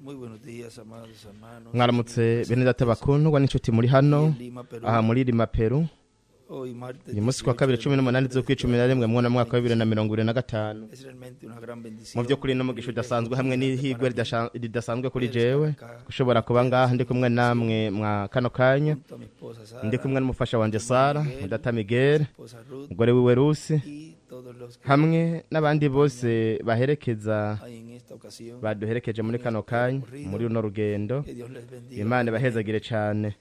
Muy buenos días, amados hermanos. Mwaramutse bene data bakundwa n'inshuti muri hano En Lima, Perú. aha muri Lima, Peru. Hoy martes Uyu munsi kwa 18 kabiri de 18 noviembre z'ukwa 11 mu mwaka wa 2025. Es realmente una gran Mu bendición. by'ukuri n'umugisha udasanzwe hamwe n'ihigwe ridasanzwe kuri Poder jewe estar acá gushobora kuba ngaha ndi kumwe namwe mwa kano kanya, junto a mi esposa Sara, ndi kumwe n'umufasha wanje Sara, data Miguel, esposa Ruth umugore wiwe Rusi, y todos los que hamwe n'abandi bose baherekeza hay en esta ocasión. baduherekeje muri kano kanya muri runo rugendo. Que Dios les bendiga. Imana ibahezagire cyane.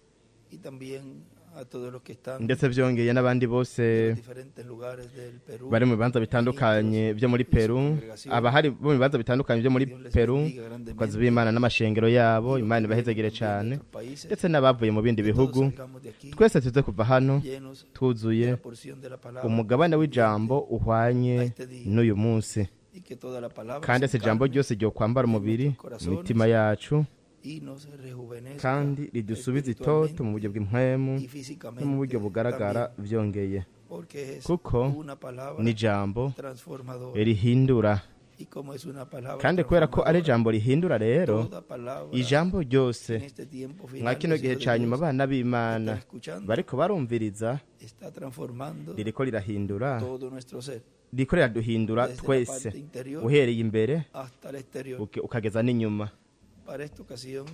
Y también a todos los que están Ndetse byongeye n'abandi bose en los diferentes lugares del Perú. bari mu bibanza bitandukanye byo muri Peru, abahari bo mu bibanza bitandukanye byo muri Dios les Peru, bendiga grandemente. abakozi b'Imana n'amashengero yabo, Imana ibahezagire cyane, Otros países. ndetse n'abavuye mu bindi Todos bihugu. salgamos de aquí Twese tuze kuva hano llenos de twuzuye la porción de la palabra umugabane w'ijambo uhwanye n'uyu munsi, y que toda la palabra kandi se ese jambo encarne ryose ryo kwambara umubiri mu mitima yacu y nos rejuvenezca kandi ridusubize itoto mu buryo bw'impwemu y no físicamente mu buryo bugaragara también, byongeye, porque es kuko una palabra n'ijambo transformadora rihindura. Y como es una palabra Kandi kubera ko ari transformadora, ijambo rihindura rero, toda palabra ijambo ryose en este tiempo mwa final kino los gihe hijos de cya nyuma Dios abana b'Imana están escuchando, bariko barumviriza está transformando ririko rirahindura, todo nuestro ser ririko riraduhindura desde la twese parte interior uhereye imbere hasta el exterior. ukageza n'inyuma. Para esta ocasión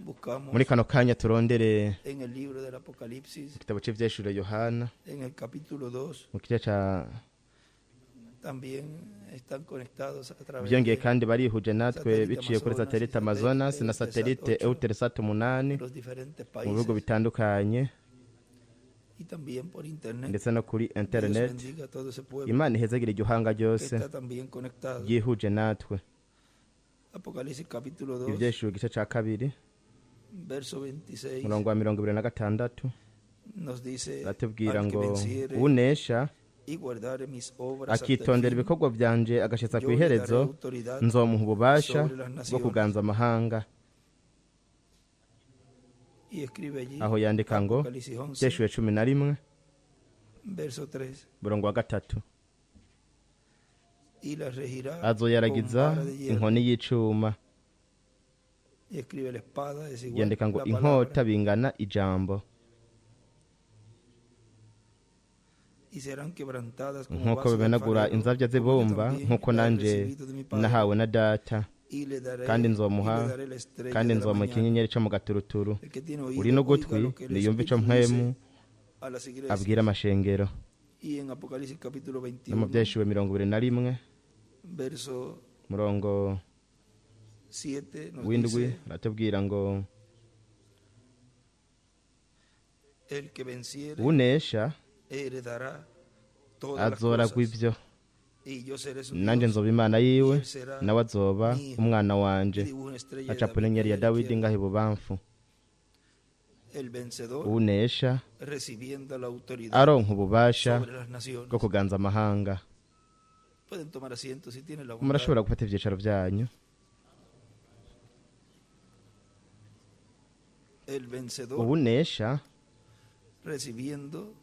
buscamos Muri kano kanya turondere en el libro del Apocalipsis, mu gitabo cy'ivyeshuro Yohana, en el capítulo 2, mu gice ca también están conectados a través byongeye de kandi barihuje natwe Satellite biciye kuri Amazonas y satelite Amazonas na satellite satelite Eutelsat 8 Eutelsat 8 los diferentes mu bihugu países bitandukanye y también por internet. ndetse no kuri Dios internet. bendiga a todo ese pueblo Imana ihezagire iryo hanga que ryose está también conectado. ryihuje natwe. Apocalipsis capítulo 2, Ivyeshuro igice ca kabiri, verso 26 umurongo wa 26, nos dice: aratubwira al que ngo venciere unesha y guardare mis obras hasta el akitondera fin, ibikorwa vyanje agashitsa yo le daré kw'iherezo, autoridad nzomuha ububasha sobre las bwo naciones. kuganza amahanga. Y escribe allí Aho yandika ngo Apocalipsis 11, Vyeshuwe 11, verso 3, murongo wa 3, y las regirá con azoyaragiza vara de hierro. inkoni y'icuma. Y escribe la espada es igual Yandika ngo la inkota palabra, bingana ijambo, y serán quebrantadas como nk'uko vaso de bimenagura alfarero, inzabya como yo z'ibumba, también nk'uko la he nanje recibido de mi Padre, nahawe na data, y le daré, kandi y nzomuha le daré la estrella kandi de la nzomuha mañana. ikinyenyeri co mu gaturuturu. El que tiene Uri oído, oiga n'ugutwi lo que el niyumve ico Espíritu dice mpwemu a las iglesias. abwira amashengero. Y en Apocalipsis capítulo No mu 21, Vyeshuwe 21, verso murongo 7, nos 7, dice: aratubwira ngo el que venciere unesha heredará todas las azoragwa cosas, ivyo, y yo seré su nanje Dios, nzoba Imana yiwe, y él será nawe azoba mi hijo. umwana Y wanje. dibuja una estrella de Acapa David inyenyeri ya a la Dawidi izquierda. ngaho ibubamfu. El vencedor Unesha recibiendo la autoridad aronka ububasha sobre las naciones. bwo kuganza amahanga. Pueden tomar asiento si tienen la bondad. Murashobora gufata ivyicaro vyanyu. El vencedor Ubunesha recibiendo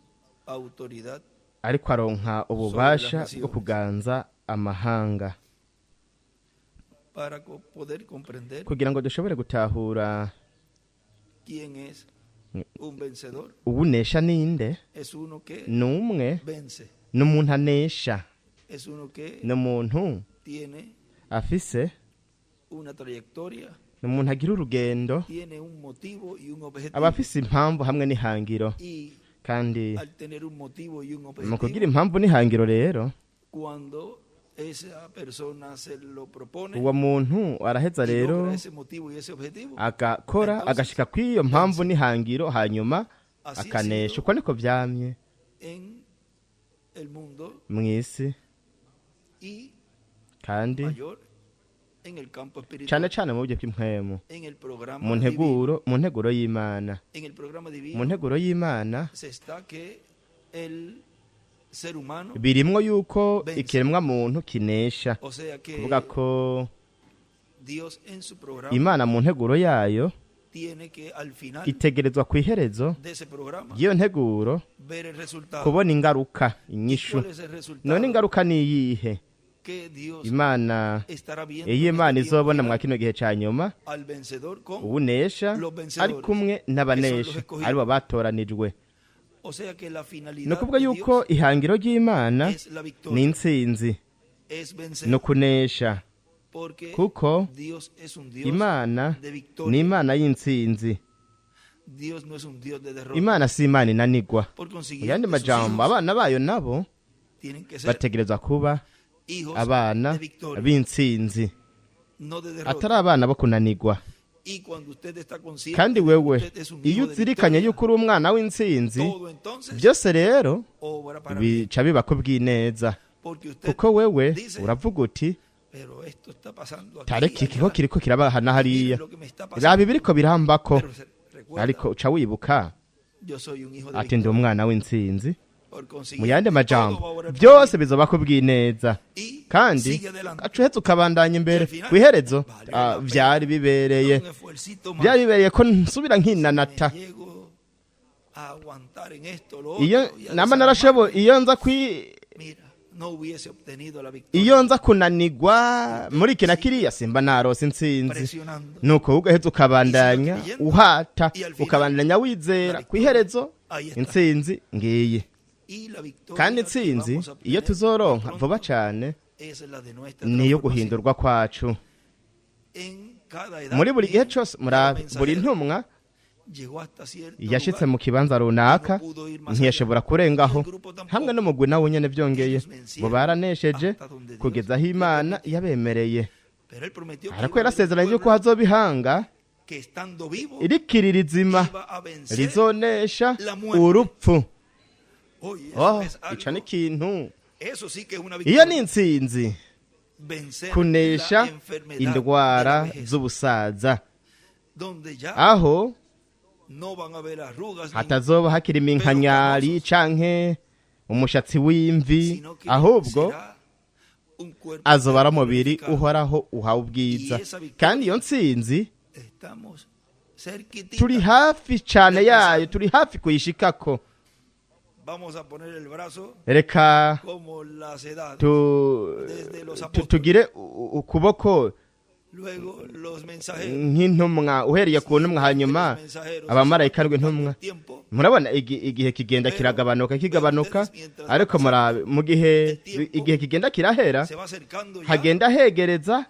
autoridad ariko aronka ububasha bwo kuganza amahanga. para poder comprender Kugira ngo dushobore gutahura quién es un vencedor, ubunesha ninde, es uno que ni umwe, vence, ni umuntu anesha, es uno que ni umuntu tiene afise, una trayectoria, ni umuntu agira urugendo, tiene un motivo y un aba objetivo. afise impamvu hamwe n'ihangiro. Y Kandi al tener un motivo y un mu kugira objetivo, impamvu n'ihangiro rero, cuando esa persona se lo propone uwo muntu araheza y rero logra ese motivo y ese objetivo, agakora Entonces, agashika kw'iyo mpamvu n'ihangiro, hanyuma así ha akanesha. sido Uko niko vyamye en el mundo mw'isi y kandi mayor en el campo espiritual, cane cane mu buryo bw'impwemu, en el programa mu divino. nteguro, mu nteguro y'Imana. En el programa Mu divino nteguro y'Imana se está que el ser humano, birimwo yuko Vence. ikiremwa muntu kinesha, o sea que kuvuga ko Dios en su programa Imana mu nteguro yayo tiene que al final itegerezwa kw'iherezo de ese programa ry'iyo nteguro ver el resultado. kubona ingaruka, inyishu. ¿Cuál es el resultado None ingaruka ni iyihe? Imana iyo Imana izobona mwa kino gihe ca nyuma uwunesha ari kumwe n'abanesha aribo batoranijwe. Ni ukuvuga yuko ihangiro ry'Imana ni intsinzi no kunesha, kuko Imana ni Imana y'intsinzi. Imana si Imana inanigwa. Mu yandi majambo, abana bayo nabo bategerezwa kuba abana b'intsinzi, atari abana bo kunanigwa. Kandi wewe iyo uzirikanye yuko uri umwana w'intsinzi, byose rero bica biba kubw'ineza, kuko wewe uravuga uti tareka ikigo kiriko kirabaha na hariya, raba ibiriko birambako, ariko uca wibuka ati ndi umwana w'intsinzi. Mu yandi majambo, byose bizoba kubw'ineza, kandi ugaca ukabandanya imbere. Kw'iherezo vyari bibereye, byari bibereye ko nsubira nkinanata. Iyo nama narashobo, iyo nza iyo nza kunanigwa muri iki na kiriya, simba narose intsinzi. Nuko ugaheza ukabandanya uhata, ukabandanya wizera, kw'iherezo intsinzi ngiyi. Kandi intsinzi iyo tuzoronka vuba cane niyo guhindurwa kwacu. Muri buri gihe cose, murabe buri ntumwa yashitse mu kibanza runaka ntiyashobora kurengaho, hamwe n'umugwi nawe nyene vyongeye ngo baranesheje kugeza aho Imana yabemereye. Ariko yarasezeranye yuko hazobihanga irikiri rizima rizonesha urupfu. Oh, ico ni ikintu, iyo ni intsinzi, kunesha indwara z'ubusaza, aho hatazoba hakiri iminkanyari canke umushatsi w'imvi, ahubwo azoba ari umubiri uhoraho uhawe ubwiza. Kandi iyo ntsinzi turi hafi cane yayo, turi hafi kuyishikako. Reka tugire ukuboko nk'intumwa, uhereye ku ntumwa, hanyuma abamarayika n'intumwa. Murabona igihe kigenda kiragabanuka kigabanuka, ariko murabe mu gihe igihe kigenda kirahera, hagenda hegereza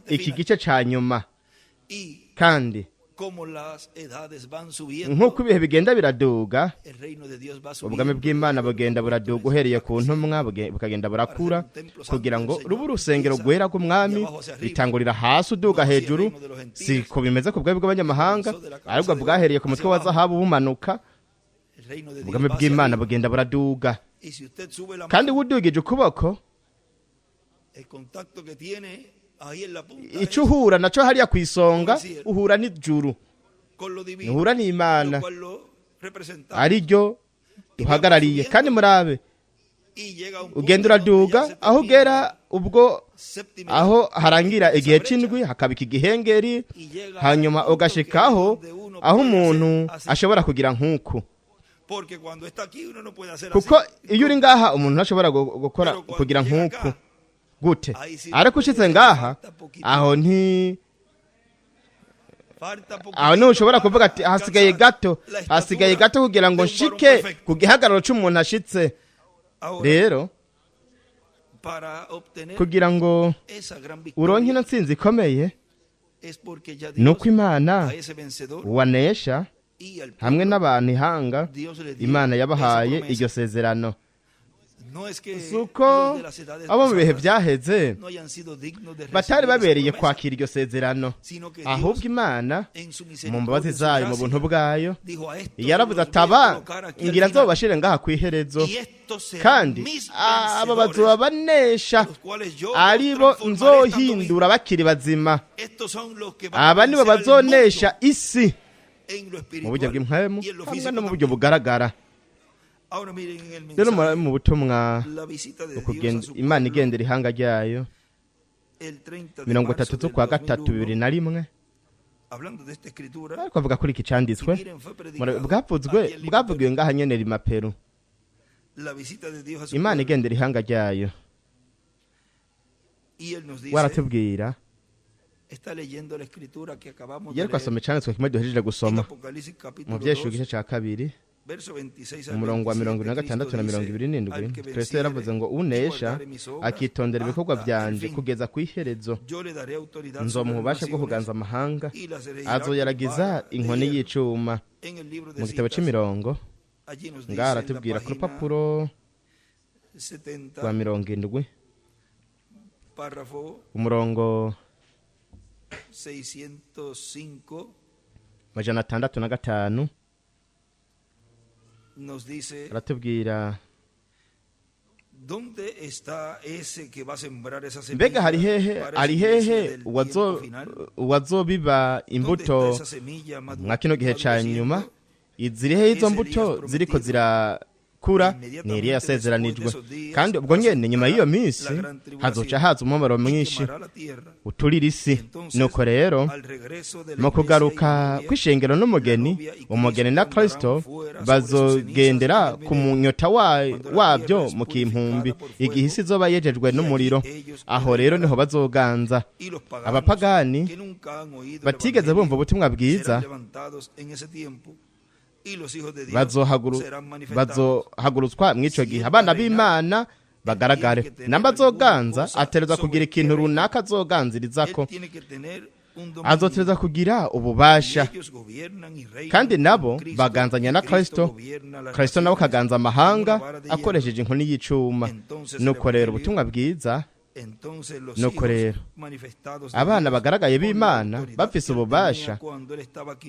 iki gice ca nyuma. Kandi nk'uko ibihe bigenda biraduga, ubwami bw'Imana bugenda buraduga uhereye ku ntumwa, bukagenda burakura kugira ngo rube urusengero rwera rw'umwami. Bitangurira hasi uduga hejuru, siko bimeze ku bwami bw'abanyamahanga, ahubwo bwahereye ku mutwe wa zahabu bumanuka. Ubwami bw'Imana bugenda buraduga, kandi wudugije ukuboko, ico uhura naco hariya kw'isonga, uhura n'ijuru, uhura n'Imana ariryo duhagarariye. Kandi murabe ugenda uraduga, aho ugera ubwo aho harangira igihe c'indwi hakaba iki gihengeri, hanyuma ugashikaho aho umuntu ashobora kugira nk'uku, kuko iyo uri ngaha umuntu ntashobora gukora kugira nk'uku gute, ariko ushitse ngaha aho nti aho ntushobora kuvuga ati hasigaye gato, hasigaye gato kugira ngo nshike ku gihagararo c'umuntu ashitse. Rero kugira ngo uronke ino ntsinzi ikomeye, nuko Imana wanesha hamwe n'abantu ihanga, Imana yabahaye iryo sezerano. Suko abo mu bihe byaheze batari babereye kwakira iryo sezerano, ahubwo Imana mu mbabazi zayo, mu buntu bwayo, yaravuze ati aba ngira nzobashire ngaha kw'iherezo, kandi aba bazoba banesha aribo nzohindura bakiri bazima. Aba nibo bazonesha isi mu buryo bw'impwemu hamwe no mu buryo bugaragara. Rero mu butumwa Imana igendera ihanga ryayo, 30 z'ukwa 3 2001, ariko avuga kuri iki canditswe bwavuzwe, bwavugiwe ngaha nyene Lima Peru. Imana igendera ihanga ryayo. Waratubwira yariko asoma icanditswe kimwe duhejeje gusoma mu Vyahishuriwe igice ca 2 umurongo wa 26 na 27. Kristo yaravuze ngo unesha akitondera ibikorwa vyanje kugeza ku iherezo, nzomuha ububasha bwo kuganza amahanga, azoyaragiza inkoni y'icuma. Mu gitabo c'imirongo ngaha aratubwira ku rupapuro rwa 70 umurongo 605 aratubwira mbega hari hehe, ari hehe uwazobiba imbuto mwa kino gihe ca nyuma? Iziri hehe izo mbuto ziriko zirakura? Ni Eliya yasezeranijwe. Kandi ubwo nyene nyuma y'iyo minsi hazoca haza umubabaro mwinshi uturira isi. Nuko rero mu kugaruka kw'ishengero n'umugeni, umugeni na Kristo bazogendera ku munyota wabyo mu kimpumbi, igihe isi izoba yejejwe n'umuriro. Aho rero niho bazoganza. Abapagani batigeze bumva ubutumwa bwiza bazohagurutswa mw'ico gihe, abana b'Imana bagaragare. Namba azoganza atereza kugira ikintu runaka azoganzirizako, azotereza kugira ububasha. Kandi nabo baganzanya na Kristo, Kristo nawe akaganza amahanga akoresheje inkoni y'icuma. Nuko rero ubutumwa bwiza, nuko rero abana bagaragaye b'Imana bafise ububasha,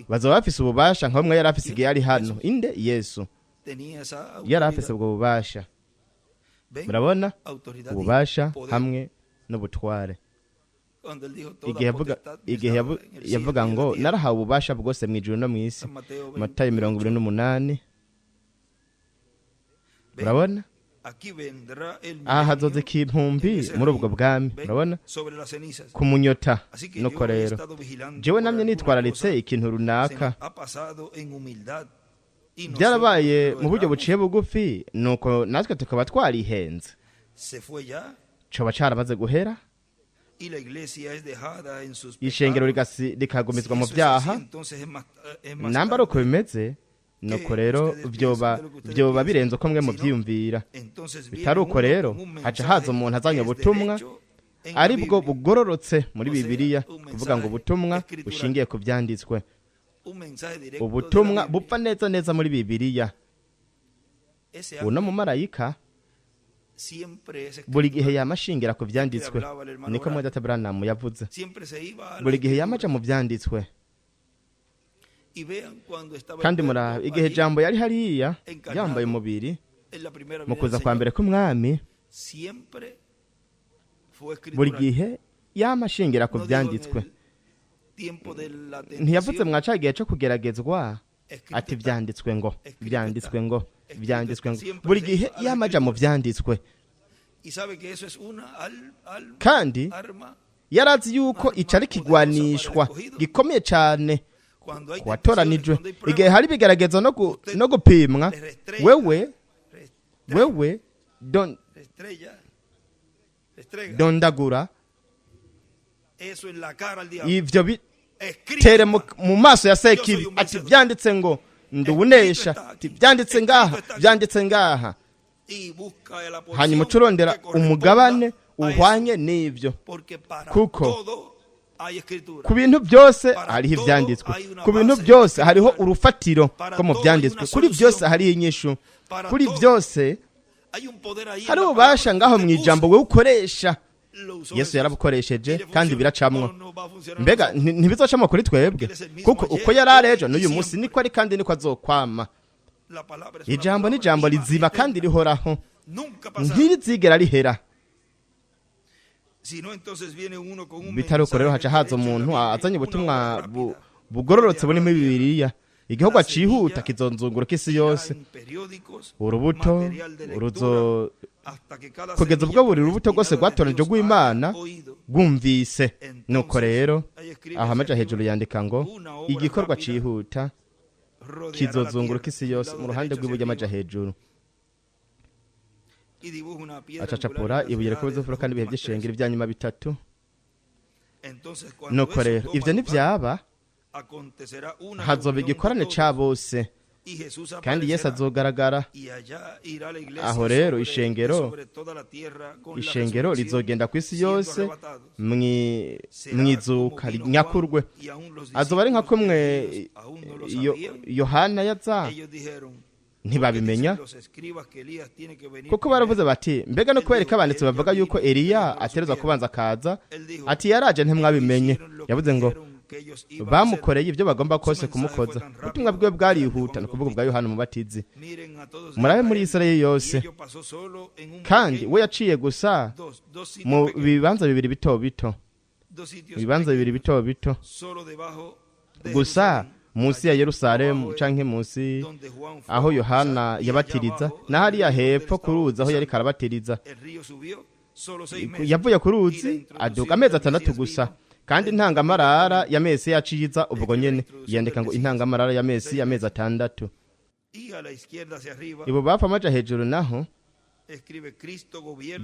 bazoba bafise ububasha nka bumwe yari afise igihe yari hano. Inde? Yesu yari afise ubwo bubasha. Murabona ububasha hamwe n'ubutware. Igihe yavuga ngo narahawe ububasha bwose mu ijuru no mu isi, Matayo 28. Murabona aha hazoza ikimpumbi muri ubwo bwami. Murabona ku munyota. Nuko rero jewe namye nitwararitse ikintu runaka, byarabaye mu buryo buciye bugufi, nuko natwe tukaba twarihenze. Coba caramaze guhera, ishengero rikagumizwa mu byaha. Namba ari uko bimeze, nuko rero vyoba birenze uko mwe muvyiyumvira. Bitari uko rero haca haza umuntu azanye ubutumwa ari bwo bugororotse muri Bibiliya, kuvuga ngo ubutumwa bushingiye ku vyanditswe, ubutumwa bupfa neza neza muri Bibiliya. Uno mumarayika buri gihe yamashingira ku vyanditswe, niko Mwene Branham yavuze. Buri gihe yamaja mu vyanditswe. Kandi murabe igihe jambo yari hariya yambaye umubiri mu kuza kwa mbere k'umwami, buri gihe yamashingira ku vyanditswe. Ntiyavuze mwaca igihe co kugeragezwa ati vyanditswe ngo, vyanditswe ngo, vyanditswe ngo. Buri gihe yamaja mu vyanditswe. Kandi yarazi yuko icari kigwanishwa gikomeye cane watoranijwe. Igihe hari bigeragezo no gupimwa, wewe dondagura ivyo bitere mu maso ya Sekibi ati vyanditse ngo ndubunesha, ati vyanditse ngaha, vyanditse ngaha. Hanyuma ucurondera umugabane uhwanye n'ivyo, kuko ku bintu byose hariho ivyanditswe, ku bintu byose hariho urufatiro rwo mu vyanditswe, kuri byose hariho inyishu, kuri byose hari ububasha ngaho mu ijambo wewe ukoresha. Yesu yarabukoresheje kandi biracamwo. Mbega ntibizocamwo kuri twebwe, kuko uko yari ejo n'uyu munsi niko ari kandi niko azokwama. Ijambo ni ijambo riziba kandi rihoraho, ntirizigera rihera. Bitari uko rero haca haza umuntu azanye ubutumwa bugororotse burimo Bibiliya, igikorwa cihuta kizonzunguruka isi yose. Urubuto ruzo kugeza ubwo buri rubuto rwose rwatoranijwe rw'Imana rwumvise. Nuko rero aho amaja hejuru yandika ngo igikorwa cihuta kizozunguruka isi yose mu ruhande rw'iburyo amaja hejuru. Acacapura ibuye rikubuza imfuruka n'ibihe by'ishengero ibya nyuma bitatu. Nuko rero ibyo ntibyaba, hazoba igikorane cya bose, kandi Yesu azogaragara. Aho rero ishengero rizogenda ku isi yose mwizuka nyakurwe. Azoba ari nka kumwe Yohana yaza, ntibabimenya, kuko baravuze bati mbega no kubereka abanditsi bavuga yuko Eliya atereza kubanza akaza, ati yaraje ntimwabimenye. Yavuze ngo bamukoreye ibyo bagomba kose kumukoza. Ubutumwa bwiwe bwarihuta, ni ukuvuga bwa Yohana Umubatizi. Murabe muri Isirayeli yose, kandi we yaciye gusa mu bibanza bibiri bito bito, ibibanza bibiri bito bito gusa, munsi ya Yerusalemu canke munsi aho Yohana yabatiriza, na hariya hepfo ku ruzi aho yariko arabatiriza. Yavuye ku ruzi aduga amezi 6 gusa, kandi intangamarara ya mesi yaciza ubwo nyene. Yandika ngo intangamarara ya mesi amezi 6. Ibubamfu amaja hejuru naho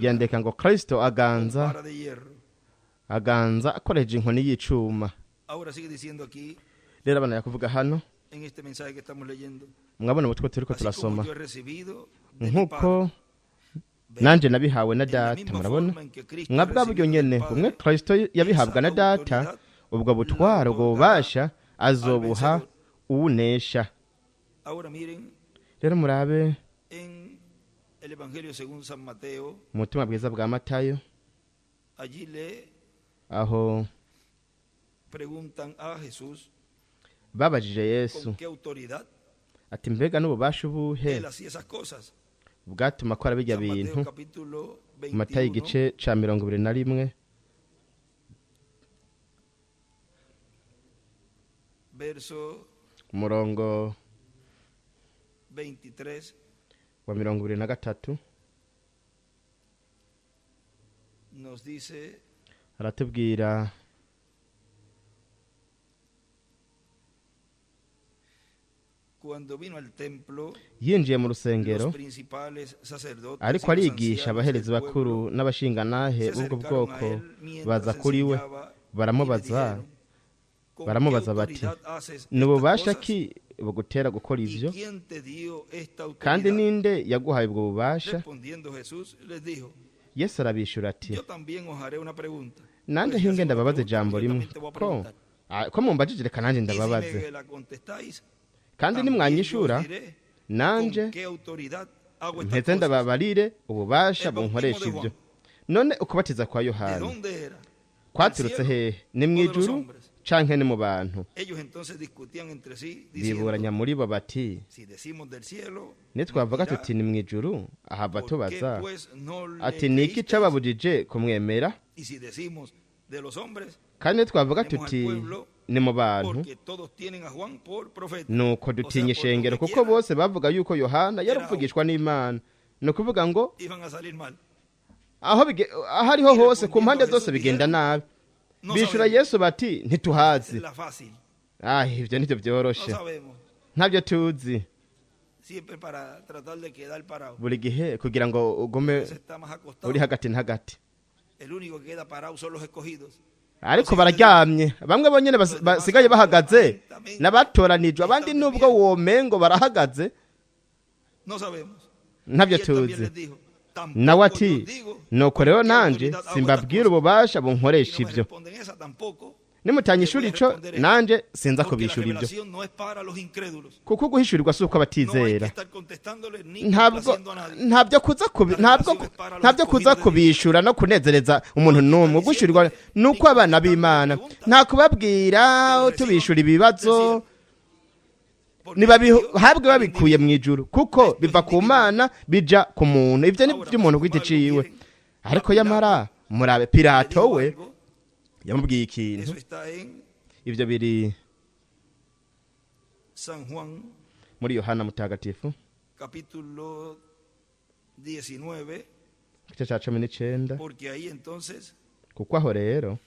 yandika ngo Kristo aganza akoresheje inkoni y'icuma. Rero abana yakuvuga hano, mwabona ubutwe turiko turasoma, nkuko nanje nabihawe na data. Murabona mwabwa buryo nyene bumwe Kristo yabihabwa na data, ubwo butwaro ubwo bubasha azobuha uwunesha. Rero murabe mu butumwa bwiza bwa Matayo, aho babajije Yesu ati mbega n'ububasha ubuhe bwatuma akora bijya bintu. Matayo igice ca 21 umurongo wa 23 aratubwira yinjiye mu rusengero ariko arigisha, abaherezi bakuru n'abashingantahe b'ubwo bwoko baza kuri we baramubaza bati n'ububasha ki bugutera gukora ibyo, kandi ninde yaguhaye ubwo bubasha? Yesu arabishura ati nanjye hinge ndababaze ijambo rimwe, ko mumbajije reka nanjye ndababaze, kandi nimwanyishura nanje mpeze ndababarire ububasha bunkoresha ibyo. None ukubatiza kwa Yohana kwaturutse hehe? Ni mu ijuru canke ni mu bantu? Biburanya muri bo bati nitwavuga tuti ni mu ijuru, ahava tubaza ati ni iki cababujije kumwemera? Kandi nitwavuga tuti ni mu bantu, nuko dutinya ishengero, kuko bose bavuga yuko Yohana yaruvugishwa n'Imana. Ni ukuvuga ngo aho hariho hose ku mpande zose bigenda nabi. Bishura Yesu bati ntituhazi. Ibyo nibyo byoroshe, ntabyo tuzi. Buri gihe kugira ngo ugume uri hagati na hagati, ariko bararyamye. Bamwe bonyene basigaye bahagaze n'abatoranijwe, abandi nubwo womengo barahagaze, ntabyo tuzi. Nawe ati nuko rero nanje simbabwira ububasha bunkoresha ibyo, nimutanyishura ico nanje sinza kubishura ibyo, kuko guhishurirwa si uko abatizera. Ntabwo kuza kubishura no kunezereza umuntu n'umwe. Guhishurirwa nuko abana b'Imana, nta kubabwira tubishura ibibazo, nibabihabwe babikuye mu ijuru, kuko biva ku Mana bija ku muntu. Ibyo ni by'umuntu kwiti ciwe. Ariko yamara murabe Pilato we yamubwiye ikintu. Ibyo biri muri Yohana Mutagatifu igice ca 19, kuko aho rero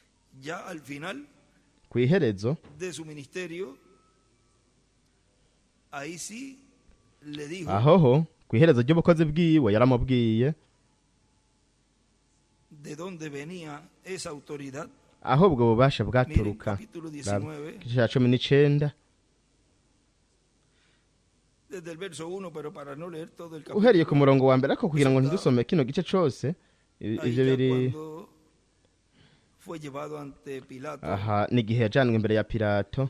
ku iherezo ahoho ku iherezo ry'ubukozi bwiwe yaramubwiye ¿De dónde venía esa autoridad? Aho ubwo bubasha Miren, bwaturuka. capítulo 19, Igice cya 19, desde el verso 1, pero para no leer todo el capítulo. Uhereye ku murongo wa mbere, ariko kugira ngo ntidusome kino gice cose, Ahí ivyo ya biri cuando fue llevado ante Pilato. Aha ni igihe yajanwe imbere ya Pilato.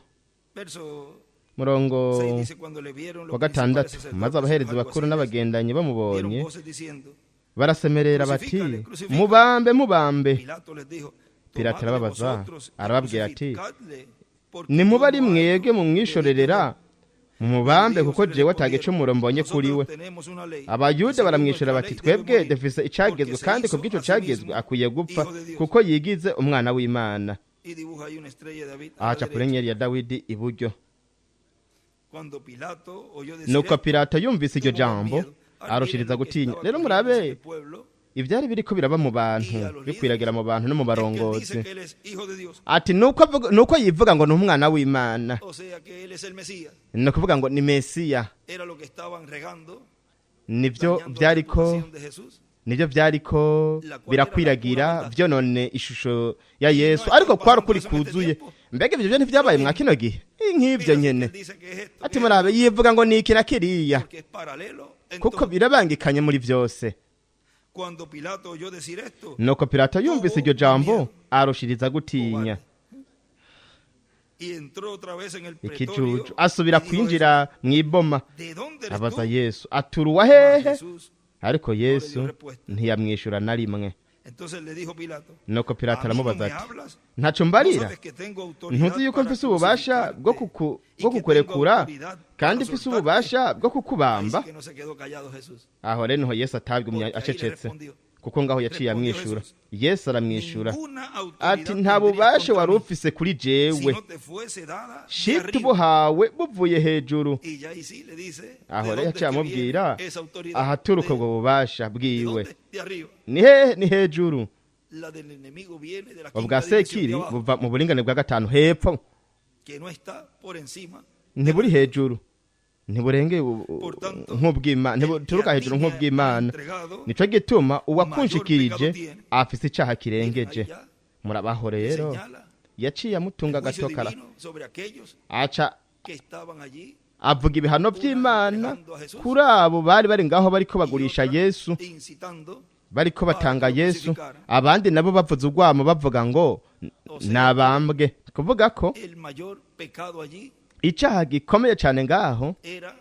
Verso Murongo 6 dice: cuando le vieron los wa 6, principales maze sacerdotes y abaherezi los bakuru alguaciles, n'abagendanyi dieron bamubonye, voces diciendo, barasemerera bati: "Crucifícale, crucifícale". "Mubambe, mubambe." Pilato les dijo: Pilato "Tomadle arababaza, vosotros y arababwira ati: crucificadle, porque "Nimuba yo ari no hallo mwebwe mumwishorerera, delito de mumubambe, él". kuko Judíos le jewe respondieron: atagicumuro mbonye kuri we." "Nosotros tenemos una ley, y Abayuda según baramwishura nuestra bati: ley debe "Twebwe morir, dufise porque icagezwe, se kandi hizo kubw'ico a sí cagezwe mismo akwiye gupfa, hijo de Dios". kuko yigize umwana w'Imana." Y dibuja ahí una estrella de David a la Ahaca kuri derecha. nyenyeri ya Dawidi iburyo. Cuando Pilato oyó decir Nuko esto, Pilato yumvise iryo tuvo más jambo, miedo. Ahora miren arushiriza lo que gutinya. estaba Rero corriendo en murabe el pueblo ivyari biriko biraba mu bantu, y a los bikwiragira líderes, mu bantu no mu es que él dice barongozi, que él es hijo de Dios, ati nuko yivuga ngo ni umwana w'Imana, o sea que él es el Mesías. ni ukuvuga ngo ni Mesiya. Era lo que estaban regando, Nivyo dañando la vyariko reputación de Jesús, nivyo vyariko la cual era la pura birakwiragira, verdad. vyonone ishusho ya Y no Yesu, está ariko kwari pasando ukuri eso en este kuzuye. tiempo. Mbega ivyo vyo ntivyabaye mwa kino gihe? Nk'ivyo Mira, nyene. él dice que es esto, Ati que es murabe, yivuga ngo ni iki na kiriya, porque es paralelo en kuko todo. birabangikanye muri vyose. Cuando Pilato oyó decir esto, Nuko Pilato yumvise iryo tuvo jambo, miedo, arushiriza gutinya. cobarde, y entró otra vez en el Ikijuju, pretorio asubira y dijo a Jesús: kwinjira mw'iboma, "¿De dónde eres abaza tú?" Yesu aturuwa Mas hehe? Jesús Ariko no le dio Yesu respuesta. ntiyamwishura na rimwe. Entonces le dijo Pilato: Nuko Pilato "¿A mí no aramubaza me ati: hablas? "Ntaco ¿No mbarira? sabes que tengo autoridad Ntuzi yuko para mfise ububasha bwo crucificarte y bwo que tengo kukurekura, autoridad kandi para mfise soltarte?" ububasha bwo Ahí kukubamba?" sí que no se quedó callado Jesús, Aho rero niho Yesu atabwumye porque ahí le acecetse, respondió. kuko ngaho yaciye Respondió amwishura. Jesús: Yesu aramwishura "Ninguna ati: autoridad "Nta tendrías bubasha contra wari mí ufise kuri si jewe, no te fuese dada de shita arriba". ubuhawe buvuye hejuru." Y ya ahí sí le dice: ¿de Aho rero dónde es yaciye que viene amubwira esa autoridad? ahaturuka ¿De, ubwo bubasha de bwiwe. dónde? De arriba. Ni hehe? Ni hejuru. La del enemigo viene de la Ubwa quinta dimensión de sekiri abajo, buva mu buringane bwa gatanu hepfo, que no está por encima de ntiburi nuestra. hejuru, ntiburenge Por tanto, nk'ubw'Imana, el que ntibuturuka a ti hejuru me ha nk'ubw'Imana. entregado, Nico gituma mayor uwakunshikirije pecado tiene. afise icaha Miren, ahí kirengeje. ya Murabaho le rero, señala yaciye el amutunga juicio agatokara, divino sobre aquellos aca que estaban allí, avuga ibihano una vy'Imana entregando a Jesús kuri abo bari bari ngaho bariko y bagurisha otra Yesu, incitando bariko para batanga que lo Yesu, crucificaran. abandi nabo bavuza urwamo bavuga ngo O sea que nabambwe. Kuvuga ko el mayor pecado allí icaha gikomeye cane ngaho era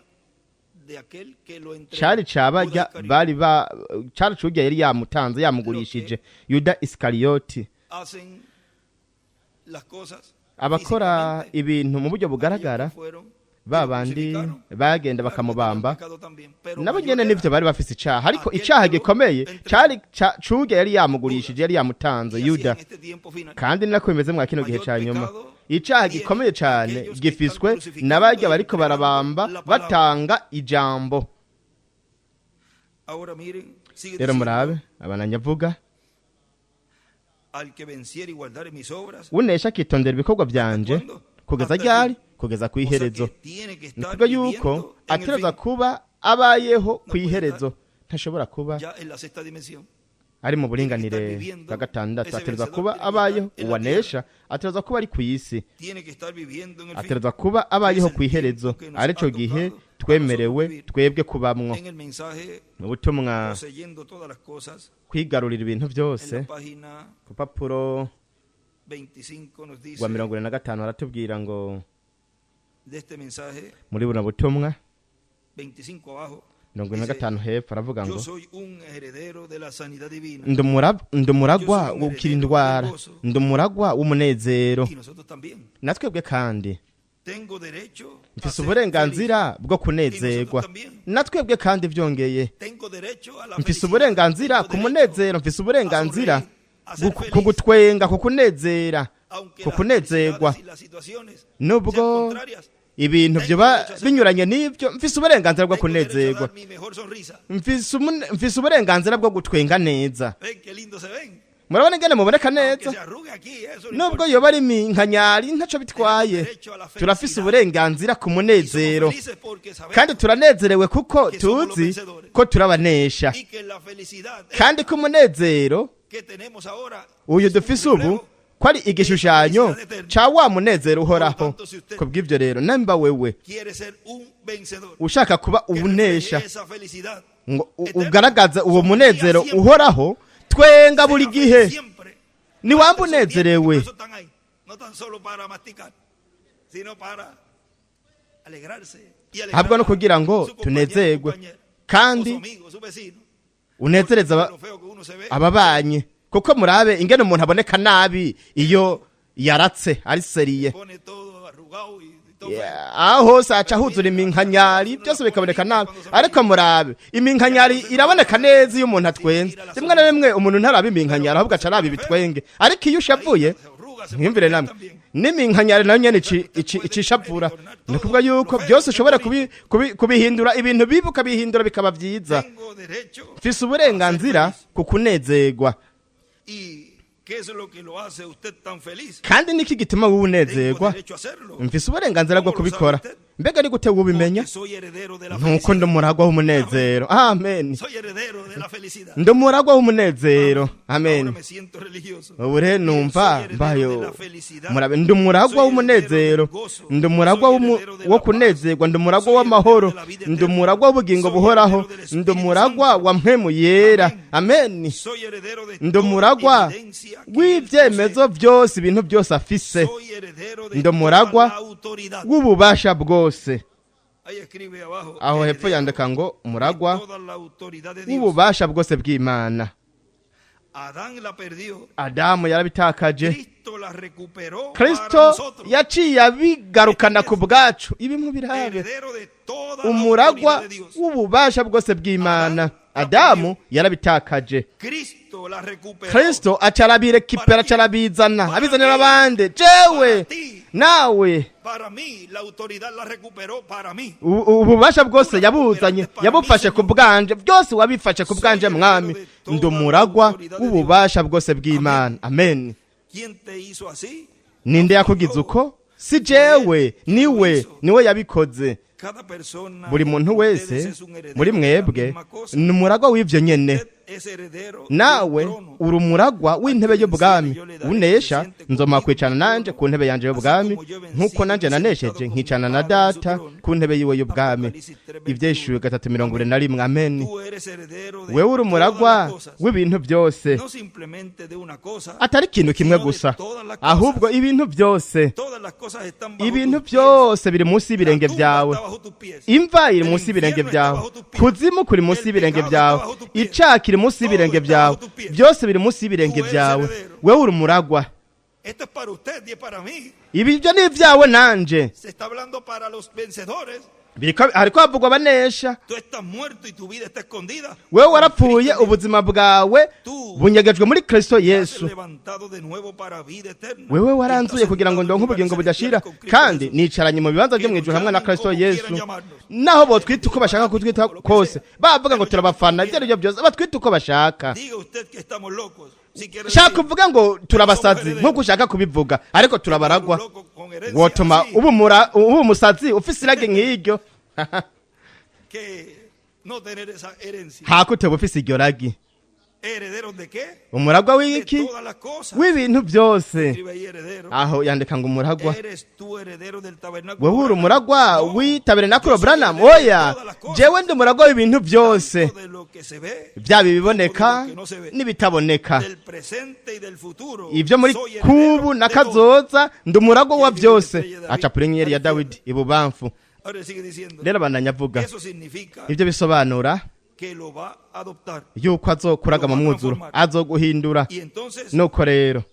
de aquel que lo cari entregó, Judas cabarya Iscariote. bari ba cari curya yari yamutanze, Lo yamugurishije, que Yuda Isikariyoti. hacen las cosas Abakora físicamente, ibintu mu buryo aquellos que bugaragara, fueron y ba lo bandi crucificaron, bagenda claro que tenían bakamubamba, pecado también, pero nabo mayor nyene era nivyo bari bafise icaha, ariko aquel icaha que lo gikomeye entregó, cari curya yari yamugurishije, Judas. yari yamutanze, Y así Yuda. en este tiempo final, Kandi ni nako bimeze mwa kino gihe mayor ca nyuma, pecado icaha tienen gikomeye cane aquellos que están gifiswe crucificando n'abarya y bariko entregando barabamba la palabra. batanga ijambo. Ahora miren, sigue Rero diciendo: murabe, abananya avuga: "Al que venciere y guardare mis obras", "Unesha akitondera ibikorwa ¿hasta vyanje cuándo? kugeza Hasta el ryari? fin. Kugeza O sea kw'iherezo." que tiene que Ni estar kuvuga yuko viviendo en el ategerezwa fin. kuba abayeho No puede estar kw'iherezo, ntashobora kuba ya en la sexta dimensión. ari mu Tiene que estar buringanire viviendo, bwa gatandatu, ese ategerezwa vencedor kuba tiene que estar abayeho. en la tierra. Uwanesha ategerezwa kuba ari kw'isi, Tiene que estar viviendo en el fin, ategerezwa kuba que es abayeho el tiempo kw'iherezo, que nos ha arico gihe tocado a nosotros twemerewe vivir. twebwe kubamwo. En el mensaje Mu butumwa Poseyendo todas las cosas, kwigarurira ibintu en byose, la página ku papuro 25 nos rwa dice 45 haratubwira ngo de este mensaje, muri buno butumwa, 25 abajo, mirongo ine na dice: gatanu hepfo aravuga "Yo ngo: soy un heredero de la sanidad divina "Ndi umuragwa yo soy un wo gukira heredero del indwara, gozo ndi umuragwa w'umunezero, y nosotros también. natwebwe kandi. Tengo derecho a Mfise ser feliz uburenganzira bwo y nosotros kunezerwa, también. natwebwe kandi byongeye. Tengo derecho a la Mfise felicidad, uburenganzira tengo ku derecho munezero, mfise a uburenganzira sonreír, a ser ku feliz, gutwenga, ku kunezera, aunque ku las kunezerwa. felicidades y las situaciones sean Nubwo contrarias, ibintu tengo vyoba derecho a ser binyuranye n'ivyo, mfise uburenganzira bwo tengo derecho a kunezerwa, dar mi mejor sonrisa. mfise uburenganzira bwo gutwenga neza." Ven qué lindo se ven. Murabona ingene muboneka Aunque neza, se arrugue aquí, eso no nubwo importa. yoba ari minkanyari, ntaco Tenemos bitwaye. derecho a la Turafise felicidad uburenganzira ku y somos munezero, felices porque kandi sabemos turanezerewe kuko que somos los tuzi vencedores ko turabanesha, y que la felicidad kandi esta ko umunezero Uyu dufise ubu ko ari igishushanyo ca wa munezero uhoraho. Kubw'ivyo rero, namba wewe ushaka kuba ubunesha, ngo ugaragaze uwo munezero uhoraho, twenga buri gihe, niwamba unezerewe. Habwa no kugira ngo tunezerwe kandi unezereza ababanyi, kuko murabe ingene umuntu aboneka nabi iyo yaratse ari seriye, aho hose aca huzura iminkanyari, byose bikaboneka nabi. Ariko murabe iminkanyari iraboneka neza iyo umuntu atwenze. Rimwe na rimwe umuntu ntaraba iminkanyari, ahubwo aca araba ibitwenge. Ariko iyo ushavuye, mwiyumvire namwe, n'iminkanyari nayo nyene icishavura. Ni ukuvuga yuko byose ushobora kubihindura ibintu bibi, ukabihindura bikaba vyiza. Mfise uburenganzira ku kunezerwa. Kandi niki gituma wowe unezerwa? Mfise uburenganzira bwo kubikora. Mbega ni gute wubimenya? Nuko ndi umuragwa w'umunezero. Amen. Ndi umuragwa w'umunezero. Amen. Ubu rero numva mbayo murabe, ndi umuragwa w'umunezero, ndi umuragwa wo kunezerwa, ndi umuragwa w'amahoro, ndi umuragwa w'ubugingo buhoraho, ndi umuragwa wa mpwemu yera. Amen. Ndi umuragwa w'ibyemezo byose, ibintu byose afise. Ndi umuragwa w'ububasha bwose. Aho hepfo yandika ngo umuragwa w'ububasha bwose bw'Imana. Adamu yarabitakaje, Kristo yaciye abigarukana ku bwacu. Ibi mubirabe, umuragwa w'ububasha bwose bw'Imana. Adamu yarabitakaje, Kristo acarabire kipera, acarabizana, abizanira abandi. Jewe nawe ububasha bwose yabuzanye, yabufashe ku bwanje, byose wabifashe ku bwanje mwami. Ndi umuragwa w'ububasha bwose bw'Imana. Amen. Ninde yakugize uko? Si jewe, niwe, niwe yabikoze. Buri muntu wese muri mwebwe ni umuragwa w'ivyo nyene. Nawe uri umuragwa w'intebe y'ubwami. Unesha nzoma kwicarana nanje ku ntebe yanje y'ubwami, nkuko nanje nanesheje nkicana na data ku ntebe yiwe y'ubwami. Ivyeshuwe 3:21. Amen. Wewe uri umuragwa w'ibintu byose, atari ikintu kimwe gusa, ahubwo ibintu byose. Ibintu byose biri munsi y'ibirenge byawe. Imva iri munsi y'ibirenge byawe, kuzimu kuri munsi y'ibirenge byawe, icaha kiri munsi y'ibirenge byawe, byose biri munsi y'ibirenge byawe. Wewe uri umuragwa. Ibi byo ni ibyawe nanje. Hariko havugwa abanesha. Wewe warapfuye, ubuzima bwawe bunyegejwe muri Kristo Yesu. Wewe waranzuye kugira ngo ndonke ubugingo budashira, kandi nicaranye mu bibanza byo mwijuru hamwe na Kristo Yesu. Naho botwita uko bashaka kutwita kose, bavuga ngo turabafana, ibyo aribyo byose batwita uko bashaka. Shaka kuvuga ngo turabasazi nkuko ushaka kubivuga, ariko turabaragwa. Wotuma ubu umusazi ufise irage nk'iryo, hakuteba ufise iryo ragi. Umuragwa w'iki? W'ibintu byose. Aho yandika ngo umuragwa. Wewe uri umuragwa w'itabernakulo Branham? Oya, jewe ndi umuragwa w'ibintu byose, byaba ibiboneka n'ibitaboneka, ibyo muri kubu na kazoza, ndi umuragwa wa byose. Aca kuri inyenyeri ya Dawidi ibubamfu. Rero abandanya avuga, ibyo bisobanura yuko azokuraga mu mwuzuro, azoguhindura. Nuko rero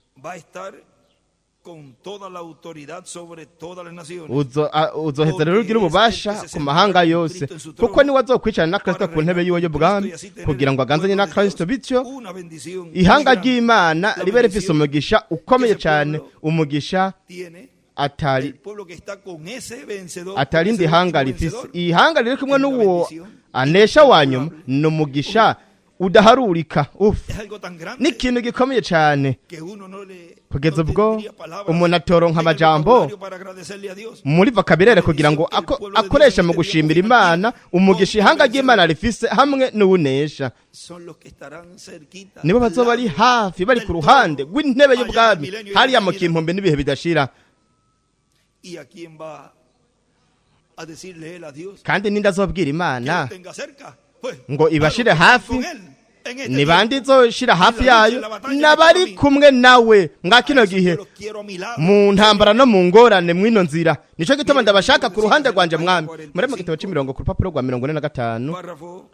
uzoheza rero ugira ububasha ku mahanga yose, kuko niwe azokwicarana na Kristo ku ntebe yiwe y'ubwami, kugira ngo aganzanye na Kristo. Bityo ihanga ry'Imana ribe rifise umugisha ukomeye cyane, umugisha atarindi hanga rifise. Ihanga riri kumwe n'uwo anesha wa nyuma ni umugisha Udaharurika. Uf, ni ikintu gikomeye cyane kugeza ubwo umuntu atoronka amajambo muri vocabulaire kugira ngo akoreshe mu gushimira Imana umugisha ihanga ry'Imana rifise hamwe n'uwunesha. Nibo bazoba bari hafi, bari ku ruhande rw'intebe y'ubwami hariya mu kimpumbi n'ibihe bidashira. ¿Y a quién va a decirle él a Dios Kandi ninde azobwira Imana que lo tenga cerca? Pues, ngo ibashire a los que están hafi? con él en este Ni bande izoshira hafi yayo? N'abari kumwe nawe mwa kino gihe, mu ntambara no mu ngorane mw'ino nzira. Nico gituma ndabashaka ku ruhande rwanje, Mwami. Muri mu gitabo c'imirongo, ku rupapuro rwa 45, Párrafo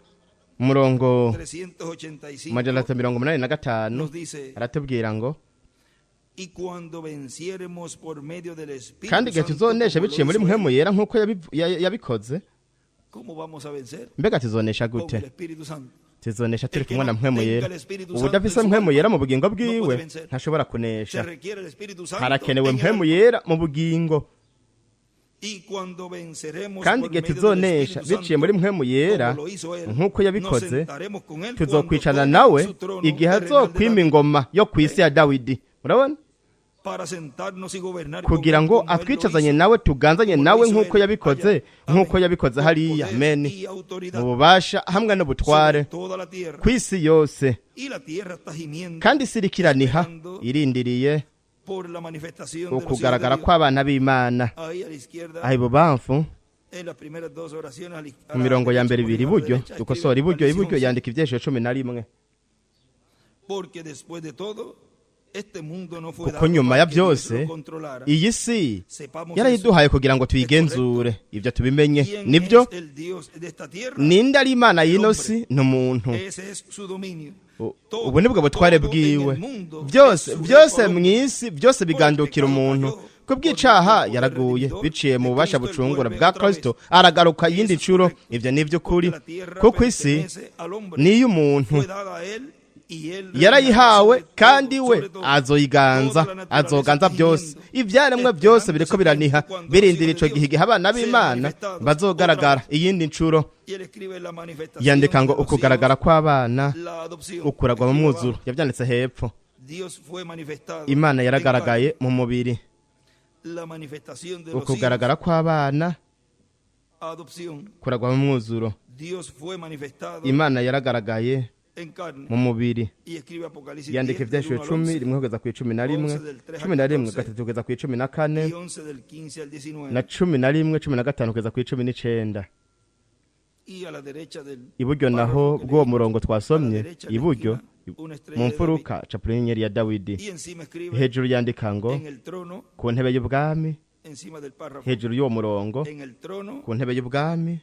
umurongo 385 385, nos dice: aratubwira ngo: Y cuando venciéremos por medio del Espíritu Kandi igihe Santo, tuzonesha como lo biciye muri hizo Mpwemu él, Yera nk'uko yabikoze. ¿Cómo vamos a vencer? Mbega tuzonesha Con gute? el Espíritu Santo. Tuzonesha turi kumwe na Mpwemu Yera. Ubudafise Mpwemu Yera mu bugingo bwiwe ntashobora Se kunesha. requiere el Espíritu Santo Harakenewe en el Mpwemu alma. Yera mu bugingo. Y cuando venceremos Kandi por igihe medio del tuzonesha Espíritu biciye muri Santo, Mpwemu Yera como lo hizo él, nk'uko nos yabikoze, sentaremos con él cuando tuzokwicarana tome nawe su trono igihe terrenal de azokwima David, ingoma yo ku isi ya Dawidi. Murabona? para sentarnos y gobernar con Kugira él ngo como él lo atwicazanye hizo, nawe, tuganzanye como lo nawe hizo nk'uko él yabikoze, allá. nk'uko Amén. yabikoze Con hariya. poder Amen. y autoridad Mu bubasha hamwe n'ubutware sobre toda la tierra. ku isi yose. Y la tierra está gimiendo Kandi isi iriko iraniha, irindiriye por la manifestación de los hijos de ukugaragara Dios. kw'abana b'Imana. Ahí a la izquierda, Aho ibubamfu, en las primeras dos oraciones, a mu la mirongo ya derecha, mbere ibiri pone a la iburyo, derecha, dukosora escribe iburyo, iburyo, Apocalipsis 11, yandika Ivyesho 11. Porque después de todo, este mundo no fue Kuko dado nyuma para ya que Dios byose lo controlara. iyi si Sepamos eso. yarayiduhaye kugira ngo tuyigenzure. Ibyo tubimenye. ¿Quién Nibyo. es el Dios de esta tierra? Ninde ari Imana y'ino si? Ni umuntu. Ese es su dominio. Ubu nibwo butware Todo en el bwiwe. mundo Byose, es sujeto byose al mu hombre. isi, byose bigandukira umuntu. Kubw'icaha yaraguye, biciye mu bubasha bucungura bwa Kristo aragaruka iyindi ncuro. Ibyo ni iby'ukuri, Porque la tierra kuko isi pertenece al hombre. ni iy'umuntu. Fue dada a él y él Yarayihawe, reinará sobre kandi todo, we sobre todo. azoyiganza, Toda la naturaleza azoganza está byose. gimiendo, Ibyaremwe byose esperando biriko ese biraniha, tiempo cuando los birindira hijos ico de gihe Dios igihe abana sean b'Imana manifestados bazogaragara otra vez. iyindi ncuro. Y él escribe la manifestación Yandika ngo de los ukugaragara hijos, kw'abana, la adopción. ukuragwa mu Escribe mwuzuro. abajo, Yabyanditse hepfo. Dios fue manifestado Imana en yaragaragaye mu mubiri. carne. La manifestación de los hijos, Ukugaragara kw'abana, adopción. kuragwa mu mwuzuro. Dios fue manifestado Imana yaragaragaye en carne. mu mubiri. Y escribe Apocalipsis Yandika 10 del Ivyashuwe 1 al 10, 11 1 kugeza ku 11, 11 del 3 al 11, 14, 3 kugeza ku 14, y 11 del 15 al 19. na 11, 15 kugeza ku 19. Y a la derecha del Iburyo naho párrafo que bw'uwo leímos, murongo twasomye, a la derecha de la iburyo esquina, una estrella mu de mfuruka, capura inyenyeri ya Dawidi. David. Y encima escribe Hejuru yandika ngo en el trono, ku ntebe y'ubwami. Encima del párrafo, Hejuru y'uwo murongo, en el trono ku ntebe y'ubwami,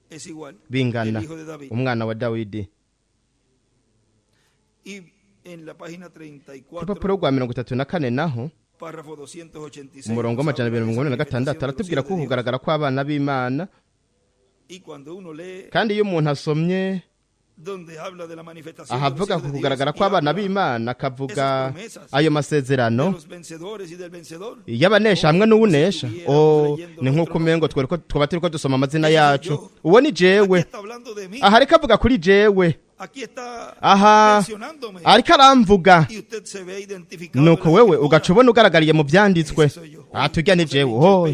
es igual bingana el hijo de David. umwana wa Dawidi. Y en la página Ku 34, rupapuro rwa 34 naho, párrafo 286, umurongo nos w'amajana habla abiri de mirongo esa ine na gatandatu, manifestación de los aratubwira hijos ko de Dios. ukugaragara kw'abana b'Imana. Y cuando uno lee Kandi iyo umuntu asomye donde habla de la manifestación de los ahavuga hijos ku de Dios kugaragara y kw'abana habla b'Imana, akavuga esas promesas ayo de masezerano los vencedores y del vencedor, y'abanesha hamwe n'uwunesha, o ni nk'uko umengo twereko twaba turiko dusoma amazina yacu. Uwo ni aquí jewe. está hablando de mí, Aha ariko avuga kuri jewe. aquí está Aha mencionándome, ariko aramvuga. y usted se ve identificado en Nuko la wewe escritura. ugaca ubona ugaragariye mu byanditswe. Aha tujya ni jewe ho.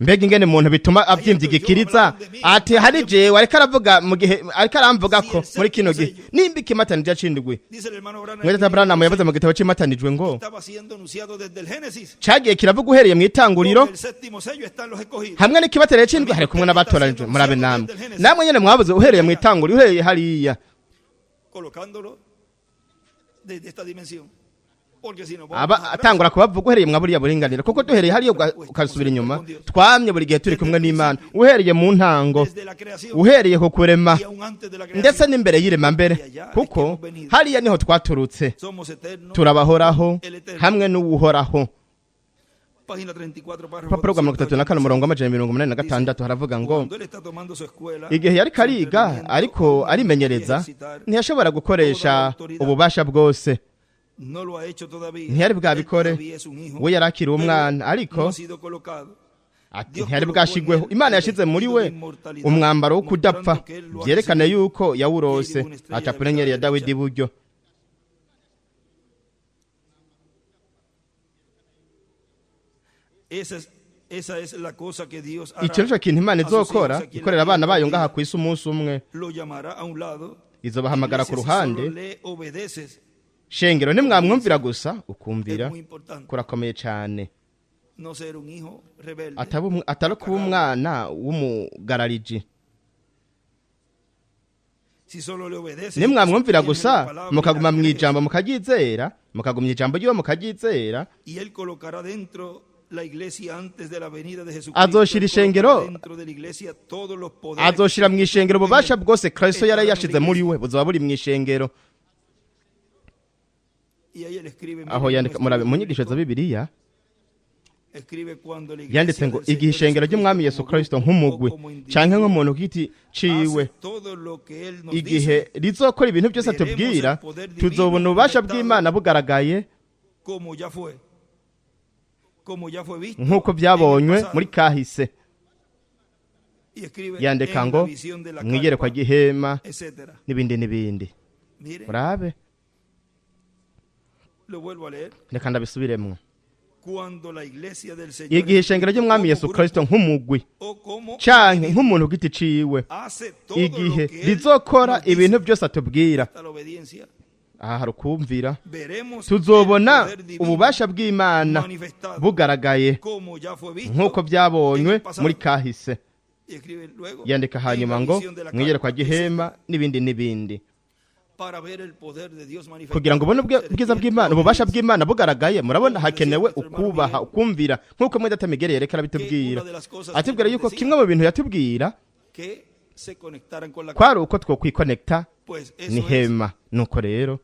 Mbega ingene umuntu bituma abyimvya igikiriza, ati hari jewe ariko aravuga mu gihe ariko aramvuga ko muri kino gihe nimba ikimatanije cindwi. Dice el hermano Branham, Mwene Branham yavuze mu gitabo c'imatanijwe ngo estaba siendo anunciado desde el Génesis. cagiye kiravuga uhereye mu itanguriro. Con el séptimo sello están los escogidos. Hamwe n'ikibatereye c'indwi hari kumwe n'abatoranijwe. Murabe namwe, namwe nyene mwabuze uhereye mu itanguriro, uhereye hariya. Colocándolo desde esta dimensión. Porque si no vamos Aba atrás, atangura kubavuga uhereye mwa buriya buringanire, kuko duhereye hariya ukasubira inyuma, twamye buri gihe turi kumwe n'Imana uhereye mu ntango, desde la creación uhereye ku kurema, y aún antes de la ndetse creación. n'imbere y'irema mbere, kuko hariya niho twaturutse. Somos eternos. Turabahoraho hamwe n'uwuhoraho. Página 34, párrafo Urupapuro rwa 34, umurongo wa 286, haravuga ngo: Cuando él está tomando su escuela, Igihe yariko su ariga, entrenamiento, ariko aún no arimenyereza, podía ejercitar, ntiyashobora gukoresha ububasha bwose. No lo ha hecho todavía. Ntiyari Él bwabikore. todavía es un hijo, We yari akiri pero umwana, ariko no ha sido colocado Ati ntiyari bwashigweho. Imana yashize muri we umwambaro wo kudapfa, byerekana yuko yawurose. Acapura inyenyeri ya Dawidi iburyo. Icyo nico kintu Imana izokora, ikorera abana bayo ngaha ku isi umunsi umwe. Izobahamagara ku ruhande. Shengero, nimwamwumvira gusa, ukumvira kurakomeye cyane. Atari kuba umwana w'umugarariji. Nimwamwumvira gusa, mukaguma mu ijambo mukaryizera, mukagumya ijambo ry'iwe mukaryizera, azoshira ishengero, azoshira mu ishengero ububasha bwose Kristo yari yashize muri we, buzoba buri mu ishengero. Aho yandika, murabe mu nyigisho za Bibiliya, yanditse ngo igihe ishengero ry'Umwami Yesu Kristo nk'umugwi canke nk'umuntu giti ciwe, igihe rizokora ibintu byose atubwira, tuzobona ububasha bw'Imana bugaragaye nk'uko byabonywe muri kahise. Yandika ngo mwigerekwa ry'ihema n'ibindi n'ibindi. Murabe, reka ndabisubiremwo. Igihe ishengero ry'Umwami Yesu Kristo nk'umugwi canke nk'umuntu giti ciwe, igihe rizokora ibintu byose atubwira, aha hari ukumvira, tuzobona ububasha bw'Imana bugaragaye nk'uko byabonywe muri kahise. Yandika hanyuma ngo mwigerekwa ry'ihema n'ibindi n'ibindi. Kugira ngo ubone ubwiza bw'Imana, ububasha bw'Imana bugaragaye, murabona hakenewe ukubaha, ukumvira, nk'uko mwene Data Miguel yereka arabitubwira. Atubwira yuko kimwe mu bintu yatubwira kwari uko twokwikonekta n'ihema. Nuko rero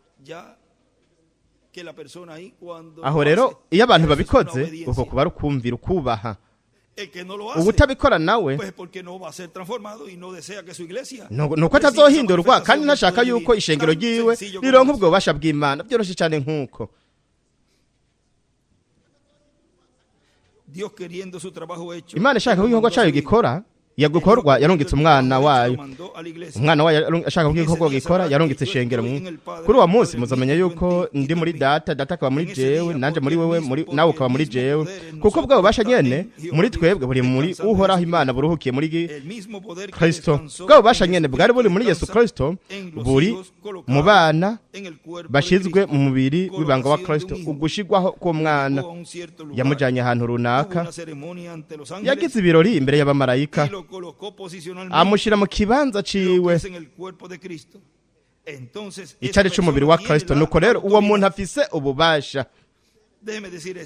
aho rero iyo abantu babikoze, uko kuba ari ukumvira, ukubaha. Ubutabikora nawe nuko atazohindurwa, kandi ntashaka yuko ishengero ryiwe rironka ubwo bubasha bw'Imana. Byoroshye cyane nk'uko Imana ishaka ko igikorwa cyayo gikora, yagukorwa, yarungitse umwana wayo. Umwana wayo ashaka ko igikorwa gikora, yarungitse ishengero. Kuri uwo munsi muzamenya yuko ndi muri Data, Data akaba muri jewe, nanje muri wewe, muri nawe ukaba muri jewe, kuko bwa bubasha nyene muri twebwe buri muri Uhoraho Imana buruhukiye muri Kristo. Bwa bubasha nyene bwari buri muri Yesu Kristo buri mu bana bashizwe mu mubiri w'ibanga wa Kristo. Ugushigwaho k'umwana yamujanye ahantu runaka, yagize ibirori imbere y'abamarayika, amushyira mu kibanza ciwe icari c'umubiri wa Kristo. Nuko rero uwo muntu afise ububasha.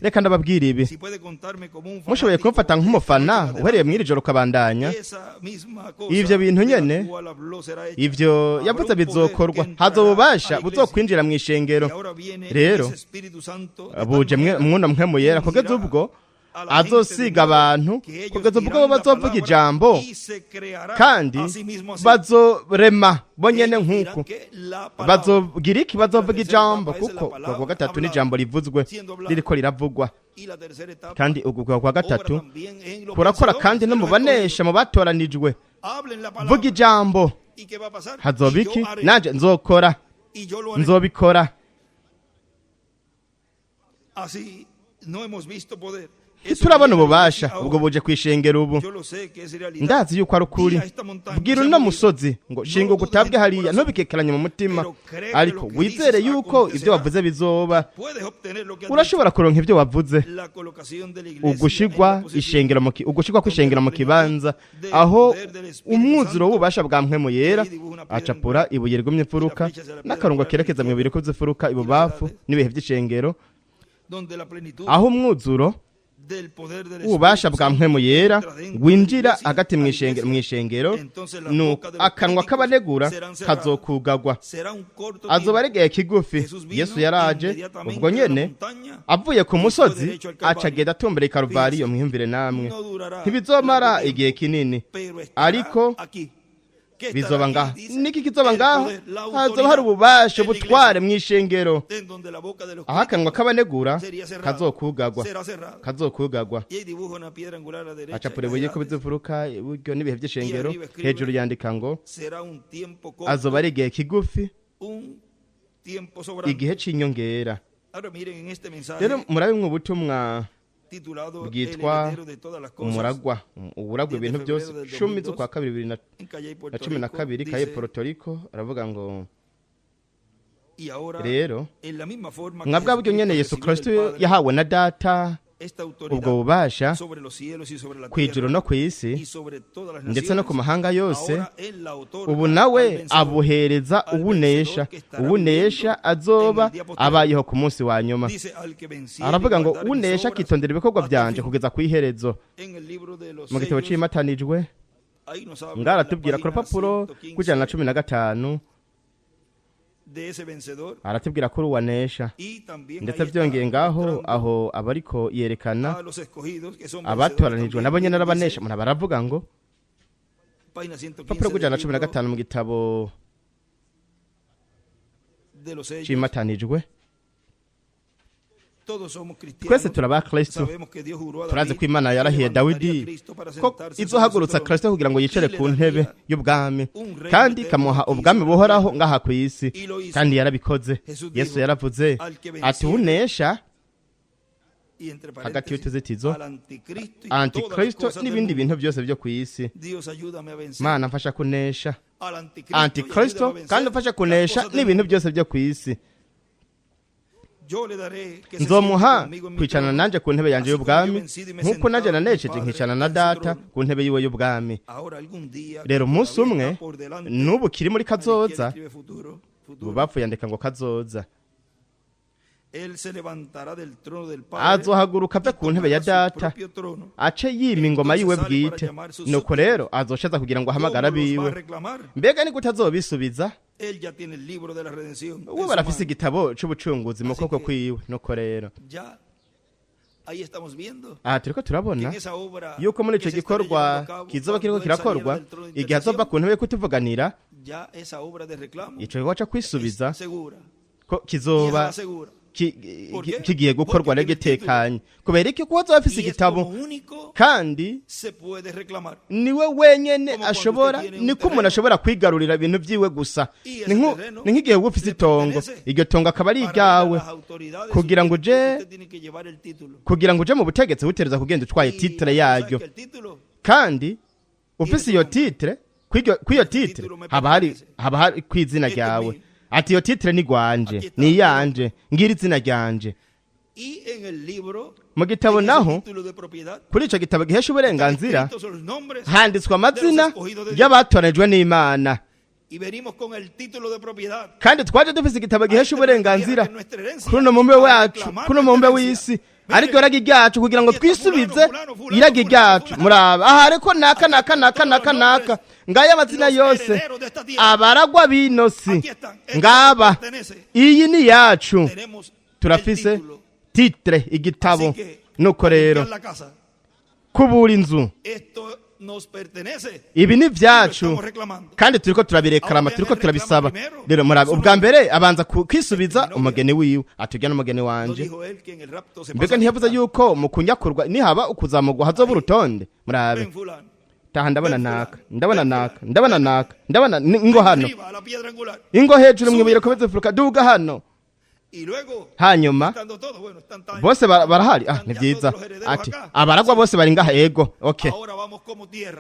Reka ndababwira ibi, mushoboye kumfata nk'umufana uhereye mw'iri joro ukabandanya, ivyo bintu nyene ivyo yavuze bizokorwa. Hazoba ububasha buzokwinjira mu ishengero. Rero buje mwuno mpwemu yera, kugeza ubwo azosiga abantu, kugeza ubwo bazovuga ijambo kandi bazorema bonyene nk'uko bazogira iki, bazovuga ijambo, kuko kwa gatatu n'ijambo rivuzwe ririko riravugwa. Kandi uku kwa gatatu kurakora kandi no mu banesha, mu batoranijwe. Vuga ijambo, hazoba iki? Nanje nzokora, nzobikora. Turabona ububasha ubwo buje kwishengera ubu. Ndazi yuko ari ukuri. Bwira uno musozi ngo shinga ugutabwe hariya, ntubikekeranye mu mutima, ariko wizere yuko ibyo wavuze bizoba. Urashobora kuronka ibyo wavuze. Ugushigwa ishengero mu ugushigwa kwishengera mu kibanza aho umwuzuro w'ububasha bwa mpwemu yera acapura ibuye rigumye imfuruka n'akarongo kerekeza mu biriko by'imfuruka ibubafu n'ibihe by'ishengero, aho umwuzuro ububasha bwa mpwemu yera winjira hagati mu ishengero, nuko akanwa k'abanegura kazokugagwa. Azoba ari igihe kigufi. Yesu yaraje ubwo nyene avuye ku musozi acagenda atumbera i Karuvariyo. Mwiyumvire namwe, ntibizomara igihe kinini, ariko Bizoba ngaho. Niki kizoba ngaho? Hazoba hari ububasha, ubutware mu ishengero, aho akanwa k'abanegura kazokugagwa, kazokugagwa. Acapura ibuye ko bizifuruka iburyo n'ibihe by'ishengero. Hejuru yandika ngo azoba ari igihe kigufi, igihe c'inyongera. Rero murabe mu butumwa bwitwa Umuragwa uburagwa ibintu byose, 10 z'ukwa kabiri 2012, Caye Puerto Rico, aravuga ngo rero nka bwa buryo nyene Yesu Kristo yahawe na Data ubwo bubasha kw'ijuru no kw'isi ndetse no ku mahanga yose, ubu nawe abuhereza uwunesha. Uwunesha azoba abayeho ku munsi wa nyuma. Aravuga ngo unesha akitondera ibikorwa byanje kugeza ku iherezo. Mu gitabo c'imatanijwe ngaratubwira ku rupapuro rw'115, aratubwira ko uwanesha, ndetse byongeye ngaho aho abariko yerekana abatoranijwe nabo nyene arabanesha. Umuntu baravuga ngo papuro rw'115 mu gitabo cimatanijwe, twese turaba Kristo, turazi ko Imana yarahiye Dawidi ko izohagurutsa Kristo kugira ngo yicare ku ntebe y'ubwami, kandi ikamuha ubwami buhoraho ngaha ku isi, kandi yarabikoze. Yesu yaravuze ati unesha, hagati y'utuzitizo Antikristo n'ibindi bintu byose byo ku isi. Mana mfasha kunesha Antikristo, kandi mfasha kunesha n'ibintu byose byo ku isi. Nzomuha kwicarana nanje ku ntebe yanje y'ubwami, nkuko nanje nanesheje nkicarana na Data ku ntebe yiwe y'ubwami. Rero umunsi umwe n'ubu kiri muri kazoza, bapfuye yandika ngo kazoza, azohaguruka ave ku ntebe ya Data ace yima ingoma yiwe bwite. Nuko rero azoshaza kugira ngo ahamagara abiwe. Mbega ni gute azobisubiza? Uwo barafise igitabo c'ubucunguzi mu kuboko kwiwe. Nuko rero aha turiko turabona yuko muri ico gikorwa kizoba kiriko kirakorwa, igihe azova ku ntebe yo kutuvuganira, ico gikorwa co kwisubiza ko kizoba kigiye gukorwa rero gitekanye. Kubera iki? Kuko azoba afise igitabo, kandi niwe wenyene ashobora, niko umuntu ashobora kwigarurira ibintu vyiwe gusa. Ni nk'igihe uba ufise itongo, iryo tongo akaba ari iryawe, kugira ngo uje mu butegetsi utereza kugenda utwaye titre yaryo, kandi ufise iyo titre, kw'iyo titre haba hari kw'izina ryawe. Ati iyo titre ni gwanje, ni iyanje, ngira izina ryanje. Mu gitabo naho, kuri ico gitabo gihesha uburenganzira, handitswe amazina y'abatoranijwe n'Imana. Kandi twaje dufise igitabo gihesha uburenganzira kuri uno mumbe wacu, kuri uno mumbe w'isi, ariko iragi ryacu kugira ngo twisubize iragi ryacu. Muraba aha ariko naka naka naka naka naka, ngaya amazina yose abaragwa b'inosi ngaba, iyi ni yacu, turafise titre igitabo. Nuko rero kubura inzu, ibi ni vyacu, kandi turiko turabirekarama, turiko turabisaba. Rero murabe, ubwa mbere abanza kwisubiza umugeni wiwe, atujya n'umugeni wanje. Mbega ntiyavuze yuko mu kunyakurwa nihaba ukuzamugwa hazoba urutonde? Murabe taha, ndabona naka, ndabona naka, ndabona naka, ndabona ingo hano, ingo hejuru mwibuye komeze furuka, duga hano. Hanyuma bose barahari. Ah, ni byiza. Ati abaragwa bose bari ngaha, ego, okay.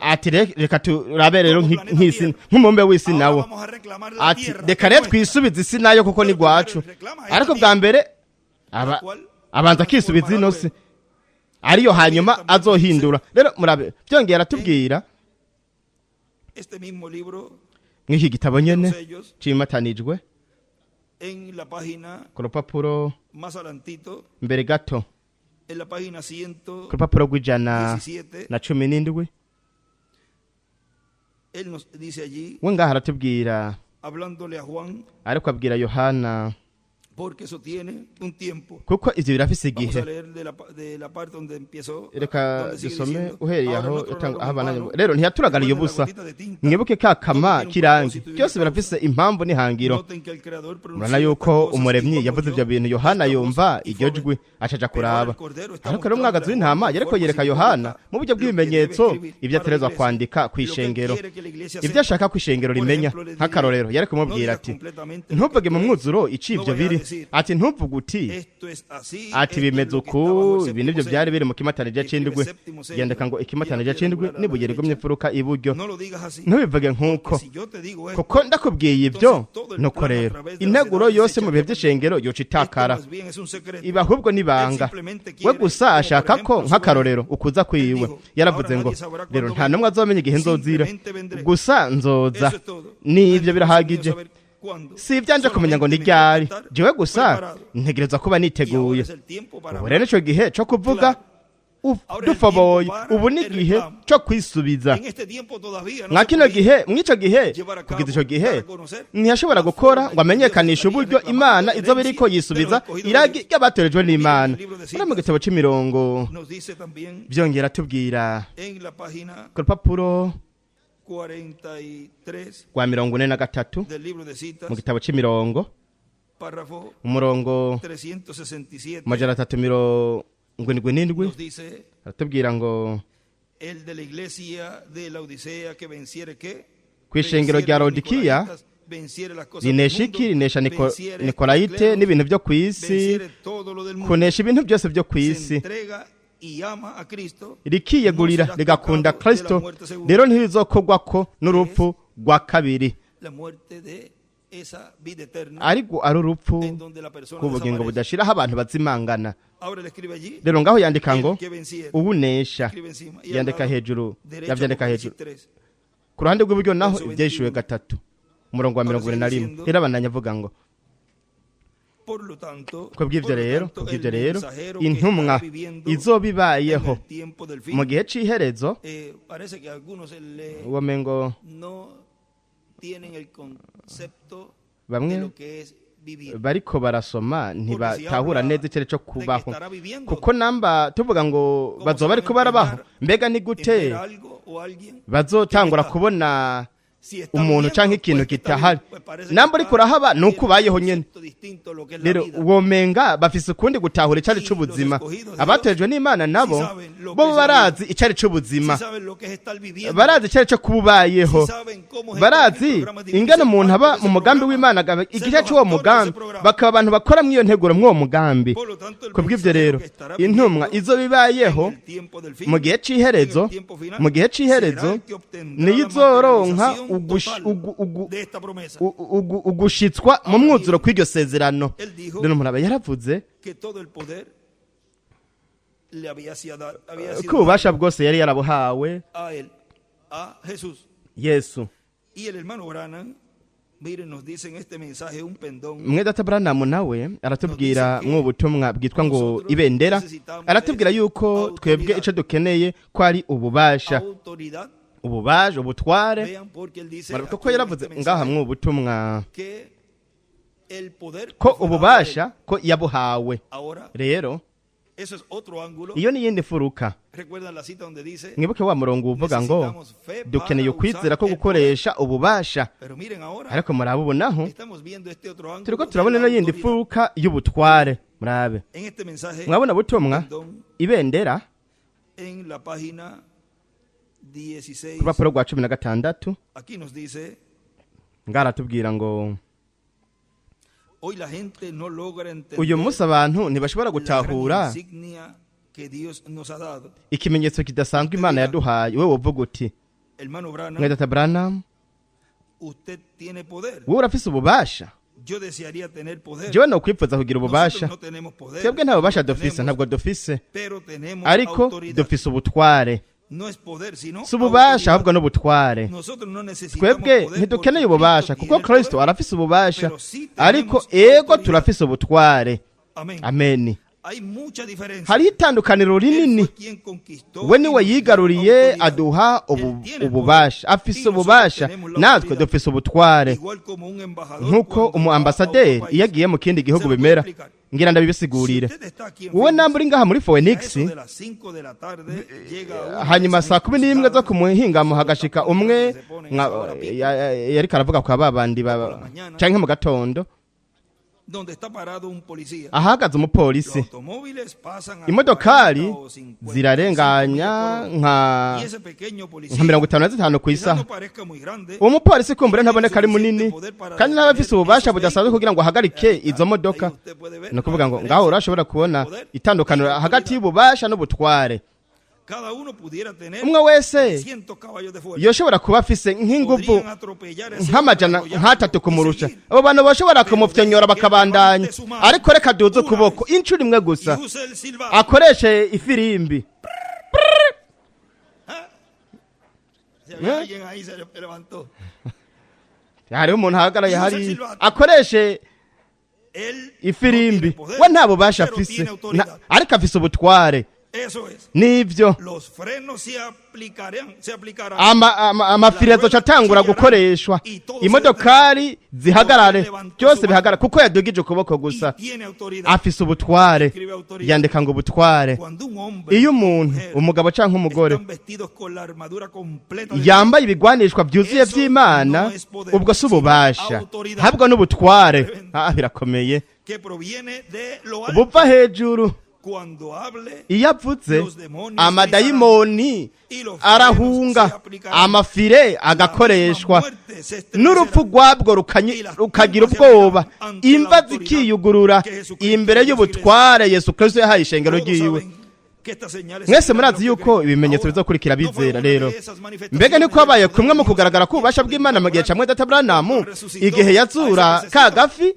Ati reka turabe rero nk'isi, nk'umumbe w'isi nawo. Ati reka rero twisubize isi nayo kuko ni gwacu. Ariko bwa mbere abanza akisubiza ino si ariyo, hanyuma azohindura. Rero murabe byongera aratubwira mw'iki gitabo nyene cimatanijwe ku rupapuro mbere gato, ku rupapuro rw'117, we ngaha aratubwira, ariko abwira Yohana Porque eso tiene un tiempo. Kuko ivyo birafise Vamos igihe. a leer de la parte donde empezó, Reka donde sigue dusome diciendo, uhereye ahora aho no cronólogo aho abandanya. en vano, Rero ntiyaturagariye recuerden la ubusa. gotita de tinta, Mwibuke ka kama todo tiene un kirangi, propósito y una byose causa. Birafise impamvu n'ihangiro. Noten que el Creador pronunció Murabona estas yuko cosas y umuremyi cuando yavuze oyó ivyo bintu, Yohana esta voz yumva y iryo fue a ver. jwi, acaja Pero ahora kuraba. el Cordero está Ariko rero mostrando umwagazi a Juan w'intama de yariko forma yereka Yohana simbólica mu buryo lo que debe bw'ibimenyetso escribir ivyo para la ategerezwa iglesia, kwandika lo que él kw'ishengero, quiere que la iglesia ivyo sepa. ashaka kw'ishengero Por rimenya. ejemplo, le diría, Nk'akarorero, yariko no kumubwira digas ati completamente lo que ntuvuge mu esto es, mwuzuro ico no ivyo vayas a biri, decir, ati ntuvuge uti esto es así, ati esto es bimeze lo que está bajo uku, el ibi nivyo séptimo vyari sello. biri mu kimatanija Escribe c'indwi. séptimo sello Yandika ngo y la ikimatanija piedra c'indwi angular a la n'ibuye rigumye derecha. imfuruka iburyo. No lo digas así, Ntubivuge porque nk'uko, si yo te digo esto, kuko ndakubwiye ibyo, entonces todo el nuko plan a rero través de las integuro edades se yose echa mu a bihe perder. vy'ishengero yoca Esto itakara. más bien es un secreto. Ibi ahubwo Él n'ibanga. simplemente We quiere, gusa como por ashaka ko ejemplo su venida, nk'akarorero ukuza él kwiwe, dijo, ahora yaravuze ngo nadie sabrá rero cuándo nta n'umwe vengo, azomenya igihe nzozira, simplemente vendré. Gusa nzoza. Eso es todo. No es N'ivyo mi cosa mío birahagije. saber cuándo. Si ivyanje kumenya ngo Solamente ni me toca ryari, estar jewe gusa preparado. ntegerezwa kuba Y ahora niteguye. es el tiempo para Ubu rero hablar. ico gihe co kuvuga Claro. Ahora es el tiempo dufoboye, para ubu ni el igihe reclamo. co kwisubiza. En este tiempo todavía no Mwa se kino podía gihe, mw'ico gihe, llevar a kugeza cabo, ico gihe dar a conocer ntiyashobora la gukora forma ngo en que Dios amenyekanishe estaría uburyo reclamando Imana la izoba herencia iriko de los yisubiza escogidos de iragi Dios. ry'abatorejwe Miren n'Imana. el libro de Muri mu citas gitabo c'imirongo nos dice también vyongera tubwira en la página ku rupapuro 43 rwa 43 del libro de mu citas, gitabo c'imirongo, párrafo umurongo 367, 377, nos dice aratubwira ngo el de la iglesia de la Odisea que venciere qué, kw'ishengero venciere rya los Lodikiya nicolaitas, venciere las cosas del rinesha mundo, iki, rinesha venciere Nikolayite cleros, n'ibintu vyo kw'isi, venciere todo lo del mundo, kunesha ibintu byose vyo se kw'isi, entrega y ama a Cristo, no rikiyegurira será rigakunda tocado de la Kristo, muerte segunda, rero ntirizokorwako que es n'urupfu rwa kabiri, la muerte de esa vida eterna ariko ari urupfu en donde la persona rw'ubugingo desaparece. budashiraho abantu bazimangana. Ahora le escribe allí, Rero ngaho yandika ngo el que venciere, ubunesha, escribe encima, y al yandika lado hejuru, derecho yavyandika Apocalipsis hejuru 3, ku ruhande rw'iburyo naho verso ivyeshuwe 21. 3, umurongo wa Ahora mirongo sigue ine na rimwe. diciendo, Rero abandanya avuga ngo por lo tanto, kubw'ivyo por lo rero, tanto, kubw'ivyo el rero mensajero que intumwa estará viviendo izoba en ibayeho el tiempo del mu fin, gihe c'iherezo, parece que algunos se le uwo mengo no tienen el concepto de bamwe lo que es vivir. Bariko barasoma Porque si ntibatahura habla neza icere co de que kubaho, estará viviendo, kuko namba tuvuga ngo ¿cómo se bazoba van a bariko barabaho, empeñar mbega ni en gute ver algo o alguien que no bazotangura está? Kubona Si está umuntu viviendo, canke ikintu pues que está kitahari? viviendo, pues parece que Namba uriko está, urahaba ni uko tiene un ubayeho nyene. concepto distinto a lo que es la Rero vida. womenga bafise ukundi gutahura icari Y los c'ubuzima. escogidos de Dios Abatojwe n'Imana sí nabo saben lo bo que es la vida, barazi icari c'ubuzima, sí saben lo que es estar viviendo, barazi icari co kuba ubayeho, sí saben cómo es estar en el barazi programa divino y ingene ser umuntu parte aba de mu ese mugambi programa, w'Imana akaba ser igice los c'uwo actores de ese mugambi, programa. Bakaba abantu bakora mw'iyo nteguro mw'uwo mugambi. Por lo tanto, el Kubw'ivyo mensajero rero que estará intumwa viviendo izoba ibayeho en el tiempo del mu fin, gihe en c'iherezo, el tiempo final, mu gihe será c'iherezo el que obtendrá niyo la izoronka materialización total de esta promesa. Ugushitswa mu Ahora mwuzuro miren, kw'iryo sezerano. él dijo Rero muraba yaravuze que todo el poder le había ko sido ububasha dado bwose yari yarabuhawe a él, a Jesús. Yesu. Y el hermano Branham, miren, nos dice en este mensaje un pendón, Mwe data Branham nawe nos dice aratubwira que mw'ubu butumwa bwitwa ngo nosotros ibendera, necesitamos aratubwira es yuko twebwe autoridad. ico dukeneye ko ari ububasha, Autoridad, ububasha, ubutware. vean, porque él dice Murabe kuko aquí en yaravuze este ngaha mensaje mw'ubu butumwa que el poder ko le fue dado a él. ububasha ko yabuhawe. Ahora, Rero eso es otro ángulo. iyo ni iyindi furuka. Recuerdan la cita donde dice, Mwibuke wa murongo uvuga ngo necesitamos fe dukeneye para usar ukwizera ko el poder. Gukoresha ububasha. Pero miren ahora, Ariko murabe ubu naho estamos viendo este otro turiko ángulo de turabona la ino yindi autoridad. furuka y'ubutware. Murabe, En este mensaje, mwabona butumwa pendón, ibendera en la página 16, ku rupapuro rwa 16, aquí nos dice, ngaratubwira ngo hoy la gente no logra uyu entender munsi abantu ntibashobora la gran gutahura insignia que Dios nos ha dado. Ikimenyetso kidasanzwe Usted Imana dirá, yaduhaye. Wewe wovuga uti hermano Branham, mwedata Branham, usted tiene poder. Wowe urafise ububasha. Yo desearía tener poder. Jewe nokwifuza kugira Nosotros ububasha. no tenemos poder, Twebwe nta no bubasha lo dufise, tenemos, ntabwo dufise, pero tenemos ariko autoridad. Dufise ubutware. No es poder, sino Si ububasha autoridad. ahubwo n'ubutware. Nosotros no necesitamos Twebwe poder ntidukeneye porque ububasha Cristo kuko tiene el Kristo poder, arafise ububasha, pero sí ariko tenemos ego autoridad. turafise ubutware. Amén. Ameni. Hariho itandukaniro rinini. We niwe yigaruriye aduha ububasha, afise ububasha, natwe dufise ubutware. Nk'uko umu ambasaderi iyo agiye mu kindi gihugu bimera. Ngira ndabibisigurire. Wowe namba uri ngaha muri Phoenix, hanyuma 11:00 zo kumuhingamo hagashika umwe yariko aravuga kwa babandi canke mu gatondo, ahagaze umupolisi, imodokari zirarenganya nka 55 ku isaha. Uwo mupolisi kumbure ntaboneka ari munini, kandi ntaba afise ububasha budasanzwe kugira ngo ahagarike izo modoka. Ni ukuvuga ngo ngaho urashobora kubona itandukaniro hagati y'ububasha n'ubutware. Umwe wese yoshobora kuba afise nk'inguvu nk'300 kumurusha. Abo bantu bashobora kumufyonyora bakabandanya, ariko reka duze ukuboko inshuro imwe gusa, akoreshe ifirimbi. Hariho umuntu ahagaraye hari akoreshe ifirimbi. We nta bubasha afise, ariko afise ubutware. Nivyo amafiri azoca atangura gukoreshwa, imodokari zihagarare, byose bihagarare, kuko yadugije ukuboko gusa. Afise ubutware. Yandika ngo ubutware. Iyo umuntu, umugabo canke umugore, yambaye ibigwanishwa byuzuye vy'Imana, ubwo si ububasha, habwo n'ubutware. Birakomeye, buva hejuru. Iyo avuze, amadayimoni arahunga, amafire agakoreshwa, n'urupfu rwabwo rukagira ubwoba, imva zikiyugurura imbere y'ubutware Yesu Kristo yahaye ishengero ryiwe. Mwese murazi yuko ibimenyetso bizokurikira abizera. Rero mbega niko habaye kumwe mu kugaragara k'ububasha bw'Imana mu gihe ca Mwene Branham, igihe yazura ka gafi?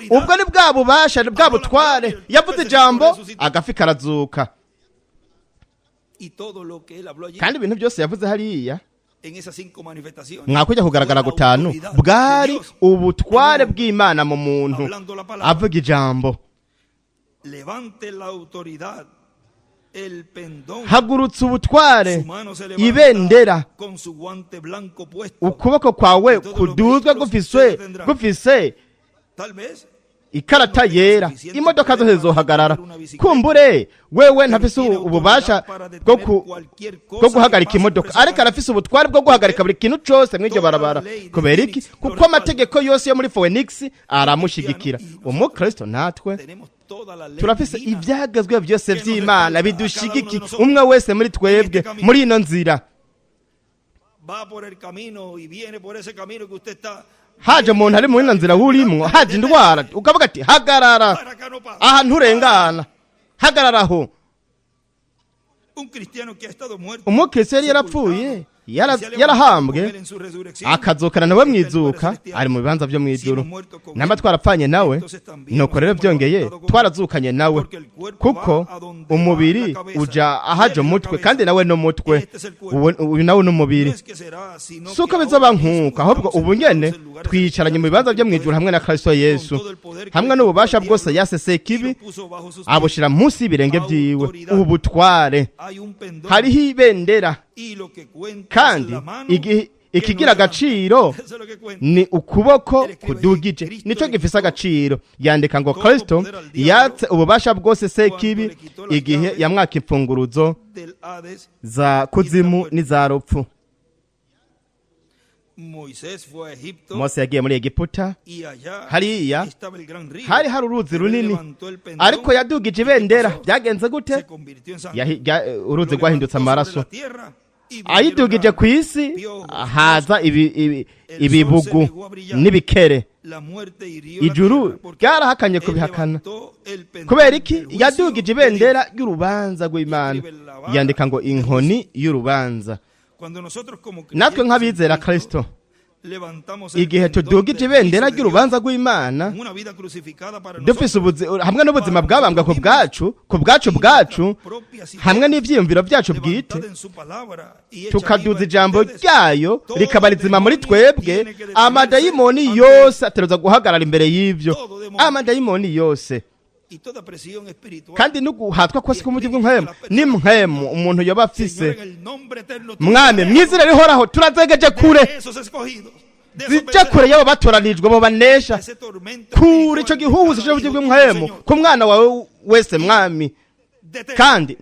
Ubwo ni bwa bubasha, bwa butware. Yavuze ijambo, agafi karazuka. Kandi ibintu byose yavuze hariya mwakujya kugaragara gutanu, bwari ubutware bw'Imana mu muntu avuga ijambo. Hagurutse ubutware, ibendera, ukuboko kwawe kuduzwe gufise ikarata yera, imodoka zose zizohagarara. Kumbure wewe ntafise ububasha bwo guhagarika imodoka, ariko arafise ubutware bwo guhagarika buri kintu cose mw'iryo barabara. Kubera iki? Kuko amategeko yose yo muri Phoenix aramushigikira. Umukristo natwe turafise ivyagezwe byose vy'Imana bidushigiki, umwe wese muri twebwe muri ino nzira. Haje umuntu ari muri nzira wurimwo, haje indwara, ukavuga ati hagarara aha, nturengana, hagarara aho. Umukristo yari yarapfuye, yarahambwe, akazokana nawe mwizuka, ari mu bibanza byo mwijuru. Namba twarapfanye nawe, nuko rero byongeye twarazukanye nawe, kuko umubiri uja ahaje umutwe, kandi nawe no mutwe, uyu nawe n'umubiri. Suko bizoba nkuko, ahubwo ubu nyene twicaranye mu bibanza byo mwijuru hamwe na Kristo Yesu, hamwe n'ububasha bwose yaseseka ikibi abushira munsi y'ibirenge byiwe. Ubutware. Hariho ibendera, kandi ikigira agaciro ni ukuboko kudugije, nico gifise agaciro. Yandika ngo Kristo yatse ububasha bwose sekibi igihe yamwaka imfunguruzo za kuzimu n'iza rupfu. Mose yagiye muri Egiputa, hariya hari hari uruzi runini, ariko yadugije ibendera. Byagenze gute? Uruzi rwahindutse amaraso. Ayidugije ku isi haza ibibugu n'ibikere. Ijuru ryarahakanye kubihakana. Kubera iki? Yadugije ibendera ry'urubanza rw'Imana. Yandika ngo inkoni y'urubanza. Natwe nk'abizera Kristo, igihe tudugije ibendera ry'urubanza rw'Imana, dufise hamwe n'ubuzima bwabambwa ku bwacu, ku bwacu bwacu, hamwe n'ivyiyumviro byacu bwite, tukaduza ijambo ryayo rikaba rizima muri twebwe, amadayimoni yose ateruza guhagarara imbere y'ivyo. Amadayimoni yose. Kandi n'uguhatwa kose k'umujyi bw'impwemu n'impwemu umuntu yoba afise, Mwami, mw'izina rihoraho, turazegeje kure, zijya kure y'abo batoranijwe bo banesha, kure ico gihuhusi c'uburyo bw'impwemu ku mwana wawe wese, Mwami, kandi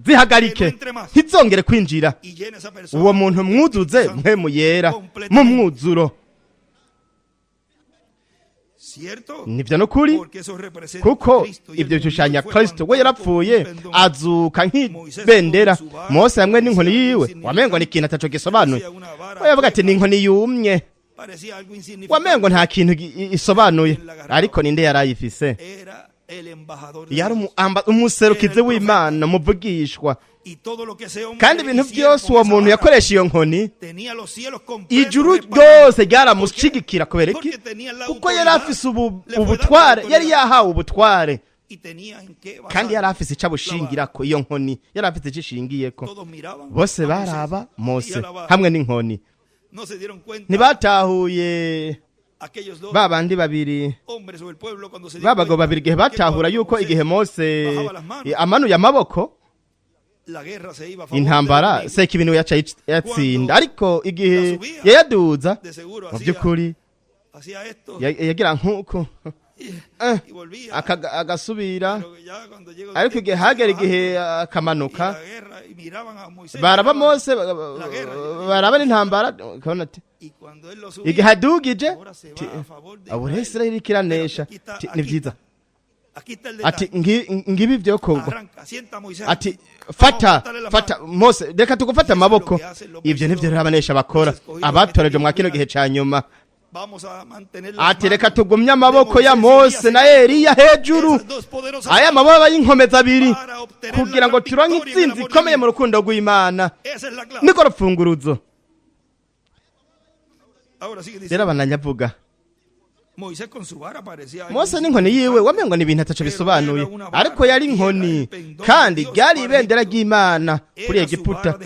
zihagarike, ntizongere kwinjira. Uwo muntu mwuzuze Mpwemu Yera mu mwuzuro. Nivyo nukuri, kuko ibyo bishushanya Kristo. We yarapfuye azuka nk'ibendera. Mose hamwe n'inkoni yiwe, wamengo ni ikintu ataco gisobanuye. We yavuga ati: "Ni inkoni yumye", wamengo nta kintu isobanuye. Ariko ninde yarayifise? Yari umuserukizi w'Imana, umuvugishwa. Kandi ibintu byose uwo muntu yakoresha iyo nkoni, ijuru ryose ryaramushigikira. Kubera iki? Kuko yari afise ubutware, yari yahawe ubutware, kandi yari afise icyo abushingirako. Iyo nkoni yari afise icyo ishingiyeko. Bose baraba Mose hamwe n'inkoni, ntibatahuye. Ba bandi babiri, babagabo babiri, igihe batahura yuko igihe Mose amanuye amaboko, intambara Sekibintu yaca yatsinda, ariko igihe yayaduza, mu by'ukuri yagira nk'uko agasubira. Ariko igihe hagera igihe akamanuka, baraba Mose, baraba n'intambara, ukabona ati igihe adugije, ubu rero Israheli iriko iranesha. Ni byiza. Ati: "Ngibi vyokorwa." Ati: "Fata, fata Mose, reka tugufata amaboko." Ivyo nivyo rero abanesha bakora, abatoreje mwa kino gihe ca nyuma. Ati: "Reka tugumye amaboko ya Mose na Eliya hejuru, aya mababa y'inkomezi abiri, kugira ngo turonke intsinzi ikomeye mu rukundo rw'Imana." Niko rufunguruzo. Rero abananya avuga Mose n'inkoni yiwe, wamengo ni ibintu ataco bisobanuye, ariko yari inkoni, kandi ryari ibendera ry'Imana kuri Egiputa.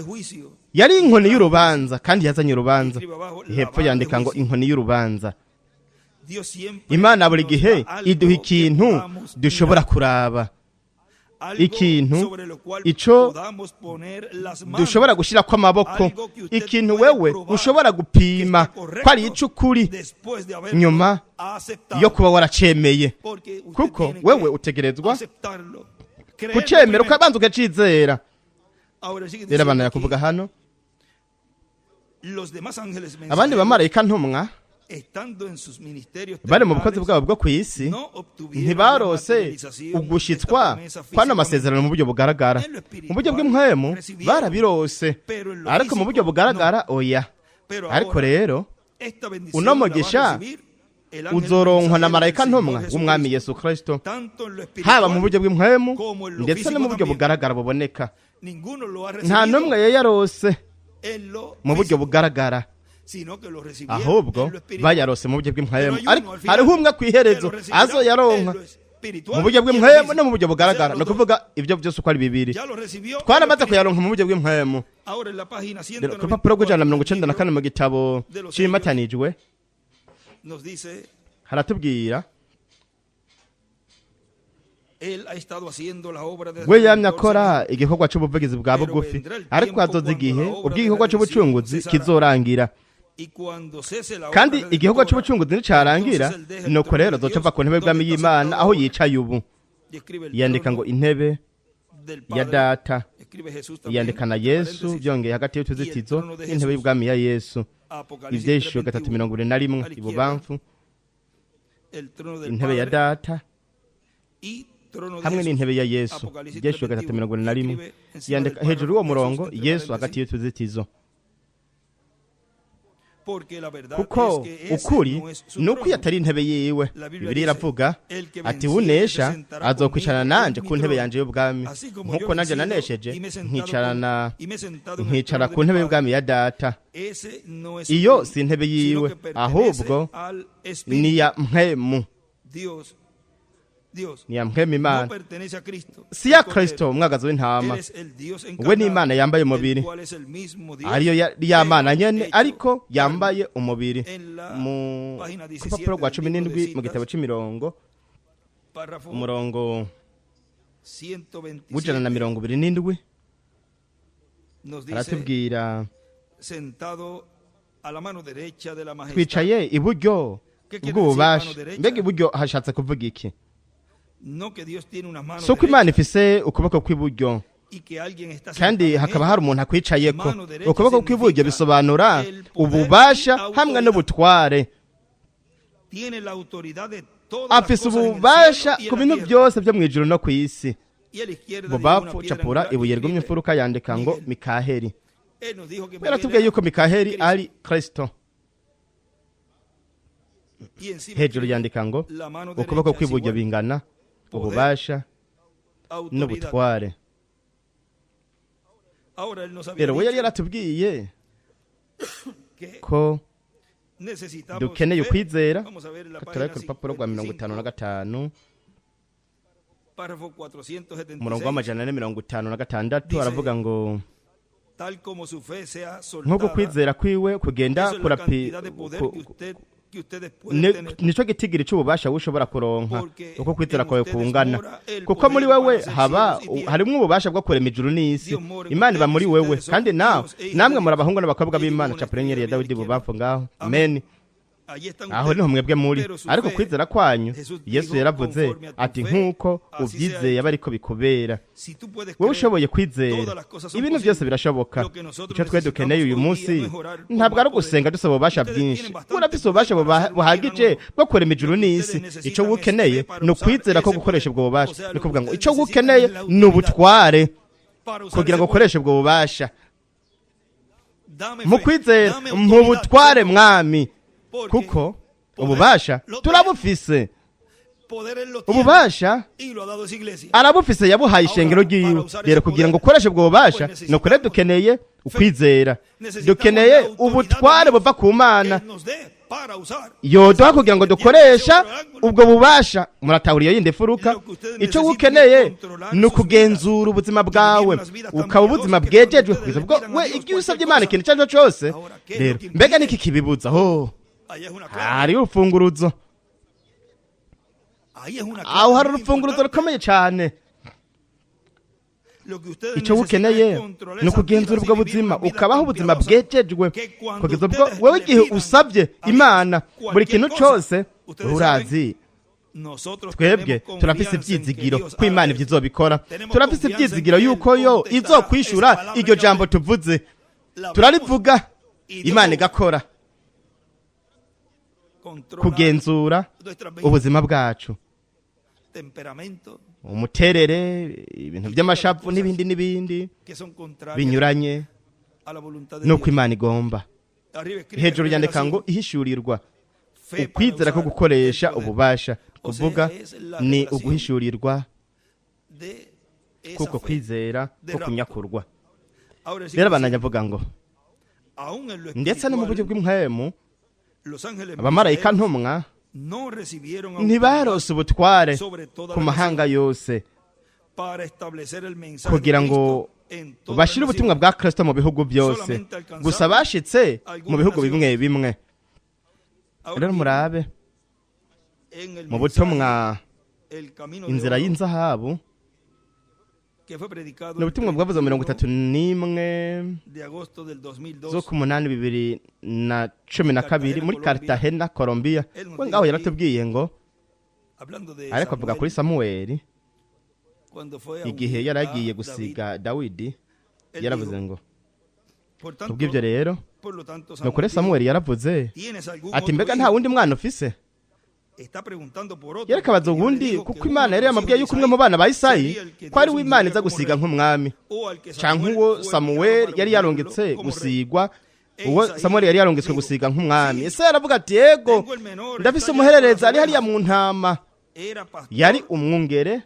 Yari inkoni y'urubanza, kandi yazanye urubanza. Hepfo yandika ngo: "Inkoni y'urubanza." Imana buri gihe iduha ikintu dushobora kuraba, ikintu ico dushobora gushira kw'amaboko, ikintu wewe ushobora gupima ko ari ic'ukuri nyuma yo kuba waracemeye, kuko wewe utegerezwa kucemera, ukabanza ukacizera. Rero abana yakuvuga hano: abandi bamarayika ntumwa bari mu bukozi bwabo bwo ku isi ntibarose ugushitswa kwano masezerano mu buryo bugaragara. Mu buryo bw'impwemu barabirose, ariko mu buryo bugaragara oya. Ariko rero uno mugisha uzoronkwa na marayika ntumwa w'Umwami Yesu Kristo, haba mu buryo bw'impwemu ndetse no mu buryo bugaragara buboneka. Nta n'umwe yayarose mu buryo bugaragara, ahubwo bayarose mu buryo bw'impwemu. Ariko hariho umwe ku iherezo azoyaronka mu buryo bw'impwemu no mu buryo bugaragara, ni ukuvuga ibyo byose uko ari bibiri. Twaramaze kuyaronka mu buryo bw'impwemu. Ku rupapuro rw'194 mu gitabo c'imatanijwe haratubwira: we yamye akora igikorwa c'ubuvugizi bwa bugufi, ariko hazoza igihe ubwo igikorwa c'ubucunguzi kizorangira. Kandi igikorwa c'ubucunguzi nicarangira, nuko rero azoca ava ku ntebe bw'ami y'Imana aho yicaye ubu. Yandika ngo: "Intebe ya Data." Yandika na Yesu byongeye hagati y'utuzitizo: "Intebe y'ubwami ya Yesu." Ivyesho 3:21 ibubamfu: "Intebe ya Data hamwe n'intebe ya Yesu." Ivyesho 3:21. Yandika hejuru y'uwo murongo: "Yesu", hagati y'utuzitizo. Kuko ukuri nuko iyo atari intebe yiwe. Bibiliya iravuga ati: "Unesha azokwicarana nanje ku ntebe yanje y'ubwami, nkuko nanje nanesheje nkicara ku ntebe y'ubwami ya Data." Iyo si intebe yiwe, ahubwo ni ya mpwemu, ni ya mpwemu Imana, si ya Kristo umwagazi w'intama. We ni Imana yambaye umubiri, ariyo ya Mana nyene, ariko yambaye umubiri. Mu rupapuro rwa 17 mu gitabo c'imirongo Umurongo w'127 aratubwira: twicaye iburyo bw'ububasha. Mbega iburyo hashatse kuvuga iki? Si uko Imana ifise ukuboko kw'iburyo kandi hakaba hari umuntu akwicayeko. Ukuboko kw'iburyo bisobanura ububasha hamwe n'ubutware. Afise ububasha ku bintu byose byo mu ijuru no ku isi. Bubafu capura ibuye rigumye imfuruka, yandika ngo Mikaheli. Yaratubwiye yuko Mikaheli ari Kristo. Hejuru yandika ngo ukuboko kw'iburyo bingana ububasha n'ubutware. Rero we yari yaratubwiye ko dukeneye ukwizera. Turabe ku rupapuro rwa 55, umurongo w'456, aravuga ngo nk'uko kwizera kwiwe kugenda kurapi, nico gitigiri c'ububasha ushobora kuronka uko kwizera kwawe kungana, kuko muri wewe haba harimwo ububasha bwo kurema ijuru n'isi. Imana iba muri wewe, kandi nawe namwe muri abahungu n'abakobwa b'Imana. Capure ya Dawidi bubapfu ngaho. Amen. Aho niho mwebwe muri. Ariko kwizera kwanyu, Yesu yaravuze ati nk'uko ubyizeye aba ariko bikubera. Wowe ushoboye kwizera, ibintu byose birashoboka. Icyo twe dukeneye uyu munsi ntabwo ari ugusenga dusaba ububasha bwinshi. Urafise ububasha buhagije bwo kurema ijuru n'isi. Icyo ukeneye ni ukwizera ko gukoresha ubwo bubasha. Ni kuvuga ngo icyo ukeneye ni ubutware kugira ngo ukoreshe ubwo bubasha. Mu kwizera, mu butware, Mwami, kuko ububasha turabufise. Ububasha arabufise, yabuhaye ishengero ryiwe. Rero kugira ngo ukoreshe ubwo bubasha, ni ukuri dukeneye ukwizera, dukeneye ubutware buva ku Mana yoduha kugira ngo dukoresha ubwo bubasha. Muratahura iyo yindi furuka. Icyo ukeneye ni ukugenzura ubuzima bwawe, ukaba ubuzima bwejejwe kugeza ubwo we igihe usabye Imana ikintu icyo ari cyo cyose. Rero mbega niki kibibuza? Ho hari urufunguruzo. Aho hari urufunguruzo rukomeye cyane. Icyo ukeneye ni ukugenzura ubwo buzima, ukabaho ubuzima bwejejwe kugeza ubwo wewe igihe usabye Imana buri kintu cyose. Urazi, twebwe turafise ibyizigiro ko Imana ibyo izobikora. Turafise ibyizigiro yuko yo izokwishura iryo jambo tuvuze. Turarivuga, Imana igakora. Kugenzura ubuzima bwacu, umuterere, ibintu by'amashavu n'ibindi n'ibindi binyuranye nuko Imana igomba. Hejuru yandika ngo ihishurirwa ukwizera ko gukoresha ububasha. Kuvuga ni uguhishurirwa kuko kwizera ko kunyakurwa. Rero abananya avuga ngo ndetse no mu buryo bw'impwemu abamarayika ntumwa ntibarose ubutware ku mahanga yose kugira ngo bashire ubutumwa bwa Kristo mu bihugu byose, gusa bashitse mu bihugu bimwe bimwe. Rero murabe mu butumwa inzira y'inzahabu, ni ubutumwa bwavuze 31 z'ukumunani 2012 muri Cartagena, Colombia. We ngaho yaratubwiye ngo, ariko avuga kuri Samuel igihe yaragiye gusiga Dawidi, yaravuze ngo kubw'ibyo rero nukuri Samuel yaravuze ati mbega nta wundi mwana ufise? Yerekabaza uwundi, kuko Imana yari yamubwiye yuko umwe mu bana ba Isayi ko ari w'Imana iza gusiga nk'umwami, canke uwo Samuel yari yarongetse gusigwa, uwo Samuel yari yarongetswe gusiga nk'umwami. Ese yaravuga ati yego, ndafise umuhererezi ari hariya mu ntama. Yari umwungere.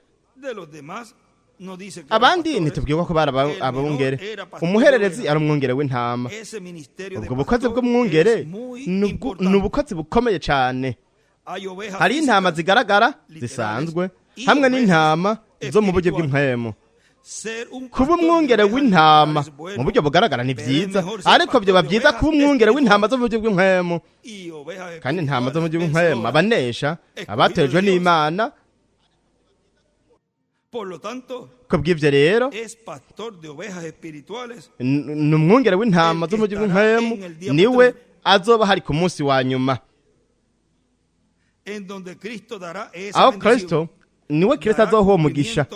Abandi ntitubwirwa ko bari abungere. Umuhererezi ari umwungere w'intama. Ubwo bukozi bw'umwungere ni ubukozi bukomeye cyane. Hari intama zigaragara zisanzwe hamwe n'intama zo mu buryo bw'impwemu. Kuba umwungere w'intama mu buryo bugaragara ni byiza, ariko byoba byiza kuba umwungere w'intama zo mu buryo bw'impwemu. Kandi intama zo mu buryo bw'impwemu abanesha abaterejwe n'Imana. Ku bw'ibyo rero, ni umwungere w'intama zo mu buryo bw'impwemu, niwe azoba hari ku munsi wa nyuma, aho Kristo, niwe Kristo azoha uwo mugisha,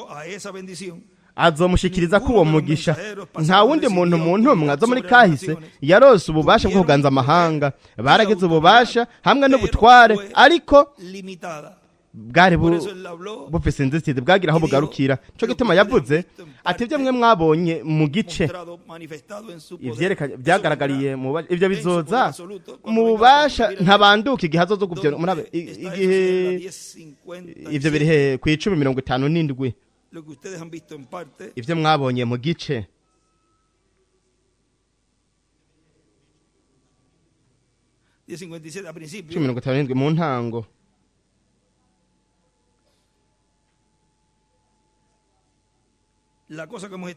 azomushikiriza ko uwo mugisha. Nta wundi muntu mu ntumwa zo muri kahise yarose ububasha bwo kuganza amahanga. Baragize ububasha hamwe n'ubutware, ariko bwari bufise inzitizi, bwagira aho bugarukira. Nico gituma yavuze ati: ibyo mwe mwabonye mu gice byagaragariye, ibyo bizoza mu bubasha ntabanduka igihe azoza guvyo. Murabe igihe ibyo biri he? Ku 10:57. Ibyo mwabonye mu gice, 10:57 mu ntango. La cosa que hemos,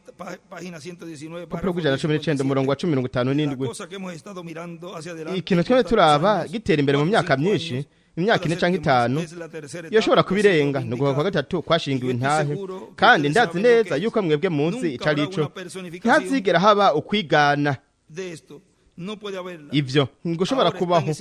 página 119, Urupapuro rw'119, umurongo wa 10:57. La cosa que hemos estado mirando hacia adelante, Ikintu tweme turaba gitera imbere mu myaka myinshi, imyaka 4 canke 5, yoshobora kubirenga, ni uguha kwa gatatu kwashingiwe intahe. Kandi ndazi neza yuko mwebwe munsi ico arico, ntazigera haba ukwigana ivyo, ngushobora kubaho.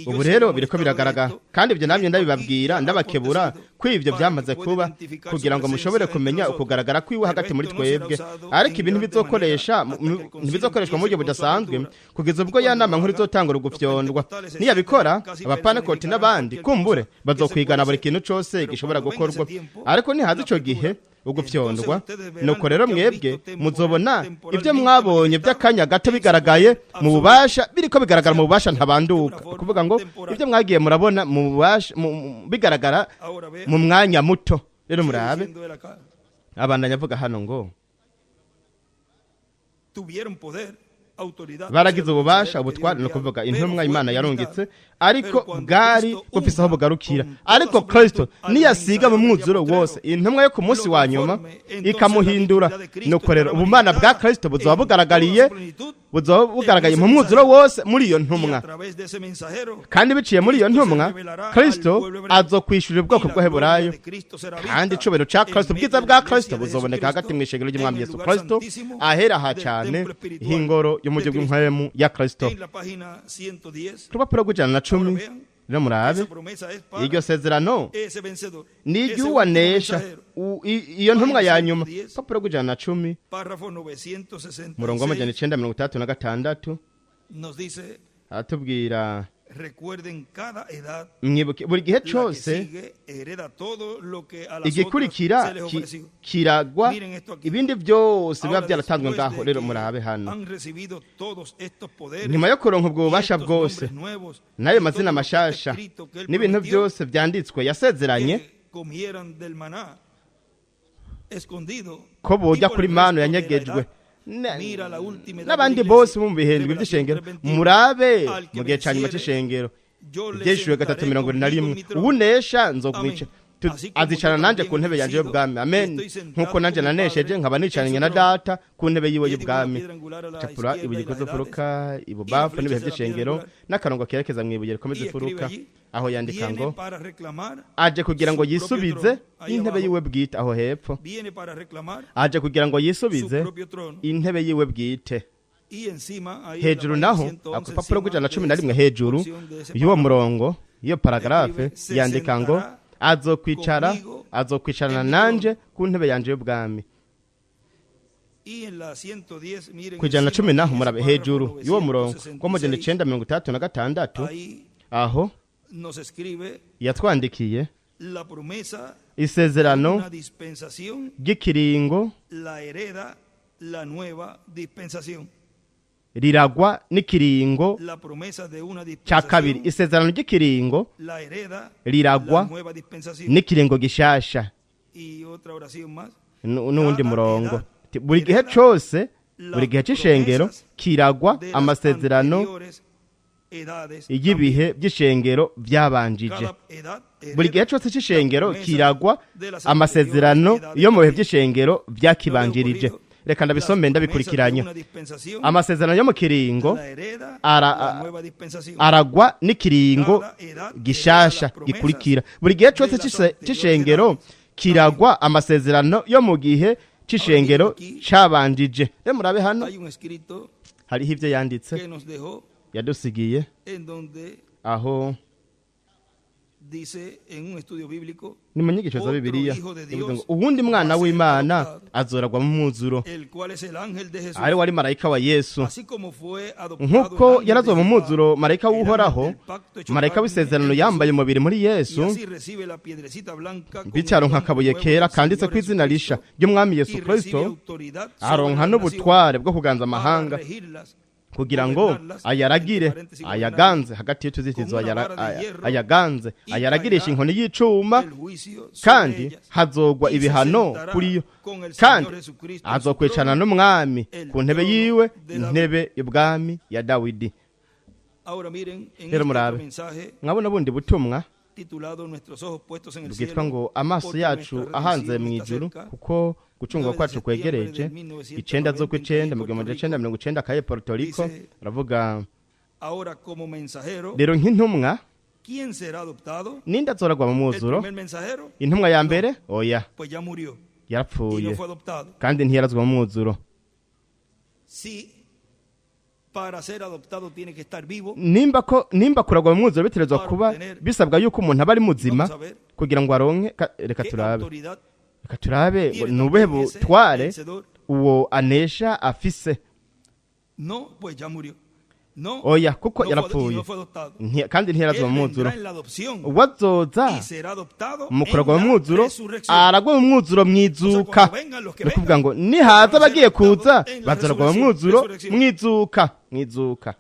Ubu rero biriko biragaragara, kandi ibyo namye ndabibabwira, ndabakebura ko ivyo byamaze kuba, kugira ngo mushobore kumenya ukugaragara kwiwe hagati muri twebwe. Ariko ibintu bizokoresha ntibizokoreshwa mu buryo budasanzwe kugeza ubwo ya nama nkuru izotangura ugufyondwa. Niyabikora, abapanekoti n'abandi kumbure bazokwigana buri kintu cose gishobora gukorwa. Ariko nihaza ico gihe ugufyondwa, nuko rero mwebwe muzobona ibyo mwabonye by'akanya gato bigaragaye mu bubasha, biriko bigaragara mu bubasha ntabanduka. Kuvuga ngo ibyo mwagiye murabona mu bubasha bigaragara mu mwanya muto. Rero murabe, abandanya avuga hano ngo baragize ububasha, ubutware, no kuvuga intumwa Imana yarungitse, ariko bwari bufise aho bugarukira. Ariko Kristo niyasiga mu mwuzuro wose intumwa yo ku munsi wa nyuma ikamuhindura, nuko rero ubumana bwa Kristo buzoba bugaragariye, buzoba bugaragaye mu mwuzuro wose muri iyo ntumwa. Kandi biciye muri iyo ntumwa, Kristo azokwishurira ubwoko bw'Abaheburayo, kandi icubahiro ca Kristo, ubwiza bwa Kristo buzoboneka hagati mw'ishengero ry'Umwami Yesu Kristo, ahera ha cane h'ingoro y'umujyi w'impwemu ya Kristo. Urupapuro rw'110, rero murabe, iryo sezerano ni iry'uwanesha, iyo ntumwa ya nyuma. Urupapuro rw'110, umurongo wa 966, aratubwira: mwibuke buri gihe cose igikurikira kiragwa ibindi byose biba byaratanzwe ngaho. Rero murabe hano, nyuma yo kuronka ubwo bubasha bwose n'ayo mazina mashasha n'ibintu byose byanditswe yasezeranye ko bojya kuri manu yanyegejwe n'abandi bose mu bihindwe by'ishengero. Murabe mu gihe ca nyuma c'ishengero, ivyishuwe 3:21, uwunesha nzokwica azicarana nanje ku ntebe yanje y'ubwami. Amen. Nkuko nanje nanesheje nkaba nicaranye na Data ku ntebe yiwe y'ubwami. Capura ibuye rikoze imfuruka ibubamfu n'ibihe by'ishengero, n'akarongo kerekeza mw'ibuye rikomeza imfuruka. Aho yandika ngo aje kugira ngo yisubize intebe yiwe bwite. Aho hepfo aje kugira ngo yisubize intebe yiwe bwite. Hejuru naho akupapuro rw'111, hejuru y'uwo murongo, iyo paragrafe, yandika ngo azokwicara, azokwicarana nanje ku ntebe yanje y'ubwami. Ku 110 naho murabe hejuru y'uwo murongo wa 936, aho yatwandikiye isezerano ry'ikiringo riragwa n'ikiringo cya kabiri. Isezerano ry'ikiringo riragwa n'ikiringo gishasha. N'uwundi murongo, buri gihe cose, buri gihe c'ishengero kiragwa amasezerano y'ibihe by'ishengero byabanjije. Buri gihe cose c'ishengero kiragwa amasezerano yo mu bihe by'ishengero byakibanjirije. Reka ndabisome ndabikurikiranya. Amasezerano yo mu kiringo aragwa n'ikiringo gishasha gikurikira. Buri gihe cose c'ishengero Kiragwa amasezerano yo mu gihe c'ishengero cabanjije. Rero murabe hano hariho ivyo yanditse yadusigiye, aho ni mu nyigisho za Bibiliya ngo uwundi mwana w'Imana azoragwa mu mwuzuro, ari wari marayika wa Yesu. Nk'uko yarazwe mu mwuzuro marayika w'Uhoraho, marayika w'isezerano yambaye umubiri muri Yesu, bityo aronka akabuye kera kanditse ku izina risha ry'Umwami Yesu Kristo, aronka n'ubutware bwo kuganza amahanga kugira ngo ayaragire, ayaganze hagati y'utuzitizo, ayaganze ayaragirisha inkoni y'icuma, kandi hazogwa ibihano kuri yo, kandi azokwicana n'umwami ku ntebe yiwe, intebe y'ubwami ya Dawidi. Rero murabe mwabona bundi butumwa bwitwa ngo amaso yacu ahanze mu ijuru, kuko gucungwa kwacu kwegereje. 9 z'ukwa 9 1990 kaye Puerto Rico. Aravuga rero nk'intumwa, ninde azoragwa mu mwuzuro? Intumwa ya mbere? Oya, yarapfuye kandi ntiyarazwa mu mwuzuro. Nimba kuragwa mu mwuzuro biterezwa kuba bisabwa yuko umuntu aba ari muzima kugira ngo aronke. Reka turabe, reka turabe nubuhe butware uwo anesha afise. Oya, kuko yarapfuye kandi ntiyarazwa mu mwuzuro. Uwazoza mu kuragwa mu mwuzuro aragwa mu mwuzuro mwizuka. Ni kuvuga ngo nihaza abagiye kuza bazaragwa mu mwuzuro mwizuka, mwizuka.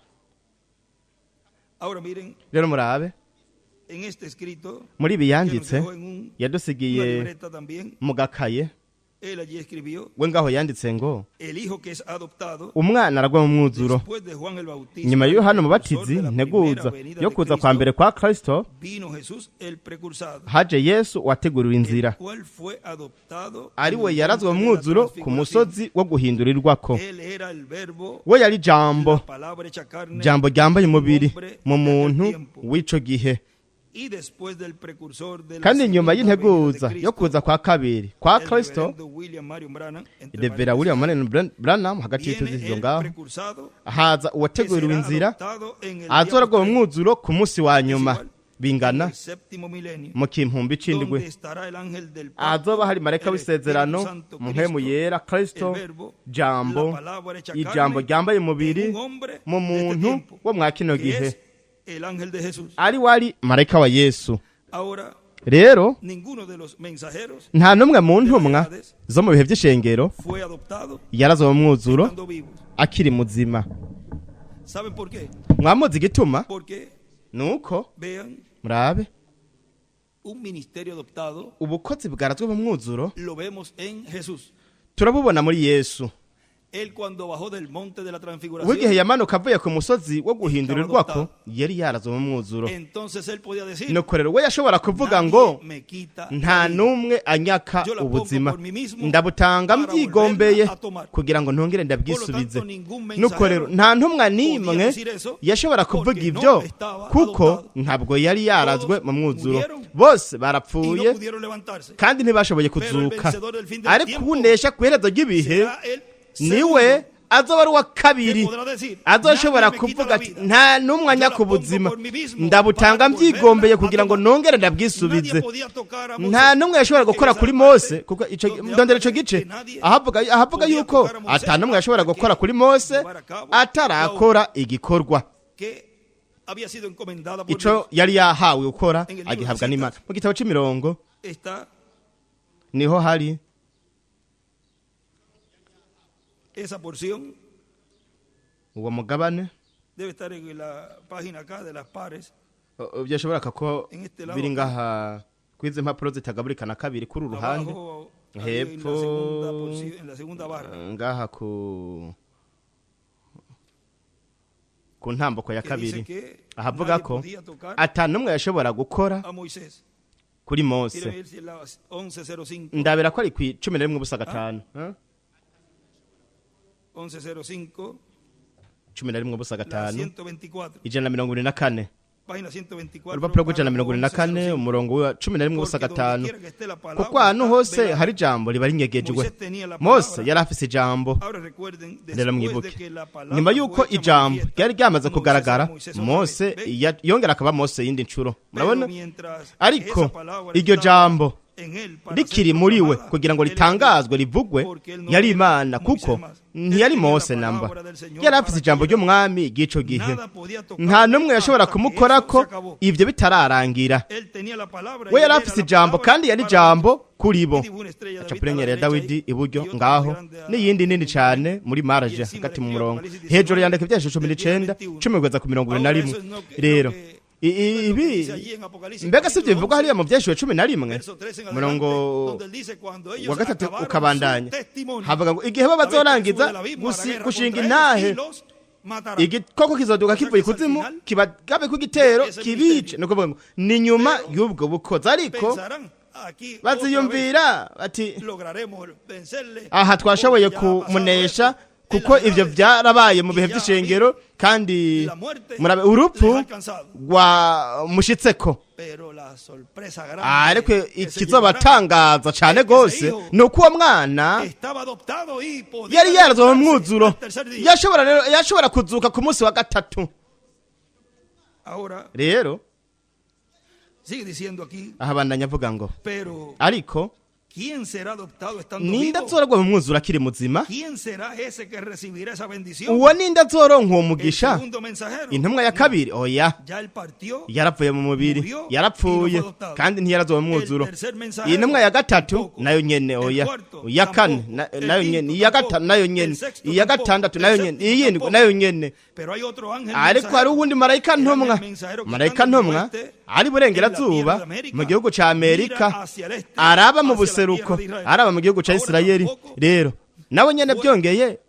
Rero murabe muri ibi yanditse yadusigiye mu gakaye, we ngaho yanditse ngo umwana aragwa mu mwuzuro. Nyuma ya Yohana Umubatizi nteguza yo kuza kwa mbere kwa Kristo, haje Yesu wateguriwe inzira, ari we yarazwe mu mwuzuro ku musozi wo guhindurirwako. We yari jambo, jambo ryambaye umubiri mu muntu w'ico gihe. Kandi nyuma y'integuza yo kuza kwa kabiri kwa Kristo, Revera William Marion Branham hagati y'utuzizo ngaho, haza uwateguriwe inzira azoragwa mu mwuzuro ku munsi wa nyuma, bingana mu kimpumbi c'indwi. Azoba hari marayika w'isezerano, muhemu yera Kristo, jambo, ijambo ryambaye umubiri mu muntu wo mwa kino gihe, ari wari marayika wa Yesu. Rero nta n'umwe mu ntumwa zo mu bihe by'ishengero yarazwe mu mwuzuro akiri muzima. Mwamuzi igituma? Nuko murabe ubukozi bwarazwe mu mwuzuro turabubona muri Yesu. W'igihe yamanuka avuye ku musozi wo guhindurirwako, yari yarazwe mu mwuzuro. Nuko rero we yashobora kuvuga ngo nta n'umwe anyaka ubuzima, ndabutanga mbyigombeye kugira ngo ntongere ndabwisubize. Nuko rero nta ntumwa n'imwe yashobora kuvuga ibyo, kuko ntabwo yari yarazwe mu mwuzuro. Bose barapfuye kandi ntibashoboye kuzuka. Ariko unesha ku iherezo ry'ibihe niwe azoba ari uwa kabiri azoshobora kuvuga ati nta n'umwe anyaka ubuzima, ndabutanga mbyigombeye kugira ngo nongere ndabwisubize. Nta n'umwe yashobora gukora kuri Mose, kuko ndondera ico gice ahavuga yuko ata n'umwe yashobora gukora kuri Mose atarakora igikorwa ico yari yahawe gukora agihabwa n'Imana. Mu gitabo c'imirongo niho hari esa porción. Uwo mugabane debe estar en la página acá de las pares. Byashobora ko biri ngaha kwize impapuro zitagaburikana kabiri kuri uruhande hepfo ngaha ku ntamboko ya kabiri, ahavuga ko ata n'umwe yashobora gukora kuri Mose. Ndabera ko ari ku 11:05. 11:05 11:05 124. Página 124, Urupapuro rw'ijana párrafo 74, 11:05. umurongo wa 11 ubusa Porque donde 5. quiera que esté la palabra Kuko ahantu está hose velada. hari ijambo riba rinyegejwe. Moisés tenía la Mose palabra. yari afise ijambo. Ahora recuerden, Rero después de mwibuke, que la palabra nyuma fue y'uko hecha ijambo manifiesta, ryari ryamaze Moisés era kugaragara, Moisés otra Mose vez. ¿Ven? yongera akaba Mose yindi ncuro. Pero Murabona? mientras Ariko esa palabra iryo estaba jambo en él para ser rikiri muri we proclamada, kugira ngo él era Dios, ritangazwe, rivugwe, porque él no yari era Imana, Moisés kuko más. Él ntiyari tenía la Mose namba. palabra del Señor Yari afise para ijambo aquella. ry'umwami ry'ico gihe. Nada podía Nta tocarle n'umwe yashobora hasta que eso kumukorako se acabó. ivyo bitararangira. Él tenía la palabra We y yari él era afise la ijambo palabra kandi yari para ijambo ellos. kuri bo. Y dibujó una estrella de Aca David kuri a la ya derecha Dawidi ahí, iburyo y otra ngaho, más grande a- n'iyindi nini cane muri y marge encima hagati le mu escribe murongo. Apocalipsis Hejuru 19, yandika ivyashusho cumi del 10 al n'icenda, 21. 10 kugeza ku mirongo ibiri na Ahora rimwe. eso es lo que, Rero lo que, no es lo que ibi dice allí en Apocalipsis mbega si ivyo capítulo bivugwa hariya 11, mu vyashuwe 11, verso 3 en adelante, murongo donde él dice, cuando wa ellos 3 acabaron su ukabandanya, testimonio, havuga ngo igihe bo la bestia sube bazorangiza del abismo a la guerra gushinga contra ellos intahe, y los matará. Igikoko kizoduka O sea kivuye que es al ikuzimu final kibagabe ku gitero de ese kibice. ministerio. Ni ukuvuga ngo ni nyuma Pero y'ubwo bukozi, ariko pensarán, aquí otra vez baziyumvira bati lograremos vencerle aha twashoboye porque ya ha pasado kumunesha, esto en kuko las ivyo edades vyarabaye mu y bihe ya vy'ishengero, kandi la muerte murabe les urupfu ha alcanzado. rwamushitseko. Pero la sorpresa Ariko grande que se llevarán ikizobatangaza cane es que ese gose hijo ni uko uwo mwana estaba adoptado y podía yari yarazwe mu levantarse mwuzuro, al tercer día. yashobora rero yashobora kuzuka ku munsi wa gatatu. Ahora Rero sigue diciendo aquí, ahabandanya avuga ngo pero ariko ¿quién será adoptado estando ninde vivo? azoragwa mu mwuzuro akiri muzima? ¿Quién será ese que recibirá esa bendición? Uwo ninde azoronka uwo El mugisha? segundo mensajero. Intumwa ya No, kabiri? Oya, ya él partió. yarapfuye mu mubiri, Murió yarapfuye y no fue adoptado. kandi ntiyarazoba mu El mwuzuro. tercer mensajero Intumwa ya gatatu tampoco. nayo nyene El oya, cuarto iya kane tampoco. El nayo quinto nyene, iya tampoco. gatanu nayo El nyene, sexto iya tampoco. gatandatu El nayo nyene, séptimo iyindwi tampoco. nayo nyene. Pero hay otro ángel Ariko hari mensajero. uwundi marayika El ángel ntumwa, mensajero que marayika está en el ntumwa oeste, ari en la tierra burengerazuba de América, mu gihugu ca mira Amerika, hacia el este, araba mu hacia la buseruko, tierra de Israel. araba mu gihugu ca Ahora Isirayeli. tampoco Rero nawe nyene fue byongeye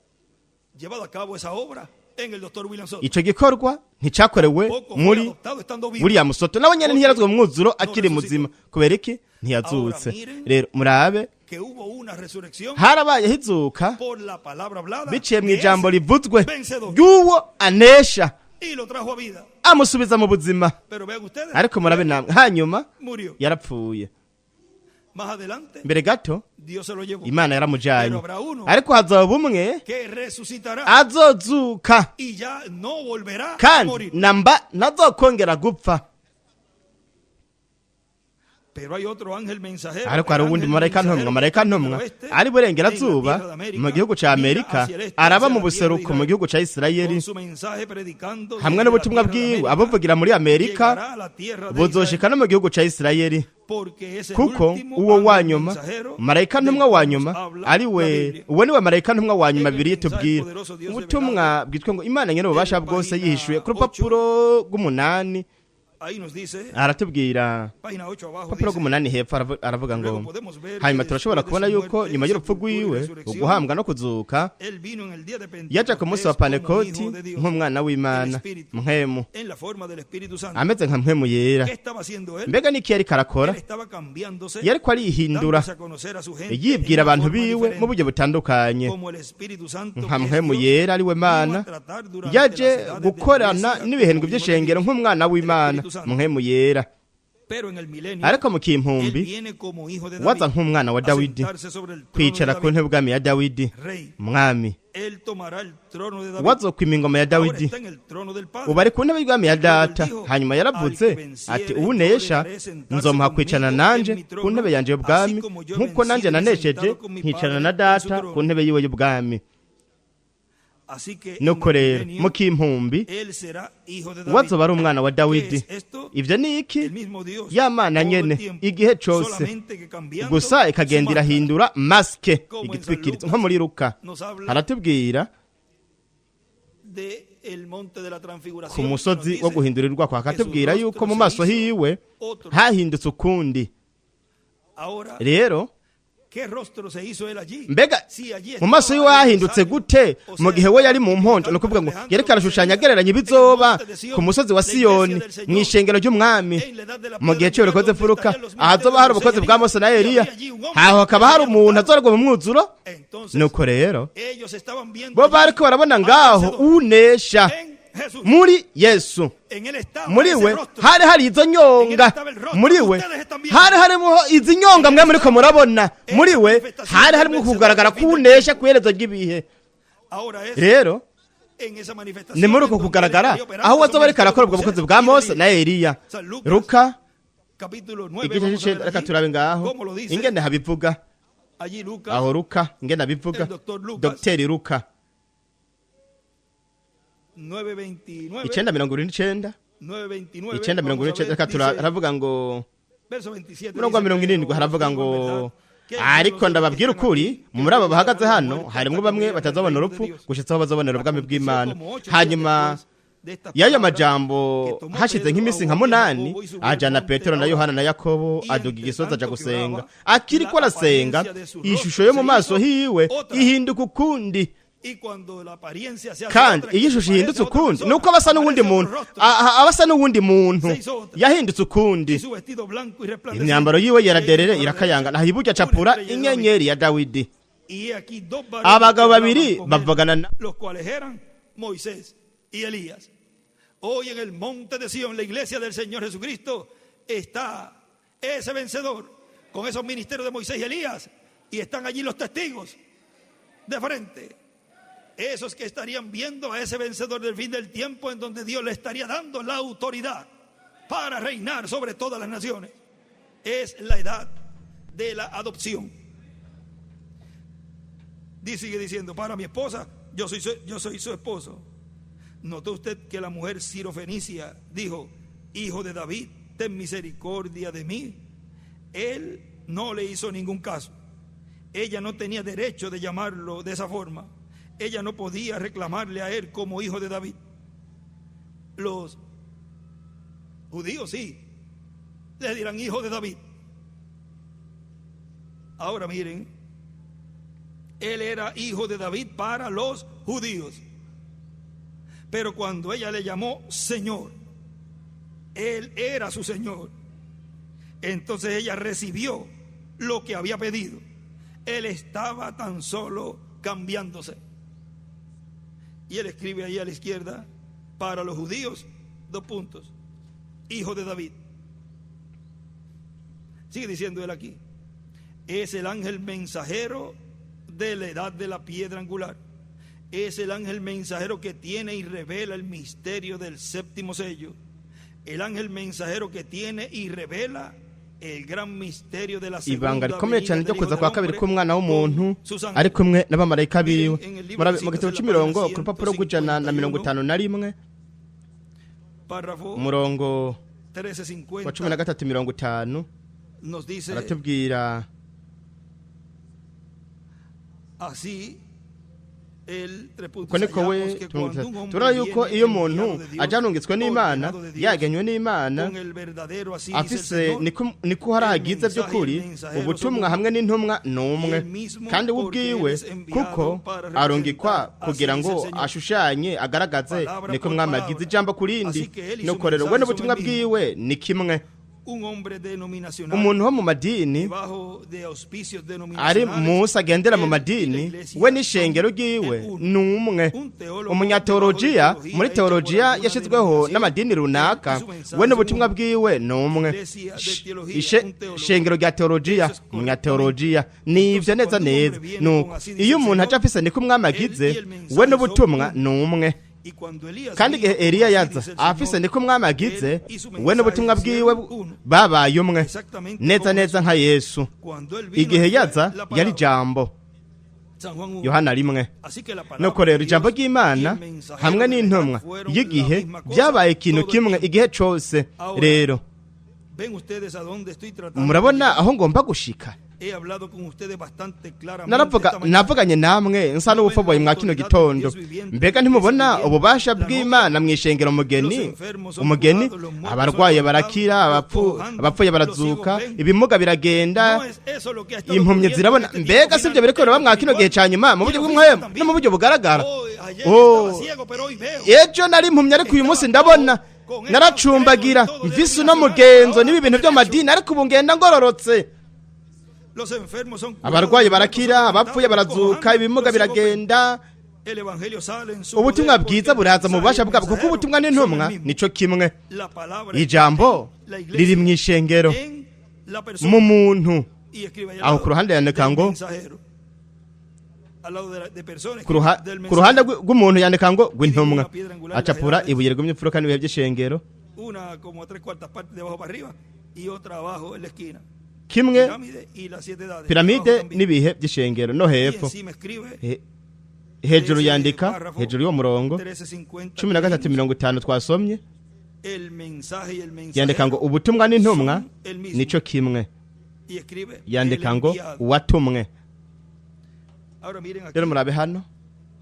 llevado a cabo esa obra en el doctor William Soto. ico gikorwa nticakorewe Tampoco fue muri adoptado estando vivo. William Soto, nawe nyene Porque ntiyarazwe mu mwuzuro no akiri resucitó. muzima. Kubera iki? Ntiyazutse. Ahora miren Rero murabe que hubo una resurrección harabayeho izuka por la palabra hablada biciye mu de ijambo ese rivuzwe vencedor ry'uwo anesha, y lo trajo a vida. amusubiza mu buzima. Pero vean ustedes, Ariko murabe namwe, hanyuma murió. yarapfuye. Más adelante, Mbere gato Dios se lo llevó. Imana yaramujanye, Pero habrá uno ariko hazoba umwe que resucitará azozuka y ya no volverá a kandi morir. namba ntazokongera gupfa. Pero hay otro ángel mensajero, Ariko el hari uwundi ángel marayika mensajero ntumwa, que marayika está en el ntumwa oeste, ari en la burengerazuba tierra de América, mu gihugu ca mira Amerika, hacia el este, araba hacia mu la tierra de buseruko mu Israel, gihugu ca Isirayeli, con su mensaje predicando hamwe desde la n'ubutumwa tierra de bwiwe América, abuvugira muri Amerika, llegará a la tierra de buzoshika Israel, no mu gihugu ca Isirayeli, porque es el kuko último uwo wa ángel nyuma, mensajero marayika del ntumwa wa cual nos nyuma habla ari la we, Biblia. uwo niwe marayika ntumwa wa nyuma En el Bibiliya mensaje itubwira. poderoso Dios Ubutumwa revelado, bwitwa ngo Imana nyene ububasha en bwose página yihishuye ku 8, rupapuro rw'umunani, ahí nos dice, aratubwira página 8 abajo urupapuro dice, rw'umunani hepfo aravuga ngo luego podemos ver que hanyuma turashobora después de kubona su yuko muerte, nyuma y'urupfu sepultura y rwiwe, resurrección, uguhambwa no kuzuka, él vino en el día de yaja ku munsi wa Pentecostés como Pantekoti hijo de Dios, nk'umwana el w'Imana Espíritu, mpwemu, en la forma del Espíritu Santo. ameze nka mpwemu yera. ¿Qué estaba haciendo él? Mbega niki yariko arakora? Él estaba cambiándose, Yariko arihindura, dándose a conocer a su gente en yibwira una abantu forma biwe mu diferente, buryo butandukanye como el Espíritu Santo, nka que es mpwemu Dios, yera ariwe vino a Mana, tratar durante las yaje edades de la gukorana iglesia como n'ibihendwe hijo de vy'ishengero Dios, nk'umwana el w'Imana Espíritu Santo. mpwemu yera. Pero en el milenio, Ariko mu él kimpumbi viene como hijo de waza David nk'umwana wa a Dawidi sentarse sobre el trono de kwicara ku David, ntebe bwami ya Dawidi, rey. mwami. Él tomará el trono de David. Wazokwima ingoma ya Ahora Dawidi, está en el trono del ubu Padre. ari ku ntebe y'ubwami ya Luego él data. dijo, Hanyuma al que yaravuze ati venciere, yo le uwunesha haré sentarse nzomuha kwicarana conmigo en nanje mi ku trono, ntebe yanje así y'ubwami, como yo he nk'uko nanje vencido y me he nanesheje sentado con mi nkicarana Padre na en su data ku trono. ntebe yiwe y'ubwami. Así que en Nuko el rero mu milenio, kimpumbi él será hijo de David. wazoba ari umwana wa ¿Qué Dawidi. es esto? Ivyo ni iki? El mismo Dios, Ya mana todo el nyene tiempo, igihe cose, solamente que cambiando gusa su ikagenda máscara. irahindura maske, Como en San igitwikirizo. Lucas Nko muri Luka nos habla haratubwira de el monte de la ku transfiguración, que nos musozi wo dice guhindurirwa kwa que su akatubwira yuko rostro mu se maso hizo hiwe otro. hahindutse ukundi. Ahora, Rero ¿qué rostro se hizo él allí? mbega Si allí mu maso estaba yiwe el hahindutse ensayo, gute o mu sea, gihe we yari mu mponjo? Ni estaba ukuvuga ngo reflejando yariko lo que arashushanya sería agereranya en el ibizoba monte de ku Sion, musozi wa la iglesia Siyoni, del Señor, mu ishengero ry'umwami, en la edad de la mu gihe piedra cy'uburokoze angular, donde mfuruka, estarían los ahazoba ministerios hari de ubukozi Moisés bwa y Mose na Elías, y Eliya, habría allí un hombre aho hakaba que hari sería umuntu adoptado. azorwa mu mwuzuro. Entonces, Nuko rero ellos estaban viendo bo allí bariko barabona al ngaho vencedor unesha en Muri Yesu, muri we hari hari izo nyonga, muri we hari harimo izi nyonga mwe muriko murabona, muri we hari harimo kugaragara kunesha kuherezo ry'ibihe. Rero ni muri uko kugaragara aho wazoba ariko arakora ubwo bukozi bwa Mose na Eliya. Luka igice c'icenda, reka turabe ngaho ingene habivuga. Aho Luka ingene abivuga, Dogiteri Luka 9:29, 9:29, reka turavuga ngo murongo wa 70 haravuga ngo: ariko ndababwira ukuri, muri abo bahagaze hano harimwo bamwe batazabona urupfu gushitsa aho bazabonera ubwami bw'Imana. Hanyuma y'ayo majambo hashize nk'iminsi nka 8, ajana Petero na Yohana na Yakobo, aduga igisozi aja gusenga. Akiriko arasenga, ishusho yo mu maso hiwe ihinduka ukundi. Kandi iyo ishusho ihindutse ukundi, nuko abasa n'uwundi muntu, abasa n'uwundi muntu yahindutse ukundi. Imyambaro yiwe yaraderere irakayangana, aho iburyo acapura inyenyeri ya Dawidi. Abagabo babiri bavugana na Hoy en el monte de Sion, la iglesia del Señor Jesucristo, está ese vencedor con esos ministerios de Moisés y Elías, y están allí los testigos de frente. Esos que estarían viendo a ese vencedor del fin del tiempo, en donde Dios le estaría dando la autoridad para reinar sobre todas las naciones. Es la edad de la adopción. Sigue diciendo: para mi esposa, yo soy su esposo. ¿Notó usted que la mujer sirofenicia dijo: hijo de David, ten misericordia de mí? Él no le hizo ningún caso. Ella no tenía derecho de llamarlo de esa forma. Ella no podía reclamarle a él como hijo de David. Los judíos sí le dirán hijo de David. Ahora miren, él era hijo de David para los judíos. Pero cuando ella le llamó Señor, él era su Señor. Entonces ella recibió lo que había pedido. Él estaba tan solo cambiándose. Y él escribe ahí a la izquierda: para los judíos, 2 puntos, hijo de David. Sigue diciendo él aquí: es el ángel mensajero de la edad de la piedra angular. Es el ángel mensajero que tiene y revela el misterio del séptimo sello. El ángel mensajero que tiene y revela el gran misterio de la Ibanga segunda rikomeye venida cyane ryo del kuza Hijo kwa del kabiri Hombre k'umwana w'umuntu con sus ari ángeles. kumwe n'abamarayika biwe. Miren en el libro de Mu citas gitabo en la c'imirongo página ku rupapuro rw'ijana na mirongo 151, itanu na rimwe, párrafo umurongo wa 1350, 13:50, nos dice aratubwira así el tres uko puntos. niko we Hallamos que cuando un hombre turabona yuko viene iyo umuntu enviado de Dios, ajanungitswe n'Imana, ordenado de Dios, yagenywe n'Imana, con el verdadero así dice el afise Señor, niko niko haragize el mensaje y el by'ukuri mensajero ubutumwa son uno. hamwe n'intumwa ni umwe, Y el mismo kandi we porque ubwiwe él es enviado kuko para arungikwa representar, así kugira dice ngo el Señor. ashushanye agaragaze Palabra niko por mwami palabra. agize ijambo ku rindi. Así que él y su Nuko rero we mensaje son n'ubutumwa el mismo. bwiwe ni kimwe. Un hombre denominacional, Umuntu wo mu madini debajo de auspicios ari denominacionales, munsi agendera mu él y la madini, iglesia we n'ishengero son ryiwe el uno. ni umwe. Un teólogo Umunyateolojiya debajo de teología muri hecha por teolojiya alguna yashyizweho denominación, n'amadini él runaka, y su mensaje we son n'ubutumwa uno. bwiwe ni umwe. Iglesia de teología, un teólogo. Shengero rya teolojiya, Eso es umunyateolojiya ni ivyo Entonces, neza cuando un neza. hombre viene Nuko con así dice iyo el umuntu aje Señor, afise niko umwami él agize, y el mensaje we n'ubutumwa son ni umwe. Y cuando Elías Kandi vino igihe con Eliya así yaza dice el afise Señor, niko umwami agize, él y su we mensaje n'ubutumwa se bwiwe hicieron uno. babaye umwe Exactamente neza como neza nka Yesu. Cuando él vino, Igihe él fue yaza la yari palabra. ijambo. San Juan 1. Yohana 1. Así que la palabra Nuko rero de ijambo Dios y ry'Imana el mensajero hamwe de la n'intumwa edad fueron y'igihe la misma cosa byabaye ikintu todo el kimwe tiempo. igihe cose. Ahora, Rero ven ustedes a dónde estoy tratando de murabona llegar. aho ngomba gushika. He hablado con ustedes bastante claramente Naravuga esta mañana. navuganye namwe nsa n'ubufoboye mwa kino gitondo. Mbega ntimubona ububasha bw'Imana mw'ishengero mugeni umugeni? Abarwaye barakira, abapfuye barazuka, ibimuga biragenda, No es eso lo que ha estado impumyi ocurriendo en zirabona. este tiempo Mbega sivyo final biriko biraba mwa kino gihe espiritual ca nyuma mu y buryo lo bw'umwemu físico no mu buryo también? bugaragara? Oh, ayer Oh, estaba ciego, pero hoy veo. Ejo nari impumyi ariko uyu munsi ndabona. Naracumbagira mvise uno mugenzo n'ibi bintu by'amadini, ariko ubu ngenda ngororotse. Los enfermos son curados, Abarwayi los muertos barakira, son abapfuye levantados, los cojos barazuka, andan, ibimuga los ciegos ven. biragenda. El evangelio sale en su Ubutumwa poder, bwiza porque el buraza mu mensaje bubasha y el bwabwo, kuko mensajero ubutumwa son el n'intumwa mismo. nico kimwe. La palabra Ijambo está en la iglesia, riri mu ishengero, en la persona. mu muntu. Y escribe ahí al Aho lado ku ruhande yandika del ngo mensajero. Al lado de personas ku ruha- del ku ruhande mensajero. rw'umuntu yandika ngo rw'intumwa, acapura ibuye rigumye imfuruka n'ibihe by'ishengero. Una como a tres cuartas partes de abajo para arriba y otra abajo en la esquina. Kimwe Pirámide y las siete edades. Abajo piramide también. n'ibihe by'ishengero no Y hepfo. encima escribe Hejuru yandika, hejuru y'uwo murongo 13:50 13:50 twasomye, el mensaje y el mensajero yandika ngo ubutumwa n'intumwa son el mismo. nico kimwe. Y escribe Yandika el ngo enviado. uwatumwe. Ahora miren aquí Rero murabe hano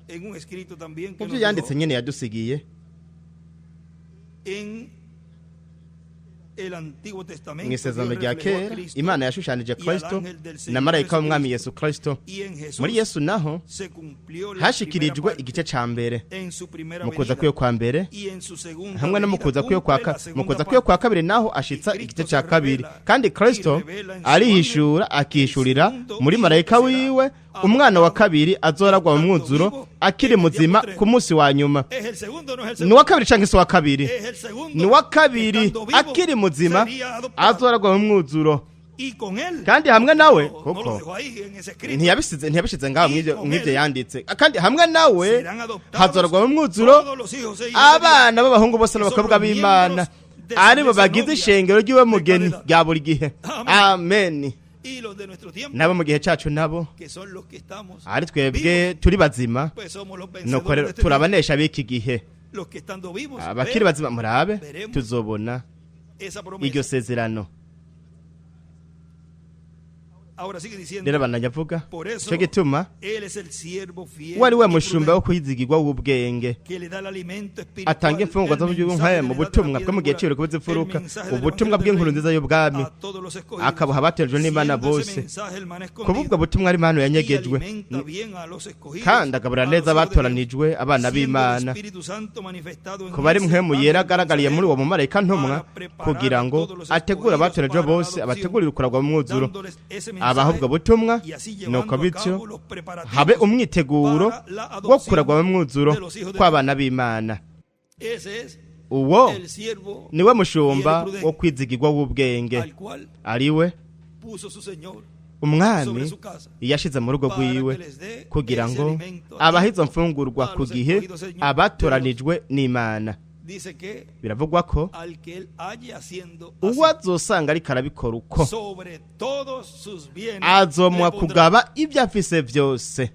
en un escrito también que mu byo nos yanditse dejó nyene yadusigiye en el Antiguo Testamento. Mu isezerano Dios rya reflejó a kera, Cristo Imana yashushanije y al Kristo ángel del Señor na marayika w'umwami Jesucristo. Yesu Kristo. Y en Jesús Muri Yesu naho se cumplió la hashikirijwe primera parte igice ca mbere en su primera mu kuza venida kwiwe kwa mbere, y en su segunda hamwe no mu venida kuza kwiwe kwa cumple la mu segunda kuza kwiwe parte. kwa kabiri naho ashitsa igice ca kabiri. Kandi Kristo arihishura, akihishurira muri marayika wiwe umwana wa kabiri azoragwa mu mwuzuro akiri muzima ku munsi wa nyuma. ¿Es el segundo o no es el Ni segundo? uwa kabiri canke si uwa kabiri? Es el segundo. Ni uwa kabiri Estando vivo, akiri muzima sería adoptado. azoragwa mu mwuzuro. Y con él. Kandi hamwe nawe, No, no lo kuko dejó ahí en ese escrito. ntiyabishize ngaho Y con mw'ivyo él yanditse, kandi hamwe nawe serán adoptados hazoragwa mu mwuzuro todos los hijos e hijas de Dios. abana b'abahungu bose n'abakobwa que son los b'Imana, miembros de su aribo iglesia bagize novia ishengero ry'iwe de mugeni cada edad. rya buri gihe. Amén. Amen. Y los de nuestro tiempo, Nabo mu gihe cacu nabo, que son los que estamos ari twebwe vivos, turi bazima, pues somos los nuko vencedores rero de este tiempo. turabanesha b'iki gihe. Los que estando vivos Abakiri ven bazima, murabe, veremos tuzobona esa promesa. iryo sezerano. Ahora sigue diciendo, Rero bandanya avuga, por eso cyo gituma él es el siervo fiel uwo ari we y mushumba wo prudente, kwizigirwa w'ubwenge, que le da el alimento espiritual, atanga imfungwa el zo mu gihugu mensaje nk'aya mu de la edad de la butumwa piedra bwo mu gihe angular, cy'ibirori el by'imfuruka, mensaje del ubutumwa evangelio del bw'inkuru reino nziza y'ubwami, a todos los escogidos, akabuha abatojwe n'Imana siendo ese bose. mensaje el maná Kuba ubwo escondido butumwa ari impano y yanyegejwe, alimenta bien a los escogidos, kandi agaburira a los neza hijos de Dios, abatoranijwe, abana siendo el b'Imana, Espíritu Santo manifestado en kuba ari ese mpwemu yera ángel agaragariye muri uwo mensajero mumarayika ntumwa, para preparar kugira a ngo todos los ategure escogidos abatoranijwe para la bose, adopción, abategurire ukuragwa mu mwuzuro, dándoles ese abaha mensaje ubwo butumwa. y así Nuko llevando a bityo cabo los preparativos habe umwiteguro para la wo adopción kuragwa mu mwuzuro de los hijos de kw'abana b'Imana. Ese es Uwo el siervo niwe mushumba fiel y prudente, wo kwizigirwa w'ubwenge, al cual ariwe puso su Señor umwami sobre su casa yashize mu rugo para rwiwe, que les dé kugira ese ngo alimento a abahe tiempo izo mfungurwa a ku los gihe escogidos, Señor, abatoranijwe n'Imana. Dice que Biravugwa ko al que él halle haciendo uwo así, azosanga ariko arabikora uko, sobre todos sus bienes azomwa le pondrá. kugaba ibyo afise vyose.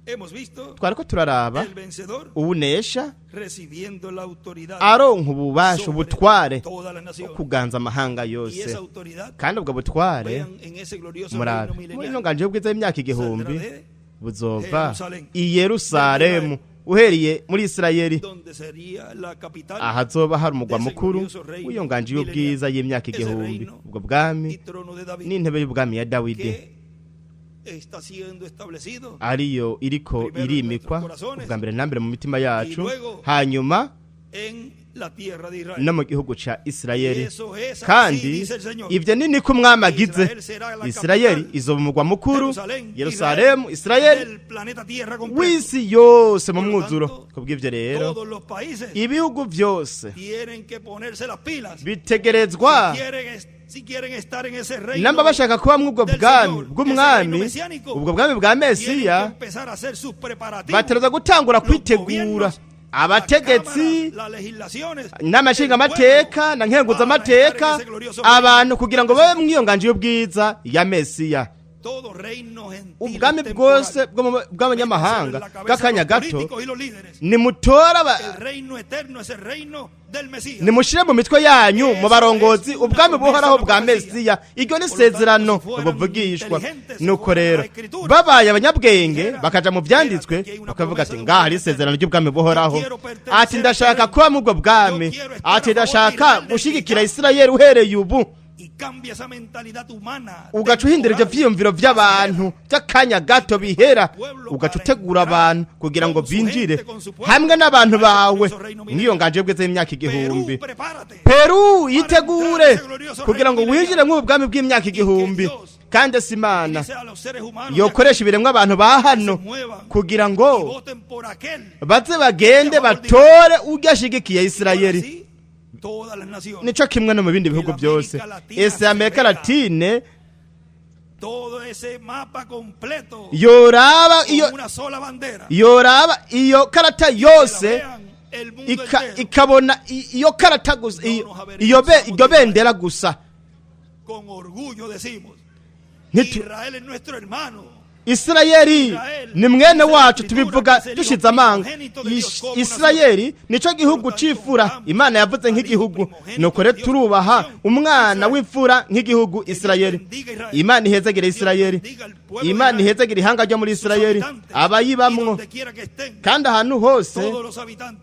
Hemos visto Twariko turaraba el vencedor uwunesha recibiendo la autoridad aronka ububasha, sobre ubutware todas las bwo naciones. kuganza amahanga Y yose. esa autoridad, Kandi ubwo butware, vean, en ese glorioso murabe reino muri milenial, ino nganje y'ubwiza y'imyaka 1000, saldrá de buzova Jerusalén. i Yerusalemu, uhereye muri Isirayeli, donde sería la capital ahazoba hari umugwa de ese mukuru glorioso reino w'iyo nganje y'ubwiza y'imyaka Ese 1000, reino ubwo bwami y trono de David, n'intebe y'ubwami ya Dawidi, que está siendo establecido ariyo iriko primero en irimikwa nuestros corazones, ubwa mbere na mbere mu mitima yacu, y luego hanyuma en la tierra de Israel. no mu gihugu ca Isirayeli. Y eso es así, Kandi dice el Señor. ivyo ni niko umwami agize. Israel será la Isirayeli capital. izoba umugwa mukuru, Jerusalén, Yerusalemu, Israel, Isirayeli del planeta Tierra completo. w'isi yose mu Por lo mwuzuro. tanto, Kubw'ivyo rero, todos los países ibihugu vyose tienen que ponerse las pilas. bitegerezwa, Si quieren estar en ese reino, namba bashaka kuba mw'ubwo del bwami Señor, bw'umwami, ese reino mesiánico, ubwo bwami bwa tienen que Mesiya, empezar a hacer sus preparativos. bategerezwa gutangura Los kwitegura. gobiernos, Abategetsi, las cámaras, las legislaciones, n'amashingamateka el na pueblo, nkenguzamateka, para estar en ese glorioso reino. abantu kugira ngo babe mw'iyo nganje y'ubwiza ya Mesiya. Todo reino gentil Ubwami temporal. bwose bw'abanyamahanga Méteselo en la cabeza bw'akanya los gato, políticos y los líderes. nimutora El reino eterno es el reino del Mesías. nimushire mu mitwe yanyu mu barongozi ubwami buhoraho bwa Mesiya. Iryo ni isezerano buvugishwa. Nuko rero babaye abanyabwenge bakaja mu vyanditswe, bakavuga ati ngaha hari isezerano ry'ubwami buhoraho, ati ndashaka kuba mu ubwo bwami, ati ndashaka gushigikira Isirayeli uhereye ubu. Y cambia esa mentalidad humana Ugaca uhindura ivyo temporal vyiyumviro vy'abantu by'akanya gato bihera, ugaca utegura abantu kugira ngo binjire hamwe n'abantu bawe mw'iyo nganje y'ubwiza y'imyaka 1000. Perú, prepárate Peru, yitegure kugira ngo winjire nk'ubu bwami bw'imyaka 1000, Kandi si Imana yokoresha ibiremwa abantu ba hano kugira ngo baze bagende batore ugashigikiye Isirayeli. Nico kimwe no mu bindi bihugu byose. Ese Amerika Latine yoraba iyo karata yose ikabona iyo karata gusa, iyo bendera gusa. Isirayeli ni mwene wacu, tubivuga dushize amanga. Isirayeli nico gihugu cifura Imana yavuze nk'igihugu. Nuko rero turubaha umwana w'imfura nk'igihugu Isirayeli. Imana ihezagire Isirayeli, Imana ihezagire ihanga ryo muri Isirayeli, abayibamwo kandi ahantu hose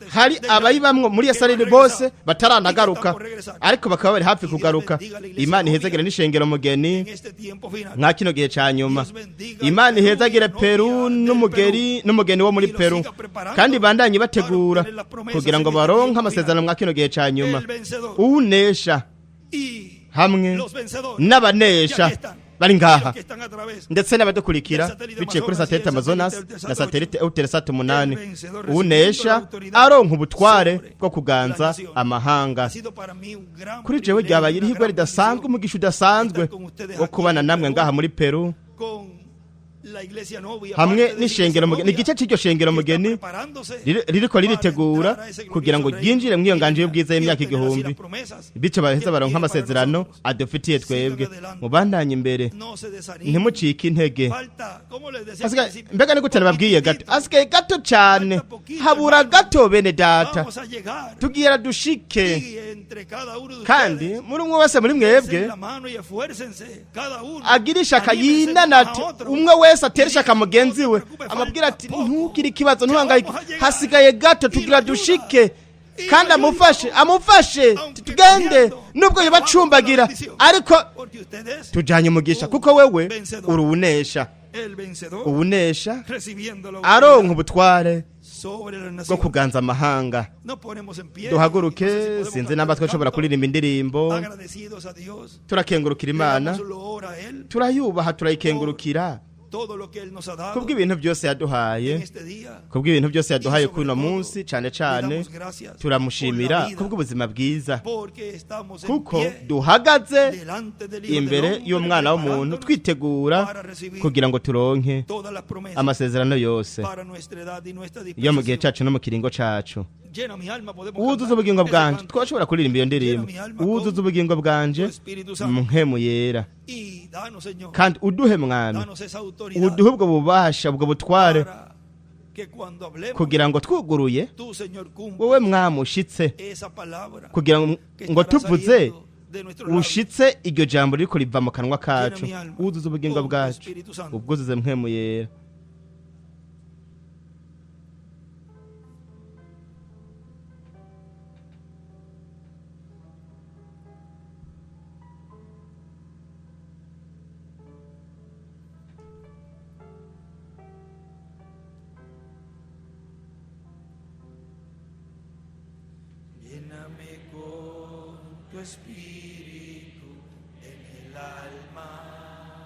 hari abayibamwo muri Isirayeli bose bataranagaruka, ariko bakaba bari hafi kugaruka. Imana ihezagire n'ishengero mugeni nka kino gihe ca nyuma. Imana ihezagire Peru n'umugeni wo muri Peru, kandi bandanye bategura kugira ngo baronke amasezerano mwa kino gihe ca nyuma. Unesha hamwe n'abanesha bari ngaha, ndetse n'abadukurikira biciye kuri satellite Amazonas na satellite Eutelsat 8. Unesha aronka ubutware bwo kuganza amahanga. Kuri jewe ryabaye irihirwe ridasanzwe, umugisha udasanzwe wo kubana namwe ngaha muri Peru hamwe n'ishengero mugeni. Igice cy'iryo shengero mugeni ririko riritegura kugira ngo ryinjire mu iyo nganje y'ubwiza y'imyaka 1000, bityo baheza baronka amasezerano adufitiye twebwe. Mubandanye imbere, ntimucike intege. Mbega ni gute nababwiye gato, asigaye gato cyane, habura gato bene data, tugira dushike. Kandi muri umwe wese muri mwebwe agira ishaka yinanate, umwe wese atera ishaka mugenzi we, amabwira ati ntugire ikibazo, ntuhangayike, hasigaye gato tugira dushike. Kandi amufashe tugende, nubwo yabacumbagira, ariko tujanye umugisha, kuko wewe urunesha. Ubunesha aronka ubutware bwo kuganza amahanga. Duhaguruke, sinzi namba twashobora kuririmba indirimbo. Turakengurukira Imana, turayubaha, turayikengurukira kubw'ibintu byose yaduhaye, kubw'ibintu byose yaduhaye kuri uno munsi. Cyane cyane turamushimira kubw'ubuzima bwiza, kuko duhagaze imbere y'umwana w'umuntu twitegura kugira ngo turonke amasezerano yose yo mu gihe cyacu no mu kiringo cyacu. Wuzuza ubugingo bwanje, twashobora kuririmba iyo ndirimbo. Wuzuza ubugingo bwanje mpemu yera, kandi uduhe mwami, uduhe ubwo bubasha, ubwo butware, kugira ngo twuguruye wowe mwami ushitse, kugira ngo tuvuze ushitse iryo jambo ririko riva mu kanwa kacu. Wuzuza ubugingo bwacu, ubwuzuze mpemu yera.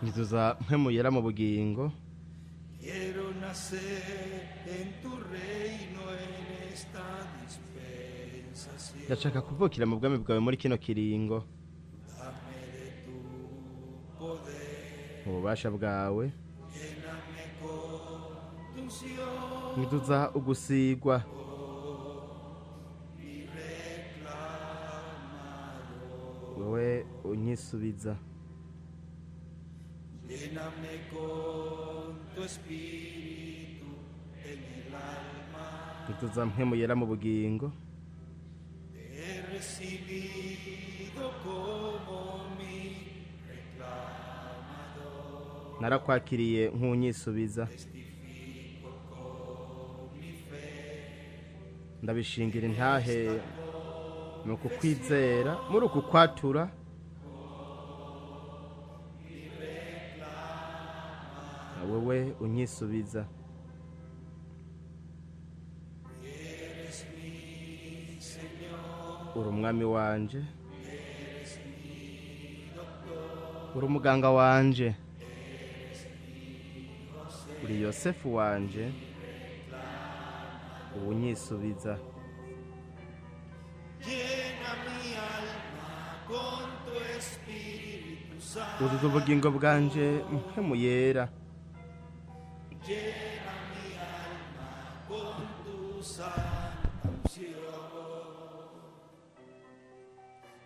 Nituza mpemu yera mu bugingo. Ndashaka kuvukira mu bwami bwawe muri kino kiringo. Ububasha bwawe nituza ugusigwa, wowe unyisubiza. Lléname con tu espíritu en el alma. Nituza mpemu yera mu bugingo. Te he recibido como mi reclamador. Narakwakiriye nk'unyisubiza. Testifico con mi fe. Ndabishingira intahe mu kukwizera, muri uku kwatura. Wewe unyisubiza. Uri umwami wanje, uri umuganga wanje. Uri Yosefu wanje, ubunyisubiza. Llena mi alma con tu Espíritu Santo. Uzuza ubugingo bwanje mpemu yera. Llena mi alma con tu santa unción.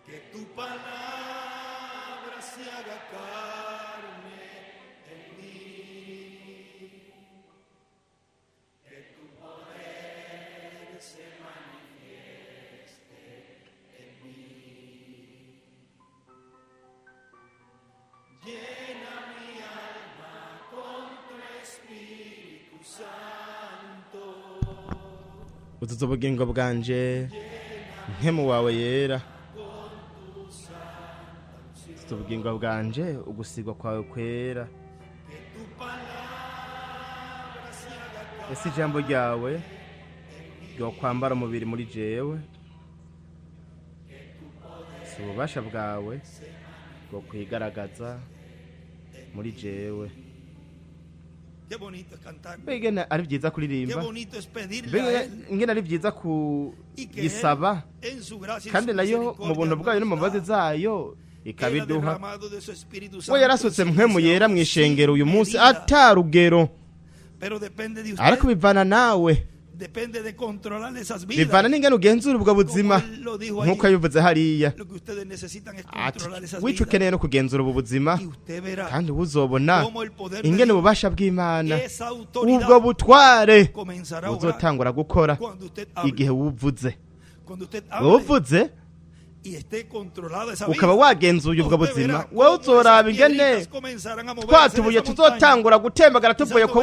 Que tu palabra se haga carne en mí. Que tu poder se manifieste en mí. Llena mi alma con tu Espíritu Santo. Uzuza ubugingo bwanje mpemu wawe yera. Uzuza ubugingo bwanje ugusigwa kwawe kwera. Que tu palabra se haga carne. Ese ijambo ryawe ryokwambara umubiri muri jewe, si ububasha bwawe bwo kwigaragaza muri jewe. Qué bonito es cantar. Mbega ingene ari byiza Qué kuririmba, bonito es pedirle mbega a Él ingene ari byiza y que kugisaba, Él, en su gracia y kandi su nayo mu buntu misericordia, bwayo no mu nos mbabazi da. zayo Él ha ikabiduha. derramado de su Espíritu We Santo yarasutse en su mpemu iglesia yera mu ishengero uyu sin munsi medida. atarugero, Pero depende de ariko usted, bivana nawe, depende de controlar esas vidas. bivana n'ingene ugenzura ubwo Como buzima, Él lo dijo nk'uko allí, yabivuze hariya. lo que ustedes necesitan es Ati controlar esas wica vidas. ukeneye no kugenzura ubu buzima, Y usted verá kandi uba uzobona cómo el poder de ingene Dios, ububasha bw'Imana, esa autoridad, ubwo butware comenzará a obrar buzotangura gukora cuando usted hable. igihe wuvuze. Cuando usted hable Wuvuze y esté controlada esa ukaba vida, wagenzuye ubwo usted buzima, verá wowe cómo uzoraba esas ingene piedritas comenzarán a moverse twa en tubuye esa montaña. tuzotangura gutembagara tuvuye ko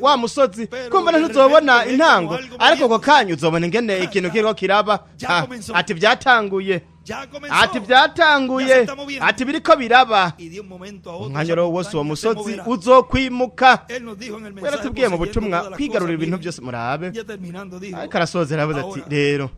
wa musozi, kumva ntuzobona intango, ariko ako kanya uzobona ingene ikintu kiriko kiraba. Ha, ati byatanguye, Ya comenzó. ati byatanguye, ati biriko biraba. Y de un momento a otro Umwanya esa rero wose uwo montaña se musozi moverá. uzokwimuka. Él nos dijo en el We mensaje yaratubwiye mu poseyendo butumwa todas las kwigarurira cosas, ibintu miren, byose, murabe. ya terminando dijo, Ariko arasozera aravuze ati ahora, rero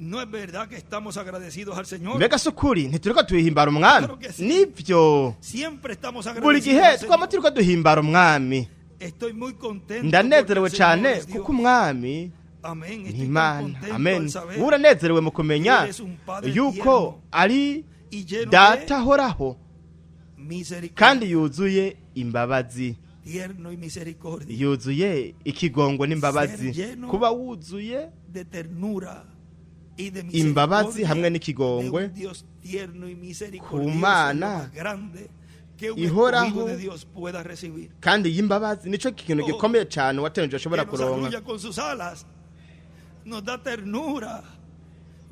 no es verdad que estamos agradecidos al Señor. mbega si ukuri ntituriko tuhimbara umwami? Claro que sí. Nibyo, Siempre estamos buri agradecidos gihe al twama Señor. turiko duhimbara umwami. Estoy muy contento Ndanezerewe porque el Señor cyane es Dios. kuko umwami Amén. ni Estoy tan Imana. contento Amen. al saber Uranezerewe mu kumenya que eres un Padre yuko tierno ari y lleno data de ahoraho misericordia. kandi yuzuye imbabazi, Tierno y misericordia, yuzuye ikigongo n'imbabazi, Ser lleno kuba wuzuye de ternura y de imbabazi misericordia hamwe de n'ikigongwe un Dios tierno y misericordioso ku es lo Mana más grande que un ihoraho escogido de Dios pueda recibir. kandi y'imbabazi nico kintu Oh, gikomeye cyane uwateranije ashobora Que nos kuronka. arrulla con sus alas, nos da ternura,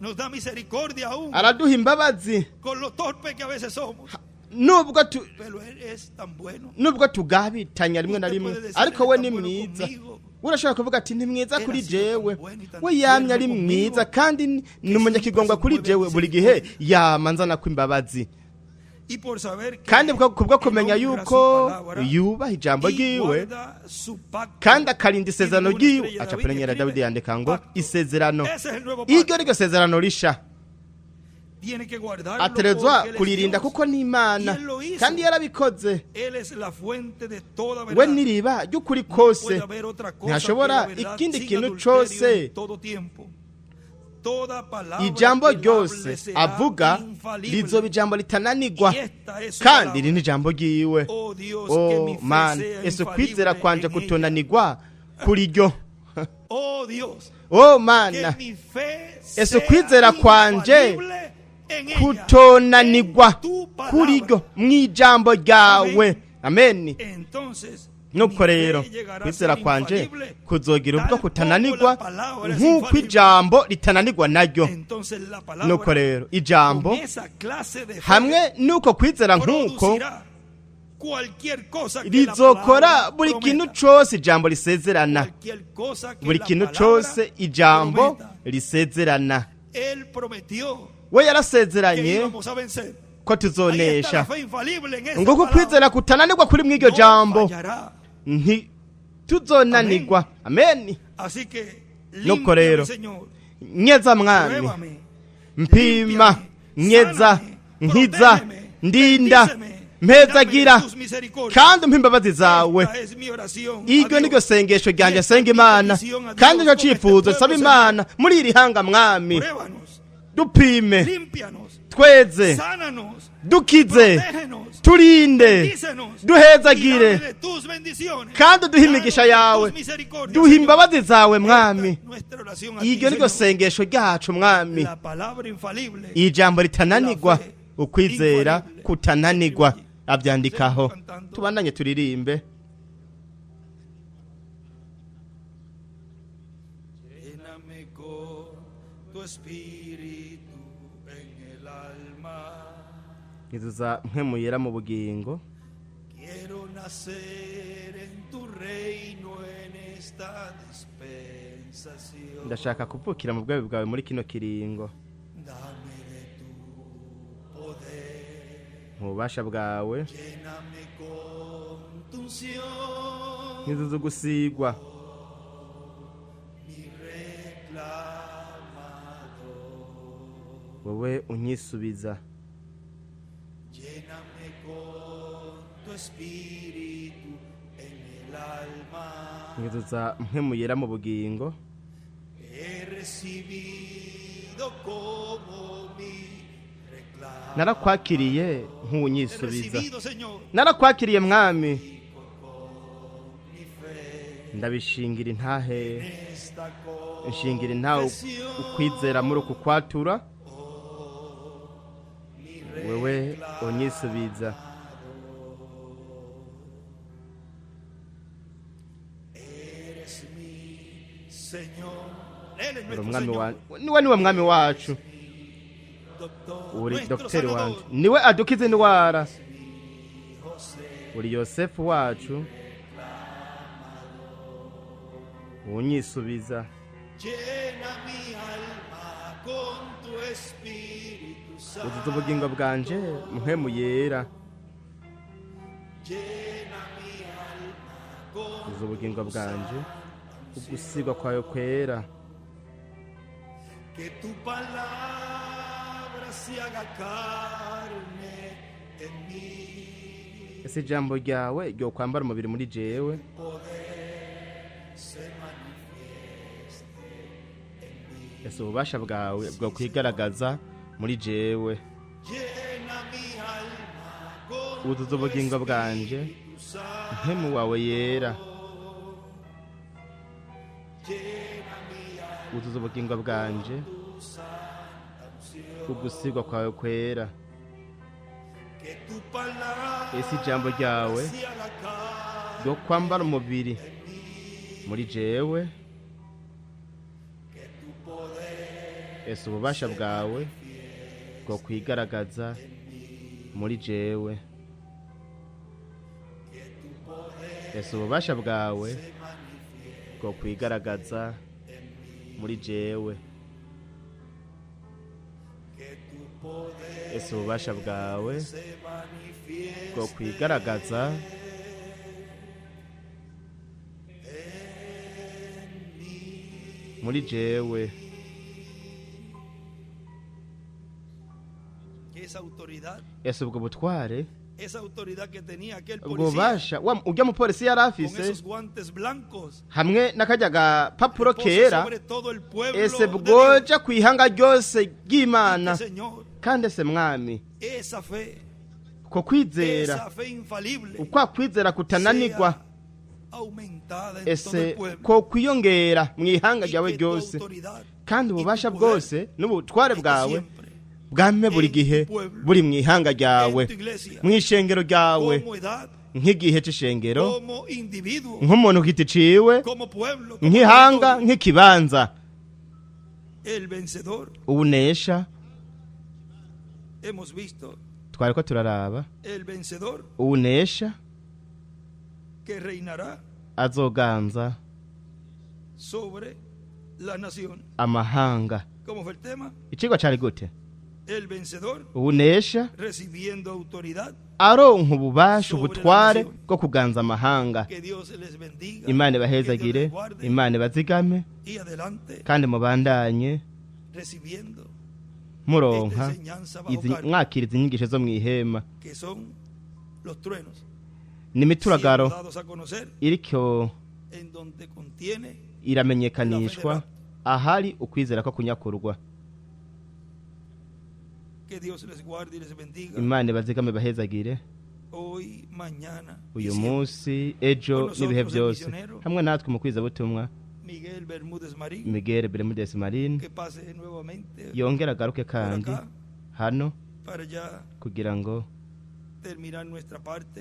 nos da misericordia aún Araduha imbabazi con lo torpe que a veces somos. nubwo tu, Pero Él es tan bueno. nubwo tugabitanya rimwe na Usted rimwe, puede decir, ariko "Él we es ni tan bueno mwiza. conmigo." Urashobora kuvuga ati ni mwiza Él kuri ha sido tan jewe, bueno y tan we yamye ari tierno mwiza conmigo, kandi ni umunyakigongwa siempre kuri se mueve jewe, buri gihe misericordia. yama nzana ko imbabazi. Y por saber que Kandi kubwo Él kumenya honra su yuko palabra yubaha ijambo y ryiwe guarda su pacto. kandi akarinda Y isezerano ninguna ryiwe, estrella aca David perenyera escribe, Dawidi yandika ngo pacto. isezerano, Ese es el nuevo iryo pacto. ryo sezerano risha, Tiene que guardarlo aterezwa porque Él es kuririnda Dios. kuko ni Imana Y él lo hizo. kandi yarabikoze. Él es la fuente de toda We verdad. n'iriba ry'ukuri No kose, puede haber otra cosa ntihashobora que la verdad ikindi sin kintu adulterio cose. en todo tiempo. Toda palabra Ijambo que él hable ryose será avuga infalible. rizoba ijambo ritananigwa, Y esta es su kandi palabra. iri ni ijambo ryiwe. Oh Dios, que Oh mi fe Mana, sea ese kwizera infalible kwanje en ella. kutonanigwa kuri ryo. Oh Dios, Oh que Mana, mi fe ese sea kwizera kwanje infalible en ella, kutonanigwa en tu palabra. kuri ryo mu ijambo ryawe. Amen. Entonces, Nuko mi rero fe llegará a kwizera ser kwanje infalible, kuzogira ubwo tal como kutananigwa la palabra es nk'uko infalible. ijambo ritananigwa naryo. Entonces la palabra Nuko rero ijambo con esa clase de fe hamwe n'uko kwizera nk'uko producirá cualquier cosa que la rizokora palabra buri kintu prometa. cose ijambo risezerana, Cualquier cosa que buri la kintu palabra cose ijambo prometa. risezerana. Él prometió We que yarasezeranye íbamos a vencer. ko Ahí está la tuzonesha. fe infalible en esa Nguko palabra. kwizera kutananirwa kuri mw'iryo No jambo, fallará. ntituzonanirwa. Amen. Así que Nuko rero límpiame, Señor. Nyeza mwami, Pruébame. mpima, Límpiame, nyeza, sáname, nkiza, protégeme, ndinda, bendíceme. Mpezagira kandi umpe imbabazi zawe. Iryo niryo sengesho ryanjye senga Imana, kandi nicyo cyifuzo saba Imana muri iri hanga mwami. Dupime, tweze, dukize, turinde, duhezagire, kandi duhe imigisha yawe, duhe imbabazi zawe mwami. Iryo niryo sengesho ryacu mwami. Ijambo ritananirwa, ukwizera kutananirwa, abyandikaho. Tubandanye turirimbe. Nkizuza mpwemu yera mu bugingo. Ndashaka kuvukira mu bwawe bwawe muri kino kiringo. Mu bubasha bwawe nkizuza ugusigwa. Wowe unyisubiza. Nkizuza mpwemu yera mu bugingo. Narakwakiriye nk'unyisubiza. Narakwakiriye mwami. Ndabishingira intahe, nshingira intahe ukwizera muri uku kwatura. Wewe unyisubiza. Niwe mwami wacu, uri dogiteri wanje, niwe adukiza indwara, uri Yosefu wacu unyisubiza. Uzuza ubugingo bwanje mpwemu yera. Uzuza ubugingo bwanje ugusigwa kwawe kwera. Ese ijambo ryawe ryo kwambara umubiri muri jewe. Ese ububasha bwawe bwo kwigaragaza muri jewe. Uzuza ubugingo bwanje mpwemu wawe yera. Uzuza ubugingo bwanje ugusigwa kwawe kwera. Ese ijambo ryawe ryo kwambara umubiri muri jewe. Ese ububasha bwawe bwo kwigaragaza muri jewe. Ese ububasha bwawe bwo kwigaragaza muri jewe. Ese ububasha bwawe bwo kwigaragaza muri jewe. Ese ubwo butware, ubwo bubasha ujya mupolisi yari afise hamwe n'akajya gapapuro kera, ese bwoja ku ihanga ryose ry'Imana. Kandi ese mwami, ko kwizera, ukwa kwizera kutananirwa, ese ko kwiyongera mu ihanga ryawe ryose, kandi ububasha bwose n'ubutware bwawe bwame buri gihe buri mu ihanga ryawe, mu ishengero ryawe, nk'igihe c'ishengero, nk'umuntu ku giti ciwe, nk'ihanga, nk'ikibanza. Ubunesha twariko turaraba, ubunesha azoganza amahanga. Icigwa cari gute? Ubunesha aronka ububasha, ubutware bwo kuganza amahanga. Imana ibahezagire, Imana ibazigame, kandi mubandanye muronka mwakira izi nyigisho zo mw'ihema Ni imituragaro iriko iramenyekanishwa ahari ukwizera ko kunyakurwa. Imana ibazigame bahezagire uyu munsi, ejo n'ibihe byose, hamwe natwe mu kwizabutumwa Miguel Bermudez Marin yongera agaruke kandi hano kugira ngo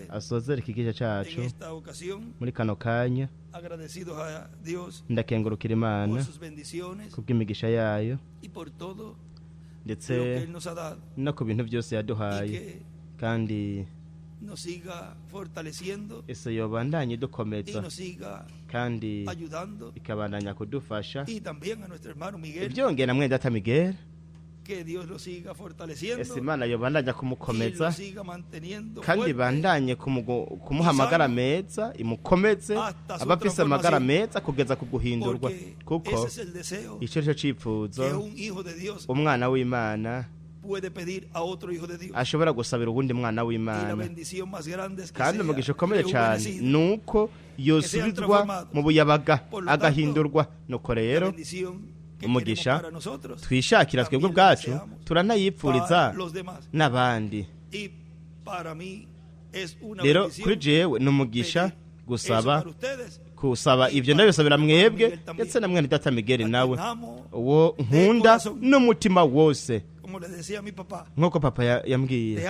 asozere ikigisha cacu muri kano kanya. Ndakengurukira Imana kubw'imigisha yayo ndetse no ku bintu byose yaduhaye, kandi ese yobandanye idukomeza kandi ikabandanya kudufasha. Ibyongera na mwene data Miguel, ese Imana yobandanya kumukomeza kandi bandanye kumuha amagara meza, imukomeze abafise amagara meza kugeza ku guhindurwa, kuko icyo cyo cipfuzo umwana w'Imana ashobora gusabira uwundi mwana w'Imana. Kandi umugisha ukomeye cyane nuko yosubizwa mu buyabaga agahindurwa. Nuko rero umugisha twishakira twebwe ubwacu turanayipfuriza n'abandi. Rero kuri jewe ni umugisha gusaba ibyo ndabisabira mwebwe ndetse na mwene data Miguel nawe uwo nkunda n'umutima wose, nkuko papa yambwiye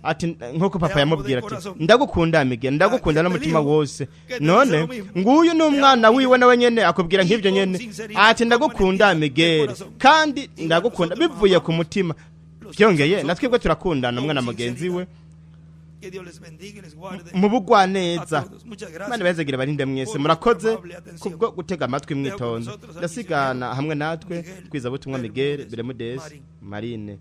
ati, nkuko papa yamubwira ati ndagukunda Miguel, ndagukunda n'umutima wose. None nguyu n'umwana wiwe nawe nyene akubwira nk'ibyo nyene ati ndagukunda Miguel kandi ndagukunda bivuye ku mutima. Byongeye natwebwe turakundana umwe na mugenzi we mu bugwaneza. Imana ibahezagire barinde mwese. Murakoze kubwo gutega amatwi mwitonze. Ndasigana hamwe natwe twizabutumwa Miguel Bermudez Marine.